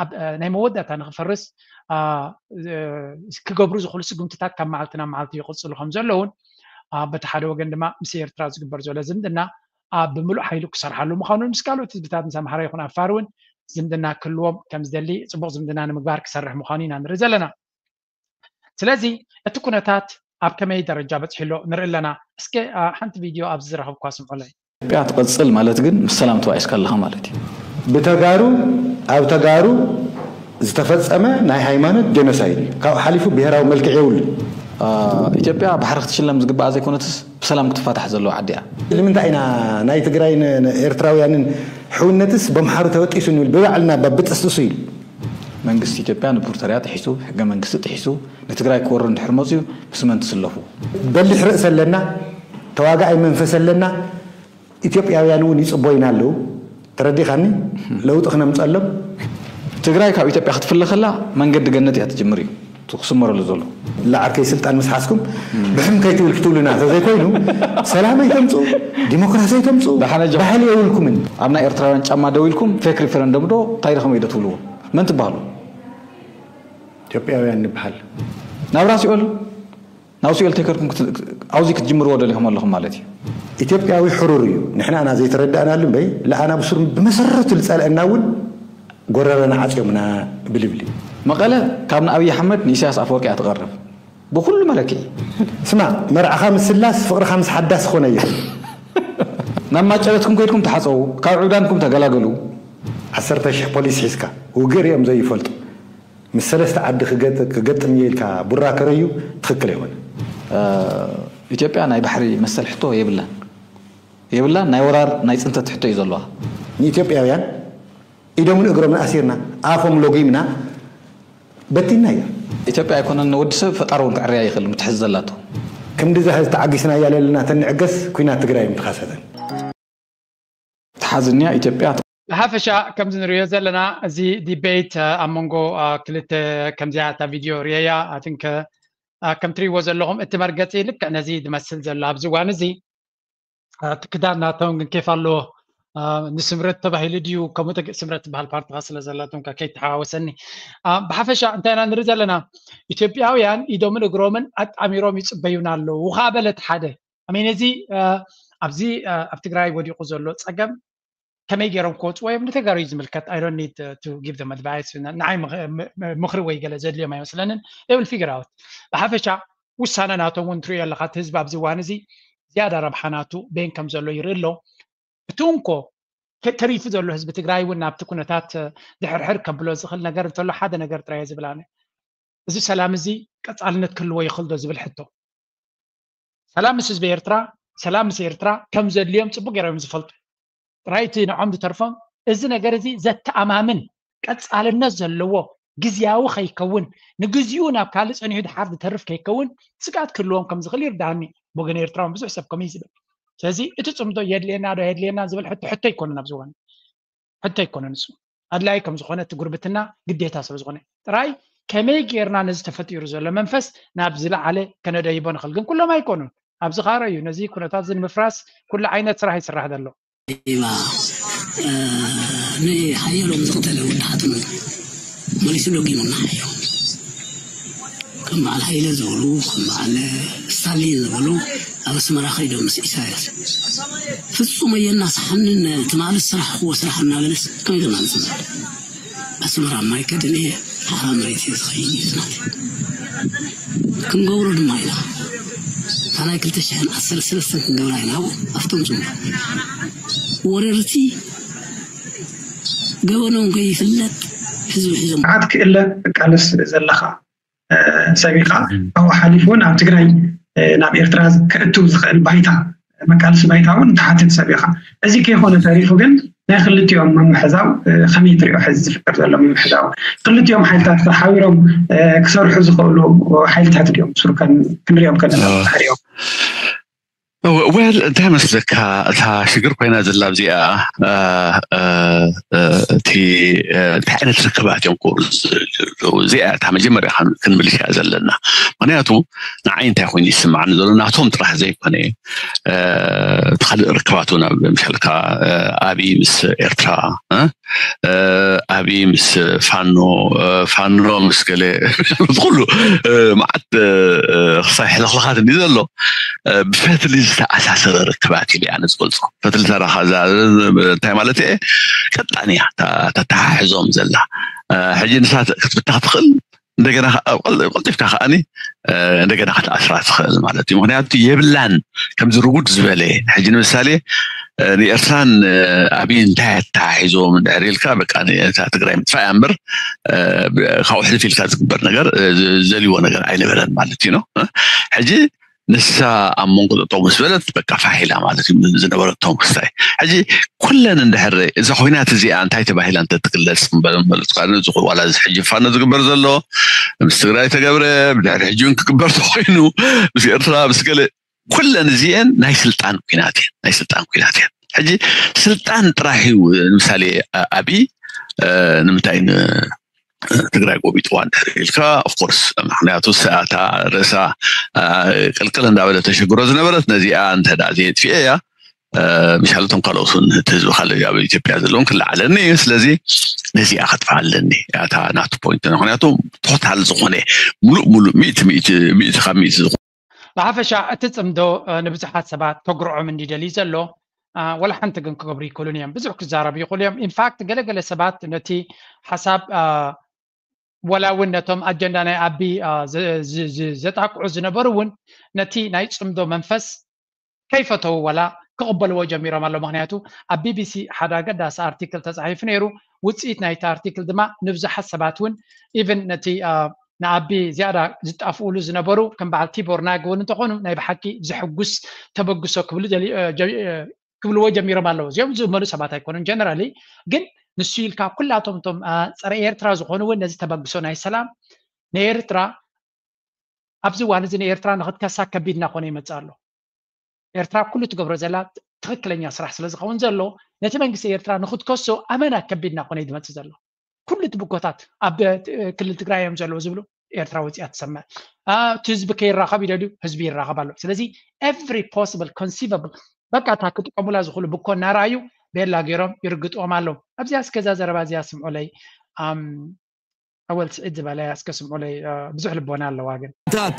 ኣብ ናይ መወዳእታ ንኽፈርስ ክገብሩ ዝኽእሉ ስጉምትታት ካብ መዓልቲ ናብ መዓልቲ ይቕፅሉ ከም ዘለውን በቲ ሓደ ወገን ድማ ምስ ኤርትራ ዝግበር ዘሎ ዝምድና ኣብ ብምሉእ ሓይሉ ክሰርሓሉ ምዃኑን ምስ ካልኦት ህዝብታት ምስ ኣምሓራ ይኹን ኣፋር እውን ዝምድና ክህልዎም ከም ዝደሊ ፅቡቕ ዝምድና ንምግባር ክሰርሕ ምዃኑ ኢና ንርኢ ዘለና። ስለዚ እቲ ኩነታት ኣብ ከመይ ደረጃ በፂሑ ኣሎ ንርኢ ኣለና። እስከ ሓንቲ ቪድዮ ኣብዚ ዝረኸብኳ ስምዑለይ። ኢትዮጵያ ትቐፅል ማለት ግን ምስ ሰላም ተባኢስካ ኣለኻ ማለት እዩ። ብተጋሩ ኣብ ተጋሩ ዝተፈፀመ ናይ ሃይማኖት ጀኖሳይድ እዩ። ካብኡ ሓሊፉ ብሄራዊ መልክዕ የብሉን። ኢትዮጵያ ባሕሪ ክትሽለም ዝግባኣ ዘይኮነትስ ብሰላም ክትፋታሕ ዘለዋ ዓዲ እያ። ንምንታይ ኢና ናይ ትግራይን ኤርትራውያንን ሕውነትስ በምሓሩ ተበጢሱ ንብል ብባዕልና በብጥስጥሱ ኢሉ መንግስቲ ኢትዮጵያ ንፕሪቶርያ ጥሒሱ፣ ሕገ መንግስቲ ጥሒሱ ንትግራይ ክወርር እንድሕር መፅዩ ምስ መን ትስለፉ? በሊሕ ርእሲ ኣለና፣ ተዋጋኣይ መንፈስ ኣለና። ኢትዮጵያውያን እውን ይፅቦይና ኣለዉ። ተረዲኻኒ? ለውጢ ክነምፀሎም። ትግራይ ካብ ኢትዮጵያ ክትፍለ ከላ መንገዲ ገነት እያ ትጅምር እዩ ክስመረሉ ዘሎ። ላዓርከይ ስልጣን ምስ ሓዝኩም ብሕም ከይትብል ክትብሉና ተዘይኮይኑ ሰላም ኣይተምፅኡ፣ ዲሞክራሲ ኣይተምፅኡ፣ ባህሊ የብልኩምን። ኣብ ናይ ኤርትራውያን ጫማ ደው ኢልኩም ፌክ ሪፈረንደም ዶ እንታይ ዶ ከመይ ዶ ትብልዎ? መን ትበሃሉ? ኢትዮጵያውያን ንበሃል። ናብራ ሲኦል ናብ ሲኦል ተይከድኩም ኣብዚ ክትጅምርዎ ደሊኹም ኣለኹም ማለት እዩ። ኢትዮጵያዊ ሕሩር እዩ። ንሕና ኢና ዘይተረዳእናሉ እምበይ ለኣና ብሱር ብመሰረቱ ዝፀልአና እውን ጎረረና ዓፅዮምና ብልብል እዩ። መቐለ ካብ ንኣብይ ኣሕመድ ንኢሳያስ ኣፈወርቂ እያ ትቐርብ ብኩሉ መለክዒ። ስማ መርዓኻ ምስ ስላስ ፍቕርኻ ምስ ሓዳስ ክኾነ ይኽእል። ናብ ማጨረትኩም ከይድኩም ተሓፀቡ፣ ካብ ዕብዳንኩም ተገላገሉ። ዓሰርተ ሽሕ ፖሊስ ሒዝካ ውግእ ሪኦም ዘይፈልጡ ምስ ሰለስተ ዓዲ ክገጥም እየ ኢልካ ቡራ ከረዩ ትኽክል ኣይኮነ። ኢትዮጵያ ናይ ባሕሪ መሰል ሕቶ የብላን የብላን ናይ ወራር ናይ ፅንተት ሕቶ እዩ ዘለዋ። ንኢትዮጵያውያን ኢዶምን እግሮምን ኣሲርና ኣፎም ሎጊምና በቲና እያ። ኢትዮጵያ ኣይኮነን ንወዲ ሰብ ፈጣሪ እውን ክዕርያ ይኽእል ምትሕዝ ዘላቶ። ክንዲ ዛህዝ ተዓጊስና እያ ለልና ተንዕገስ ኩናት ትግራይ ምትኻሰተን። ተሓዝንያ ኢትዮጵያ። ብሓፈሻ ከምዚ ንሪኦ ዘለና እዚ ዲቤት ኣብ መንጎ ክልተ ከምዚኣ እታ ቪድዮ ርእየያ ኣትንከ ከም ትሪእዎ ዘለኹም እቲ መርገፂ ልክዕ ነዚ ዝመስል ዘሎ ኣብዚ እዋን እዚ እቲ ክዳን ናቶም ግን ኬፍ ኣለዎ። ንስምረት ተባሂሉ ድዩ ከምኡ ስምረት ትበሃል ፓርቲኻ ስለ ዘላቶም ከይተሓዋወሰኒ። ብሓፈሻ እንታይ ኢና ንርኢ ዘለና? ኢትዮጵያውያን ኢዶምን እግሮምን ኣጣሚሮም ይፅበዩና ኣለዉ ከዓ በለት ሓደ ኣሜን እዚ ኣብዚ ኣብ ትግራይ ወዲቑ ዘሎ ፀገም ከመይ ገይሮም ክወፅዎ እዮም ንተጋሩ እዩ ዝምልከት I don't need to give them advice ንዓይ ምኽሪ ወይ ገለ ዘድልዮም ኣይመስለንን they will figure out ብሓፈሻ ውሳነ ናቶም እውን ትሪኦ ኣለካ እቲ ህዝቢ ኣብዚ እዋን እዚ ዝያዳ ረብሓ ናቱ በይን ከም ዘሎ ይርኢ ኣሎ እቲ እንኮ ተሪፉ ዘሎ ህዝቢ ትግራይ እውን ናብቲ ኩነታት ድሕርሕር ከብሎ ዝኽእል ነገር እንተሎ ሓደ ነገር ጥራይ ዝብል ኣነ እዚ ሰላም እዚ ቀፃልነት ክህልዎ ይኽእል ዶ ዝብል ሕቶ ሰላም ምስ ህዝቢ ኤርትራ ሰላም ምስ ኤርትራ ከም ዘድልዮም ፅቡቅ ገይሮም ዝፈልጡ ጥራይ እቲ ንዖም ዝተርፎም እዚ ነገር እዚ ዘተኣማምን ቀፃልነት ዘለዎ ግዝያዊ ከይከውን ንግዚኡ ናብ ካልእ ፀኒሑ ድሓር ዝተርፍ ከይከውን ስግኣት ክህልዎም ከም ዝኽእል ይርዳኒ ብወገን ኤርትራውን ብዙሕ ሰብ ከምኡ ዝብል ስለዚ እቲ ፅምዶ የድልየና ዶ የድልየና ዝብል ሕቶ ሕቶ ኣይኮነን ኣብዚ እዋን ሕቶ ኣይኮነን እሱ ኣድላይ ከም ዝኾነ እቲ ጉርብትና ግዴታ ስለ ዝኾነ ጥራይ ከመይ ጌርና ነዚ ተፈጢሩ ዘሎ መንፈስ ናብ ዝለዓለ ከነደይቦ ንኽእል ግን ኩሎም ኣይኮኑን ኣብዚ ኻረ እዩ ነዚ ኩነታት እዚ ንምፍራስ ኩሉ ዓይነት ስራሕ ይስራሕ ዘሎ ንሓየሎም ዝቕተለ ወዲ ሓትኑ መሊሱ ለጊሙና ሓየሎም ከም በዓል ሃይለ ዝበሉ ከም በዓል ስታሊን ዝበሉ ኣብ ኣስመራ ከይዶም ምስ ኢሳያስ ፍጹም ኣየናስሓንን ትማሊ ዝሰራሕኽዎ ስራሕ እናበለስ ከመይ ገና ንጽበ ኣስመራ ማይ ከድን እየ ሓራ መሬት እየ ዝኸይድ እዩ ስናት ክንገብሮ ድማ ኢና እታ ናይ ክልተ ሽሕን ዓሰርተ ሰለስተን ክንገብራ ኢና ኣብኡ ኣብቶም ጽሙ ወረርቲ ገበኖም ከይፍለጥ ህዝቢ ሒዞም ዓት ክእለ ትቃለስ ዘለኻ ሰብ ኢኻ። ካብኡ ሓሊፉ እውን ኣብ ትግራይ ናብ ኤርትራ ከእትው ዝኽእል ባይታ መቃልሲ ባይታ እውን ትሓትት ሰብ ኢኻ። እዚ ከይኮነ ተሪፉ ግን ናይ ክልቲኦም ምምሕዛው ከመይ ትሪኦ? ሕዚ ዝፍጠር ዘሎ ምምሕዛው ክልቲኦም ሓይልታት ተሓቢሮም ክሰርሑ ዝኽእሉ ሓይልታት ድዮም ሱር ክንሪኦም ከለና ድሕሪኦም ወል እንታይ መስለካ እታ ሽግር ኮይና ዘላ ኣብዚኣ እቲ እንታይ ዓይነት ርክባት እዮም ክብሩ እዚኣ እታ መጀመርያ ክንምልሻ ዘለና ምክንያቱ ንዓይ እንታይ ኮይኑ ይስማዕኒ ዘሎ ናቶም ጥራሕ ዘይኮነ እቲ ካልእ ርክባት እውን ኣብ ምሻልካ ኣብይ ምስ ኤርትራ ኣብይ ምስ ፋኖ ፋኖ ምስ ገለ ኩሉ መዓት ክሳይ ሕልኽልኻት እንዲ ዘሎ ብፈትሊ ዝተኣሳሰረ ርክባት ኢሉ ኣነ ዝገልፆ ፈትሊ ተራኻ እንታይ ማለት እየ ቀጣን እያ ተተሓሕዞም ዘላ ሕጂ ንሳ ክትፍታሕ ትኽእል እንደገና ቀልጢፍካ ከዓኒ እንደገና ክትኣስራ ትኽእል ማለት እዩ ምክንያቱ የብላን ከምዚ ርጉድ ዝበለ ሕጂ ንምሳሌ ንኤርትራን ኣብይ እንታይ ኣተሓሒዞም እንድሕር ኢልካ በቃ እታ ትግራይ ምጥፋእ እያ እምበር ካብኡ ሕልፍ ኢልካ ዝግበር ነገር ዘልዎ ነገር ኣይነበረን ማለት እዩ ሕጂ ንሳ ኣብ መንጎ ጠጠው ምስ በለት በቃ ፋሕ ኢላ ማለት እዩ ዝነበረቶም ክስታይ ሕጂ ኩለን እንድሕር እዛ ኮይናት እዚኣ እንታይ ተባሂላ እንተትግለፅ ምበለመለፅካ እዚ ዋላ እዚ ሕጂ ፋኖ ዝግበር ዘሎ ምስ ትግራይ ተገብረ ብድሕሪ ሕጂ እውን ክግበር ተኮይኑ ምስ ኤርትራ ምስ ገለ ኩለን እዚአን ናይ ስልጣን ኩናት እየን ናይ ስልጣን ኩናት እየን ሕጂ ስልጣን ጥራሕ እዩ ንምሳሌ ኣብይ ንምንታይ ትግራይ ጎቢጥዋ እንድሕር ኢልካ ኦፍኮርስ ምክንያቱ ሰኣታ ርእሳ ቅልቅል እንዳበለ ተሸግሮ ዝነበረት ነዚኣ እንተ ዘይጥፍኤ እያ ምሻለቶም ካልኦት እውን እቲ ህዝቢ ካልእ ኣብ ኢትዮጵያ ዘለውን ክለዓለኒ እዩ ስለዚ ነዚኣ ከጥፍኣ ኣለኒ እታ ናቱ ፖይንት ምክንያቱ ቶታል ዝኾነ ሙሉእ ሙሉእ ሚእቲ ሚእቲ ካብ ሚእቲ ዝኾነ ብሓፈሻ እቲ ፅምዶ ንብዙሓት ሰባት ከጉርዖም እንዲደልዩ ዘሎ ወላ ሓንቲ ግን ክገብሩ ይክእሉን እዮም ብዙሕ ክዛረቡ ይኽእሉ እዮም ኢንፋክት ገለገለ ሰባት ነቲ ሓሳብ ወላ እውን ነቶም ኣጀንዳ ናይ ኣቢ ዘጣቅዑ ዝነበሩ እውን ነቲ ናይ ፅምዶ መንፈስ ከይፈተው ወላ ክቕበልዎ ጀሚሮም ኣሎ ምክንያቱ ኣብ ቢቢሲ ሓደ ኣገዳሲ ኣርቲክል ተፃሒፉ ነይሩ ውፅኢት ናይቲ ኣርቲክል ድማ ንብዙሓት ሰባት እውን ኢቨን ነቲ ንኣቢ ዝያዳ ዝጣፍኡሉ ዝነበሩ ከም በዓል ቲቦር ናግ እውን እንተኾኑ ናይ ብሓቂ ዘሐጉስ ተበግሶ ክብሉ ክብልዎ ጀሚሮም ኣለዉ እዚኦም ዝእመኑ ሰባት ኣይኮኑን ጀነራሊ ግን ንሱ ኢልካ ኩላቶም ቶም ፀረ ኤርትራ ዝኾኑ እውን ነዚ ተበግሶ ናይ ሰላም ንኤርትራ ኣብዚ እዋን እዚ ንኤርትራ ንክትከሳ ከቢድ እናኾነ ይመፅእ ኣሎ ኤርትራ ኩሉ ትገብሮ ዘላ ትክክለኛ ስራሕ ስለ ዝኸውን ዘሎ ነቲ መንግስቲ ኤርትራ ንክትከሶ ኣመና ከቢድ እናኾነ እዩ ዝመፅእ ዘሎ ኩሉ እቲ ብጎታት ኣብ ክልል ትግራይ እዮም ዘለዉ ዝብሉ ኤርትራ ወፂኣ ትሰምዕ እቲ ህዝቢ ከይራኸብ ይደልዩ ህዝቢ ይራኸብ ኣሎ ስለዚ every possible conceivable በቃ እታ ክጥቀሙላ ዝኽእሉ ብኮ እናረኣዩ ቤላ ገይሮም ይርግጥዎም ኣለዉ ኣብዚኣ እስከዛ ዘረባ እዚኣ ስምዑለይ ኣወል ስዒድ ዝበለያ እስከ ስምዑለይ ብዙሕ ልቦና ኣለዋ ግን ታት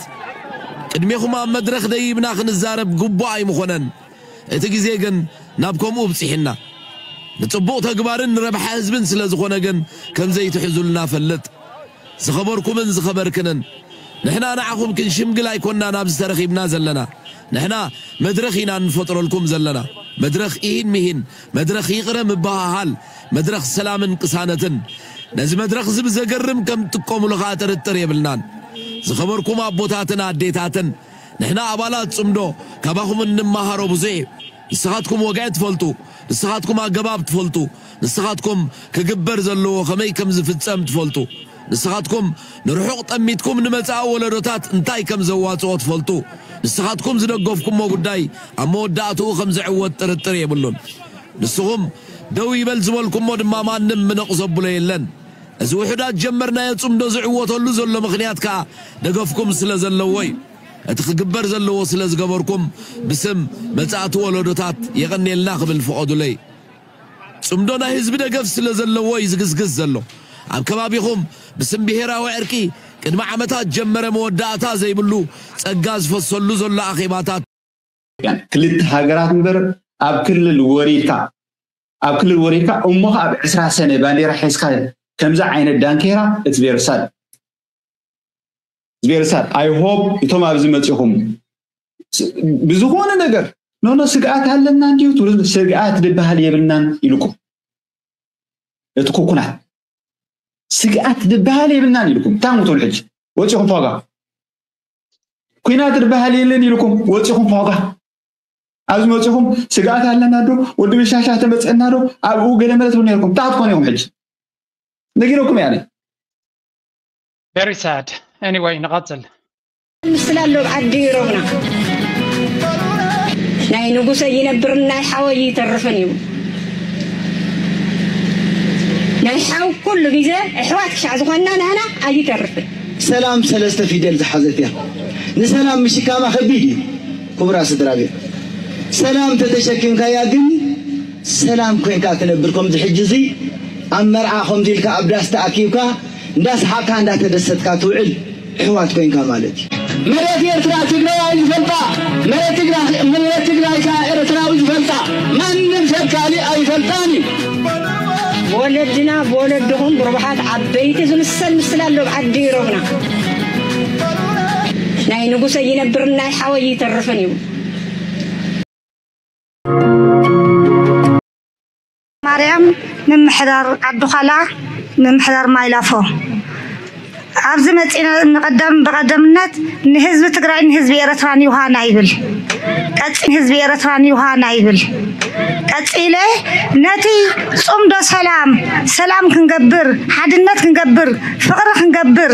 ቅድሜኹም ኣብ መድረኽ ደይብና ክንዛረብ ግቡእ ኣይምኾነን እቲ ግዜ ግን ናብ ከምኡ ብፂሕና ንፅቡቕ ተግባርን ንረብሓ ህዝብን ስለ ዝኾነ ግን ከም ዘይትሕዙልና ፈልጥ ዝኸበርኩምን ዝኸበርክንን ንሕና ንዓኹም ክንሽምግል ኣይኮንና ናብዚ ተረኺብና ዘለና ንሕና መድረኽ ኢና እንፈጥረልኩም ዘለና መድረኽ ኢሂን ምሂን መድረኽ ይቕረ ምበሃሃል መድረኽ ሰላምን ቅሳነትን ነዚ መድረኽ እዚ ብዘገርም ከም ትጥቀሙሉ ከዓ ጥርጥር የብልናን ዝኸበርኩም ኣቦታትን ኣዴታትን ንሕና ኣባላት ፅምዶ ካባኹም እንመሃሮ ብዙሕ እዩ ንስኻትኩም ወግዒ ትፈልጡ ንስኻትኩም ኣገባብ ትፈልጡ ንስኻትኩም ክግበር ዘለዎ ከመይ ከም ዝፍጸም ትፈልጡ ንስኻትኩም ንርሑቕ ጠሚትኩም ንመጻኢ ወለዶታት እንታይ ከም ዘዋጽኦ ትፈልጡ ንስኻትኩም ዝደገፍኩሞ ጉዳይ ኣብ መወዳእትኡ ከም ዝዕወት ጥርጥር የብሉን ንስኹም ደው ይበል ዝበልኩሞ ድማ ማንም ምነቕ ዘብሎ የለን እዚ ውሑዳት ጀመርናዮ ጽምዶ ዝዕወተሉ ዘሎ ምኽንያት ከኣ ደገፍኩም ስለ ዘለዎ እዩ እቲ ክግበር ዘለዎ ስለ ዝገበርኩም ብስም መጻእቲ ወለዶታት የቐንየልና ክብል ፍቐዱለይ ጽምዶ ናይ ህዝቢ ደገፍ ስለ ዘለዎ እዩ ዝግዝግዝ ዘሎ ኣብ ከባቢኹም ብስም ብሄራዊ ዕርቂ ቅድሚ ዓመታት ጀመረ መወዳእታ ዘይብሉ ጸጋ ዝፈሰሉ ዘሎ ኣኼባታት ክልተ ሃገራት እምበር ኣብ ክልል ወሪድካ ኣብ ክልል ወሪድካ እሞ ኣብ ዕስራ ሰነ ባንዴራ ሒዝካ ከምዚ ዓይነት ዳንኬራ it's very sad it's very sad I hope እቶም ኣብዚ መፂኹም ብዝኾነ ነገር ኖኖ ስግኣት ኣለና እንዲዩ ትብሉ ስግኣት ዝበሃል የብልናን ኢልኩም እቲ ኩኩናት ስግኣት ዝበሃል የብልናን ኢልኩም ታን ክትብሉ ሕጂ ወፂኹም ፋጋ ኩናት ዝበሃል የለን ኢልኩም ወፂኹም ፋጋ ኣብዚ መፂኹም ስግኣት ኣለና ዶ ወዲ በሻሻ ተመፀና ዶ ኣብኡ ገለ መለ ትብሉ ነርኩም ታ ትኾኑ ኢኹም ሕጂ ነጊረኩም ያለ Very sad. Anyway, ንቐጽል። ምስላ ኣሎ ኣብ ዓዲ ይረብና ናይ ንጉሰ ይነብርን ናይ ሓወይ ይተርፍን እዩ ናይ ሓው ኩሉ ግዜ ኣሕዋት ክሻዕ ዝኾንና ንህና ኣይተርፍን ሰላም ሰለስተ ፊደል ዝሓዘት እያ። ንሰላም ምሽካማ ከቢድ እዩ። ክቡራ ስድራ ቤት፣ ሰላም ተተሸኪምካያ ግን ሰላም ኮይንካ ትነብር። ከምዚ ሕጂ እዚ ኣብ መርዓ ከምዚ ኢልካ ኣብ ዳስ ተኣኪብካ እንዳስሓቅካ እንዳተደሰትካ ትውዕል ኣሕዋት ኮይንካ ማለት እዩ። መሬት ኤርትራ ትግራይ ኣይዝፈልጣ፣ መሬት ትግራይ መሬት ትግራይ ከኣ ኤርትራዊ ዝፈልጣ ማንም ሰብ ካሊእ ኣይፈልጣን እዩ። ብወለድና ብወለድኹም ብርቡሓት ዓበይቲ ዝምሰል ምስላ ኣሎ ኣብ ዓዲ ይረብና ናይ ንጉሰ ይነብርን ናይ ሓወይ ይተርፍን እዩ ማርያም ምምሕዳር ዓዲ ዃላ ምምሕዳር ማይላፎ ኣብዚ መፂና ንቐደም ብቐደምነት ንህዝቢ ትግራይ ንህዝቢ ኤረትራን ይውሃና ይብል ቀፂ ህዝቢ ኤረትራን ይውሃና ይብል ቀፂለ ነቲ ፁምዶ ሰላም ሰላም ክንገብር ሓድነት ክንገብር ፍቕሪ ክንገብር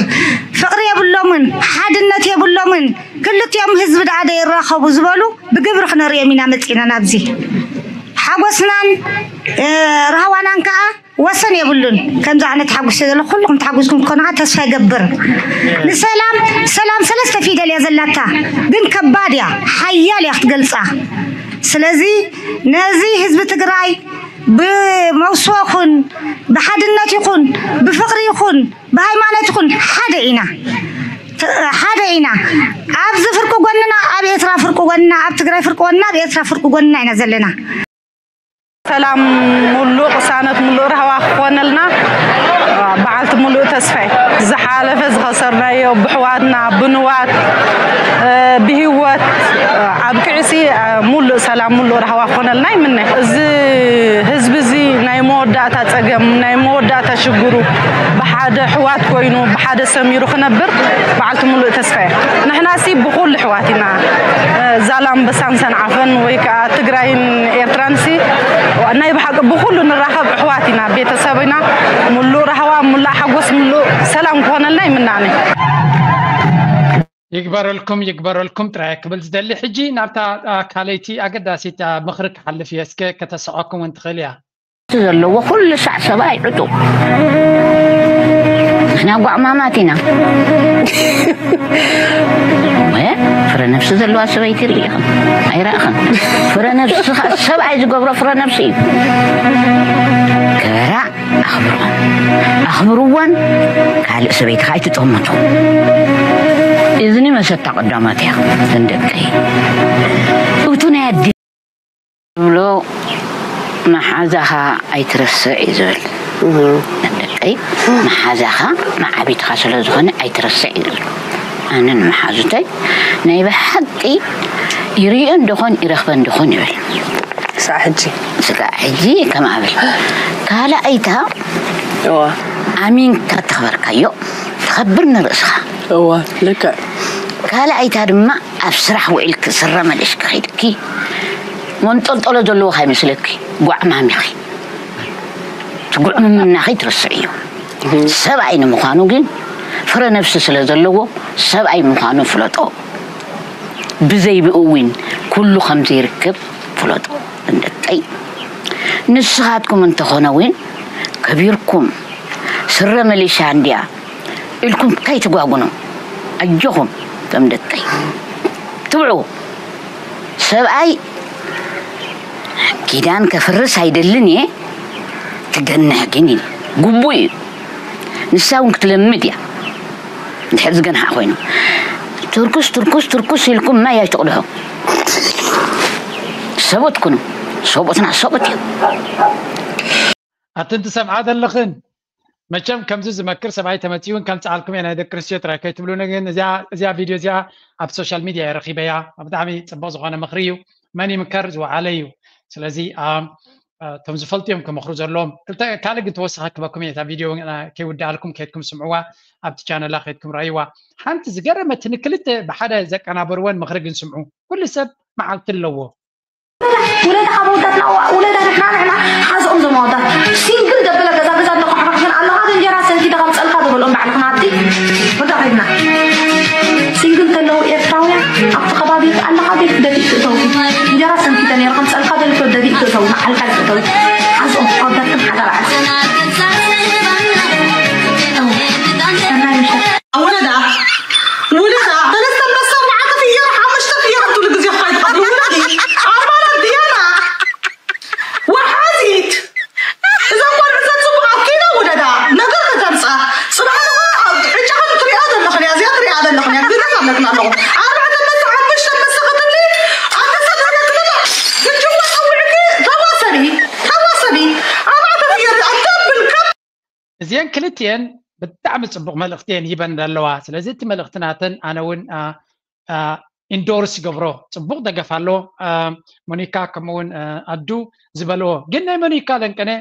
ፍቕሪ የብሎምን ሓድነት የብሎምን ክልቲኦም ህዝቢ ደኣ ዶ ይራኸቡ ዝበሉ ብግብሪ ክነርእዮም ኢና መጺእና ናብዚ። ሓጎስናን ራህዋናን ከኣ ወሰን የብሉን። ከምዚ ኣነ ተሓጒሰ ዘለኹ ኩልኹም ተሓጒስኩም ክትኮኑ ከኣ ተስፋ ይገብር። ንሰላም ሰላም ሰለስተ ፊደል እያ ዘላታ፣ ግን ከባድ እያ፣ ሓያል እያ ክትገልጻ። ስለዚ ነዚ ህዝቢ ትግራይ ብመውስቦ ይኹን ብሓድነት ይኹን ብፍቕሪ ይኹን ብሃይማኖት ይኹን ሓደ ኢና ሓደ ኢና ኣብዚ ፍርቂ ጎንና ኣብ ኤርትራ ፍርቂ ጎንና ኣብ ትግራይ ፍርቂ ጎንና ኣብ ኤርትራ ፍርቂ ጎንና ኢና ዘለና ሰላም ሙሉእ ቅሳነት ሙሉእ ራህዋ ክኾነልና በዓልቲ ሙሉእ ተስፋይ ዝሓለፈ ዝኸሰርናዮ ብሕዋትና ብንዋት ብህወት ኣብ ቅዕሲ ሙሉእ ሰላም ሙሉእ ራህዋ ክኾነልና ይምነ እዚ ህዝቢ እዚ ናይ መወዳእታ ፀገም ናይ መወዳእታ ሽግሩ ብሓደ ሕዋት ኮይኑ ብሓደ ሰሚሩ ክነብር በዓልቲ ሙሉእ ተስፋ እየ ንሕናሲ ብኩሉ ሕዋት ኢና ዛላምበሳን ሰንዓፈን ወይ ከዓ ትግራይን ኤርትራንሲ ናይ ብሓቂ ብኩሉ ንራኸብ ኣሕዋት ኢና ቤተሰብ ኢና ሙሉእ ራህዋ ሙላእ ሓጎስ ሙሉእ ሰላም ክኾነልና ይምናኒ ይግበረልኩም ይግበረልኩም ጥራይ ክብል ዝደሊ ሕጂ ናብታ ካልይቲ ኣገዳሲት ምኽሪ ክሓልፍ እየ እስከ ከተስዖኩም እውን ትኽእል እያ ዘለዎ ኩሉ ሳዕ ሰብኣይ ዕጡ ንሕና ጓዕማማት ኢና ፍረ ነፍሲ ዘለዋ ሰበይቲ ርኢኽን ኣይረእኽን ፍረ ነፍሲ ሰብኣይ ዝገብሮ ፍረ ነፍሲ እዩ ክበራ ኣኽብርወን ኣኽብርወን ካልእ ሰበይቲ ከዓ ኣይትጠምቱ እዝኒ መሰታ ቀዳማት እያ ዘንደቀይ እቱ ናይ ኣዲ ዝብሎ መሓዛኻ ኣይትረስዕ እዩ ዝብል ደቀይ መሓዛኻ መዓቢትኻ ስለ ዝኾነ ኣይትረስዕ እዩ ዝብል ኣነ ንመሓዙተይ ናይ ብሓቂ ይርእዮን ደኾን ይረኽበን ደኾን ይብል ስጋዕ ሕጂ ስጋዕ ሕጂ ከም ኣብል ካልኣይታ ኣሚንካ ተኽበርካዮ ትኸብር ንርእስኻ እዋ ልክዕ ካልኣይታ ድማ ኣብ ስራሕ ውዒልኪ ስረ መሊሽኪ ኸይድኪ መንጠልጠሎ ዘለዎ ካይመስለኪ ጓዕማም ኢኺ ትጉዕምምናኺ ትርስዕዮ ሰብኣይ ንምዃኑ ግን ፍረ ነብሲ ስለ ዘለዎ ሰብኣይ ምዃኑ ፍለጦ ብዘይ ብኡ እውን ኩሉ ከም ዘይርከብ ፍለጦ እንደቀይ ንስኻትኩም እንተኾነ እውን ከቢርኩም ስረ መሊሻ እንድያ ኢልኩም ከይትጓጉኑ ኣጆኹም ከም ደቀይ ትብዑ ሰብኣይ ኪዳን ከፍርስ ኣይደልን እየ ትገንሕ ግን ኢል ግቡእ እዩ ንሳ እውን ክትለምድ እያ እንድሕር ዝገንሓ ኮይኑ ትርኩስ ትርኩስ ትርኩስ ኢልኩም ማይ ኣይትቕድሑ ሰብኡት ኩኑ። ሰብኡትና ሰብኡት እዩ። ኣትን ትሰምዓ ዘለኽን መቸም ከምዚ ዝመክር ሰብኣይ ተመፂኡ እውን ከምፅኣልኩም እየ ናይ ደቂ ኣንስትዮ ጥራይ ከይትብሉኒ። ግን እዚኣ ቪድዮ እዚኣ ኣብ ሶሻል ሚድያ እየ ረኺበያ። ብጣዕሚ ፅቡቅ ዝኾነ ምኽሪ እዩ። መን ይምከር ዝወዓለ እዩ። ስለዚ እቶም ዝፈልጡ እዮም ክመኽሩ ዘለዎም። ክልተ ካልእ ግን ተወሳኺ ክበኩም እየ። እታ ቪድዮ ከይውድኣልኩም ከይድኩም ስምዕዋ፣ ኣብቲ ቻነላ ከይድኩም ረኣይዋ። ሓንቲ ዝገረመትኒ ክልተ ብሓደ ዘቀናበርወን ምኽሪ ግን ስምዑ። ኩሉ ሰብ መዓልቲ ኣለዎ። ውለዳ ካብ ኣወዳትና ውለዳ ንሕና ንሕና ሓዝኦም ዞም ኣወዳት ሲንግል ደበለ ገዛ ገዛ እንዳኳሕኳሕክን ኣለኻ እንጀራ ሰንኪ ደኻ ምፀልካ ዝበልኦም ባዕልኽና ኣብቲ ወዳ ከይድና ሲንግል ከለዉ ኤርትራውያን ኣብቲ ከባቢ ኣለኻ ቤት ደፊእ ትእተው እንጀራ ሰንኪተ ነይርካ ምፀልካ ደልቶ ደፊእ ትእተው ንዓልካ ትእተው ሓዝኦም ኣወዳትክን ሓዳር ዓስ ሰናይ ምሸት ውለዳ ውለዳ ሰለስተ ኣንበሳ ኣርባዕተ ፍየር ሓሙሽተ ፍየር እትብሉ ግዜ ክፋይ ትቐትሉ ውለዲ ኣማራ ድያና ወሓዚት እዛ ጓል ብዘን ፅቡቕ ኣኪና ውለዳ ነገር ከተምፃ ፅባሕ ሕጂ ከም ትሪኣ ዘለኽን እያ እዚኣ ትሪኣ ዘለኽን እያ ግደት ኣለክና ኣለኹ ኣርባዕተ ኣንበሳ ሓሙሽተ ኣንበሳ ከተሊ ኣንበሳ ተረክብና ሕጂ ወፀውዕኪ ተዋሰቢ ተዋሰቢ ኣርባዕተ ፍየር ኣተብልካ እዚአን ክልቲአን ብጣዕሚ ፅቡቅ መልእክቲ እየን ሂበን ዘለዋ። ስለዚ እቲ መልእክቲ ናተን ኣነ እውን ኢንዶርስ ይገብሮ። ፅቡቅ ደገፍ ኣሎ። ሞኒካ ከምኡውን ኣዱ ዝበልዎ ግን ናይ ሞኒካ ለንቀነ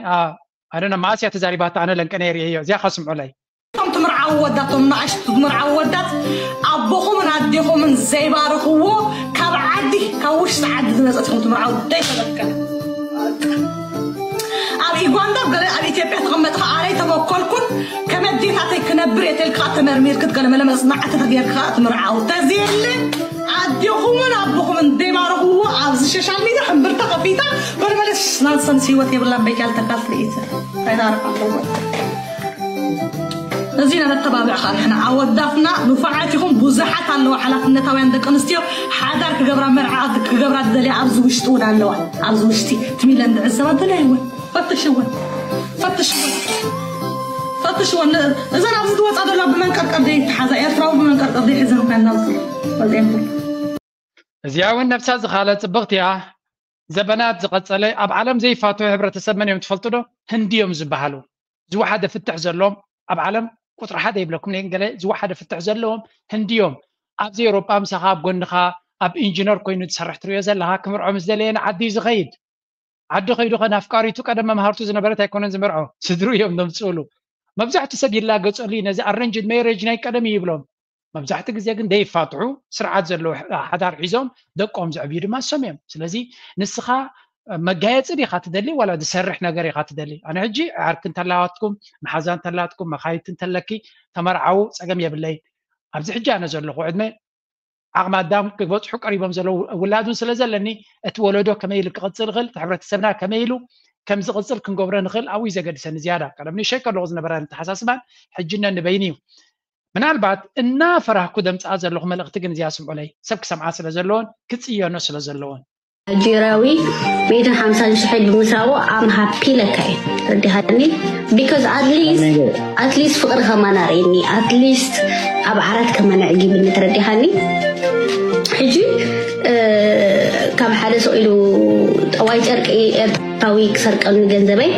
ኣደነ ማእስያ ተዛሪባታ ኣነ ለንቀነ የርእየዮ እዚኣ ካስምዑለይ እቶም ትምርዓው ወዳት እቶም ንኣሽቱ ትምርዓው ወዳት ኣቦኹምን ኣዴኹምን ዘይባርኽዎ ካብ ዓዲ ካብ ውሽጢ ዓዲ ዝመፀት ኢኹም ትምርዓው ደይተበከለ ኣብ ኢጓንዳ ገለ ኣብ ኢትዮጵያ ተቐመጥካ ኣረይ ተበኮልኩን ከመዴታተይ ክነብር እየ ተልካ ተመርሚርክት ገለ መለ መፅናዕቲ ተጌርካ ትምርዓው ተዘየለ ኣዴኹምን ኣቦኹምን ደይባረኽዎ ኣብዚ ሸሻል ሚድያ ሕምብርታ ከፊታ በለመለስ ናንሰንስ ህይወት የብላን በጃል ተካል ትርኢት ኣይዳረፍ ኣለዎ እዚ ኢና ነተባብዕ ካ ንሕና ኣወዳትና ንፉዓት ኢኹም ብዙሓት ኣለዋ ሓላፍነታውያን ደቂ ኣንስትዮ ሓዳር ክገብራ መርዓ ክገብራ ዝደልያ ኣብዚ ውሽጢ እውን ኣለዋ ኣብዚ ውሽጢ ትሚለን ዝዕዘባ እንተላይ እውን ፈትሽወን ፈትሽወን ፈትሽወን እዘን ኣብዚ ዝወፃ ዘሎ ብመንቀርቀር ዘይተሓዛ ኤርትራዊ ብመንቀርቀር ዘይሕዘን ኮይና ኣብዚ ወፅኤን እዚኣ እውን ነብሳ ዝኻለ ፅብቕቲ እያ። ዘበናት ዝቐፀለ ኣብ ዓለም ዘይፋተው ሕብረተሰብ መን እዮም ትፈልጡ ዶ? ህንዲ እዮም ዝበሃሉ። ዝወሓደ ፍትሕ ዘለዎም ኣብ ዓለም ቁፅሪ ሓደ ይብለኩም ነይን ገለ ዝወሓደ ፍትሕ ዘለዎም ህንዲ እዮም። ኣብዚ ኤውሮጳ ምሳኻ ኣብ ጎንኻ ኣብ ኢንጂነር ኮይኑ ዝሰርሕ ትሪኦ ዘለኻ ክምርዖ ምስ ደለየ ንዓዲ እዩ ዝኸይድ። ዓዲ ከይዱ ከ ናፍቃሪቱ ቀደም መምሃርቱ ዝነበረት ኣይኮነን ዝምርዖ ስድሩ እዮም ዘምፅእሉ። መብዛሕትኡ ሰብ ይላገፀሉ እዩ ነዚ ኣረንጅድ ሜሬጅ ናይ ቀደም እዩ ይብሎም። መብዛሕትኡ ግዜ ግን ደይፋትሑ ስርዓት ዘለዎ ሓዳር ሒዞም ደቆም ዘዕብዩ ድማ እሶም እዮም። ስለዚ ንስኻ መጋየፂ ዲኻ ትደሊ ዋላ ዝሰርሕ ነገር ኢኻ ትደሊ? ኣነ ሕጂ ዓርኪ እንተላዋትኩም መሓዛ እንተላትኩም መኻይድቲ እንተለኪ ተመርዓዉ ፀገም የብለይ። ኣብዚ ሕጂ ኣነ ዘለኹ ዕድመ ዓቕሚ ኣዳም ክበፅሑ ቀሪቦም ዘለዉ ውላድ እውን ስለ ዘለኒ እቲ ወለዶ ከመይ ኢሉ ክቕፅል ይኽእል እቲ ሕብረተሰብና ከመይ ኢሉ ከም ዝቕፅል ክንገብሮ ንኽእል ኣብኡ እዩ ዘገድሰኒ ዝያዳ ቀደም ንእሸይ ከለኹ ዝነበረ ኣተሓሳስባን ሕጂ ነንበይኑ እዩ ምናልባት እናፈራህኩ ደምፅኣ ዘለኹ መልእኽቲ ግን እዚኣ ስምዑለይ ሰብ ክሰምዓ ስለ ዘለዎን ክፅየኖ ስለ ዘለዎን ናይጄርያዊ ሜትን ሓምሳን ሽሕን ብምስራቦ ኣም ሃፒ ለካ እዩ ረዲሃኒ because at least ፍቅሪ ከማን ኣርእየኒ at least ኣብ ዓራት ከማን ኣዕጊብኒ ተረዲሃኒ ሕጂ ካብ ሓደ ሰው ኢሉ ጠዋይ ጨርቂ ኤርትራዊ ክሰርቀኒ ገንዘበይ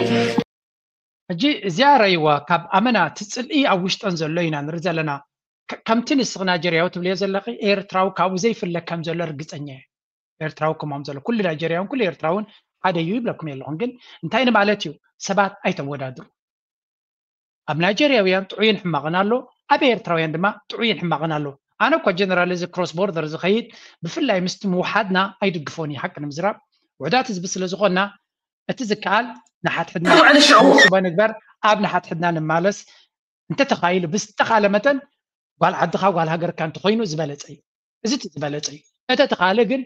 ሕጂ እዚኣ ረይዋ ካብ ኣመና ትፅልኢ ኣብ ውሽጠን ዘሎ ኢና ንርኢ ዘለና ከምቲ ንስኺ ናይጀርያዊ ትብልዮ ዘለኺ ኤርትራዊ ካብኡ ዘይፍለ ከም ዘሎ ርግፀኛ እየ ኤርትራዊ ከማም ዘሎ ኩሉ ናይጀርያውን ኩሉ ኤርትራውን ሓደ እዩ ይብለኩም የለኹን ግን እንታይ ንማለት እዩ ሰባት ኣይተወዳድሩ ኣብ ናይጀርያውያን ጥዑይን ሕማቕን ኣሎ ኣብ ኤርትራውያን ድማ ጥዑይን ሕማቕን ኣሎ ኣነ እኳ ጀነራል እዚ ክሮስ ቦርደር ዝኸይድ ብፍላይ ምስቲ ምውሓድና ኣይድግፎን እዩ ሓቂ ንምዝራብ ውሕዳት ህዝቢ ስለ ዝኾንና እቲ ዝከኣል ንሓትሕድና ሽቦ ንግበር ኣብ ንሓትሕድና ንማለስ እንተተኻኢሉ ብዝተኻለ መጠን ጓል ዓድኻ ጓል ሃገርካ እንተኾይኑ ዝበለፀ እዩ እዚ እቲ ዝበለፀ እዩ እተ ተኻለ ግን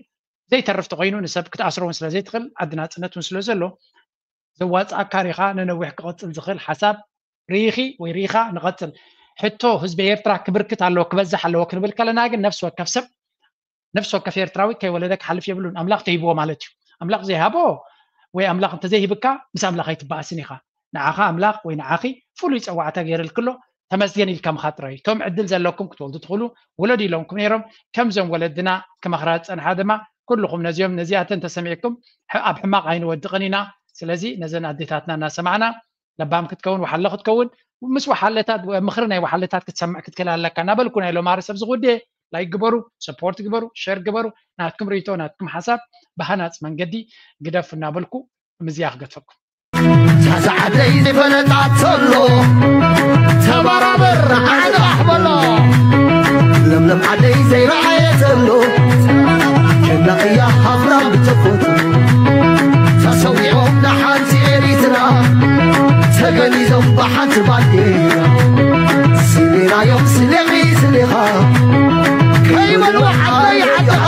ዘይተርፍ ተኾይኑ ንሰብ ክትኣስሮ እውን ስለ ዘይትኽእል ዓዲ ናፅነት እውን ስለ ዘሎ ዘዋፅኣካ ሪኻ ንነዊሕ ክቐፅል ዝኽእል ሓሳብ ርኢኺ ወይ ርኢኻ ንቐፅል ሕቶ ህዝቢ ኤርትራ ክብርክት ኣለዎ ክበዝሕ ኣለዎ ክንብል ከለና ግን ነፍሲ ወከፍ ሰብ ነፍሲ ወከፍ ኤርትራዊ ከይወለደ ክሓልፍ የብሉን ኣምላኽ ተሂብዎ ማለት እዩ ኣምላኽ ዘይሃቦ ወይ ኣምላኽ እንተዘይሂብካ ምስ ኣምላኽ ኣይትበኣስን ኢኻ ንዓኻ ኣምላኽ ወይ ንዓኺ ፍሉይ ፀዋዕታ ገይርልክሎ ተመስገን ኢልካ ምኻድ ጥራይ እዩ እቶም ዕድል ዘለኩም ክትወልዱ ትኽእሉ ውለዱ ኢሎምኩም ነይሮም ከምዞም ወለድና ክመኽራ ዝፀንሓ ድማ ኩልኹም ነዚኦም ነዚኣተን ተሰሚዕኩም ኣብ ሕማቕ ኣይንወድቕን ኢና። ስለዚ ነዘን ኣዴታትና እናሰማዕና ለባም ክትከውን፣ ወሓለ ክትከውን፣ ምስ ወሓለታት፣ ምኽሪ ናይ ወሓለታት ክትሰምዕ ክትክእል ኣለካ እናበልኩ ናይ ሎማሪ ሰብ ዝጉድየ ላይክ ግበሩ፣ ሰፖርት ግበሩ፣ ሸር ግበሩ። ናትኩም ርእይቶ ናትኩም ሓሳብ ብሃናፅ መንገዲ ግደፉ እናበልኩ ምዝያ ክገድፈኩም። ዛዛ ዓደይ ዝፈለጣ ተሎ ተባራበር ዓንቓሕ በሎ። ለምለም ዓደይ ዘይረኣየ ተሎ ጀናቕያ ሃፍራም ብተፈጥሮ ተሰዊዖም ንሓንቲ ኤሪትራ ተገኒዞም ብሓንቲ ባንዴራ ስሌናዮም ስሌኺ ስሌኻ ከይበልዋ ዓደይ ዓድኻ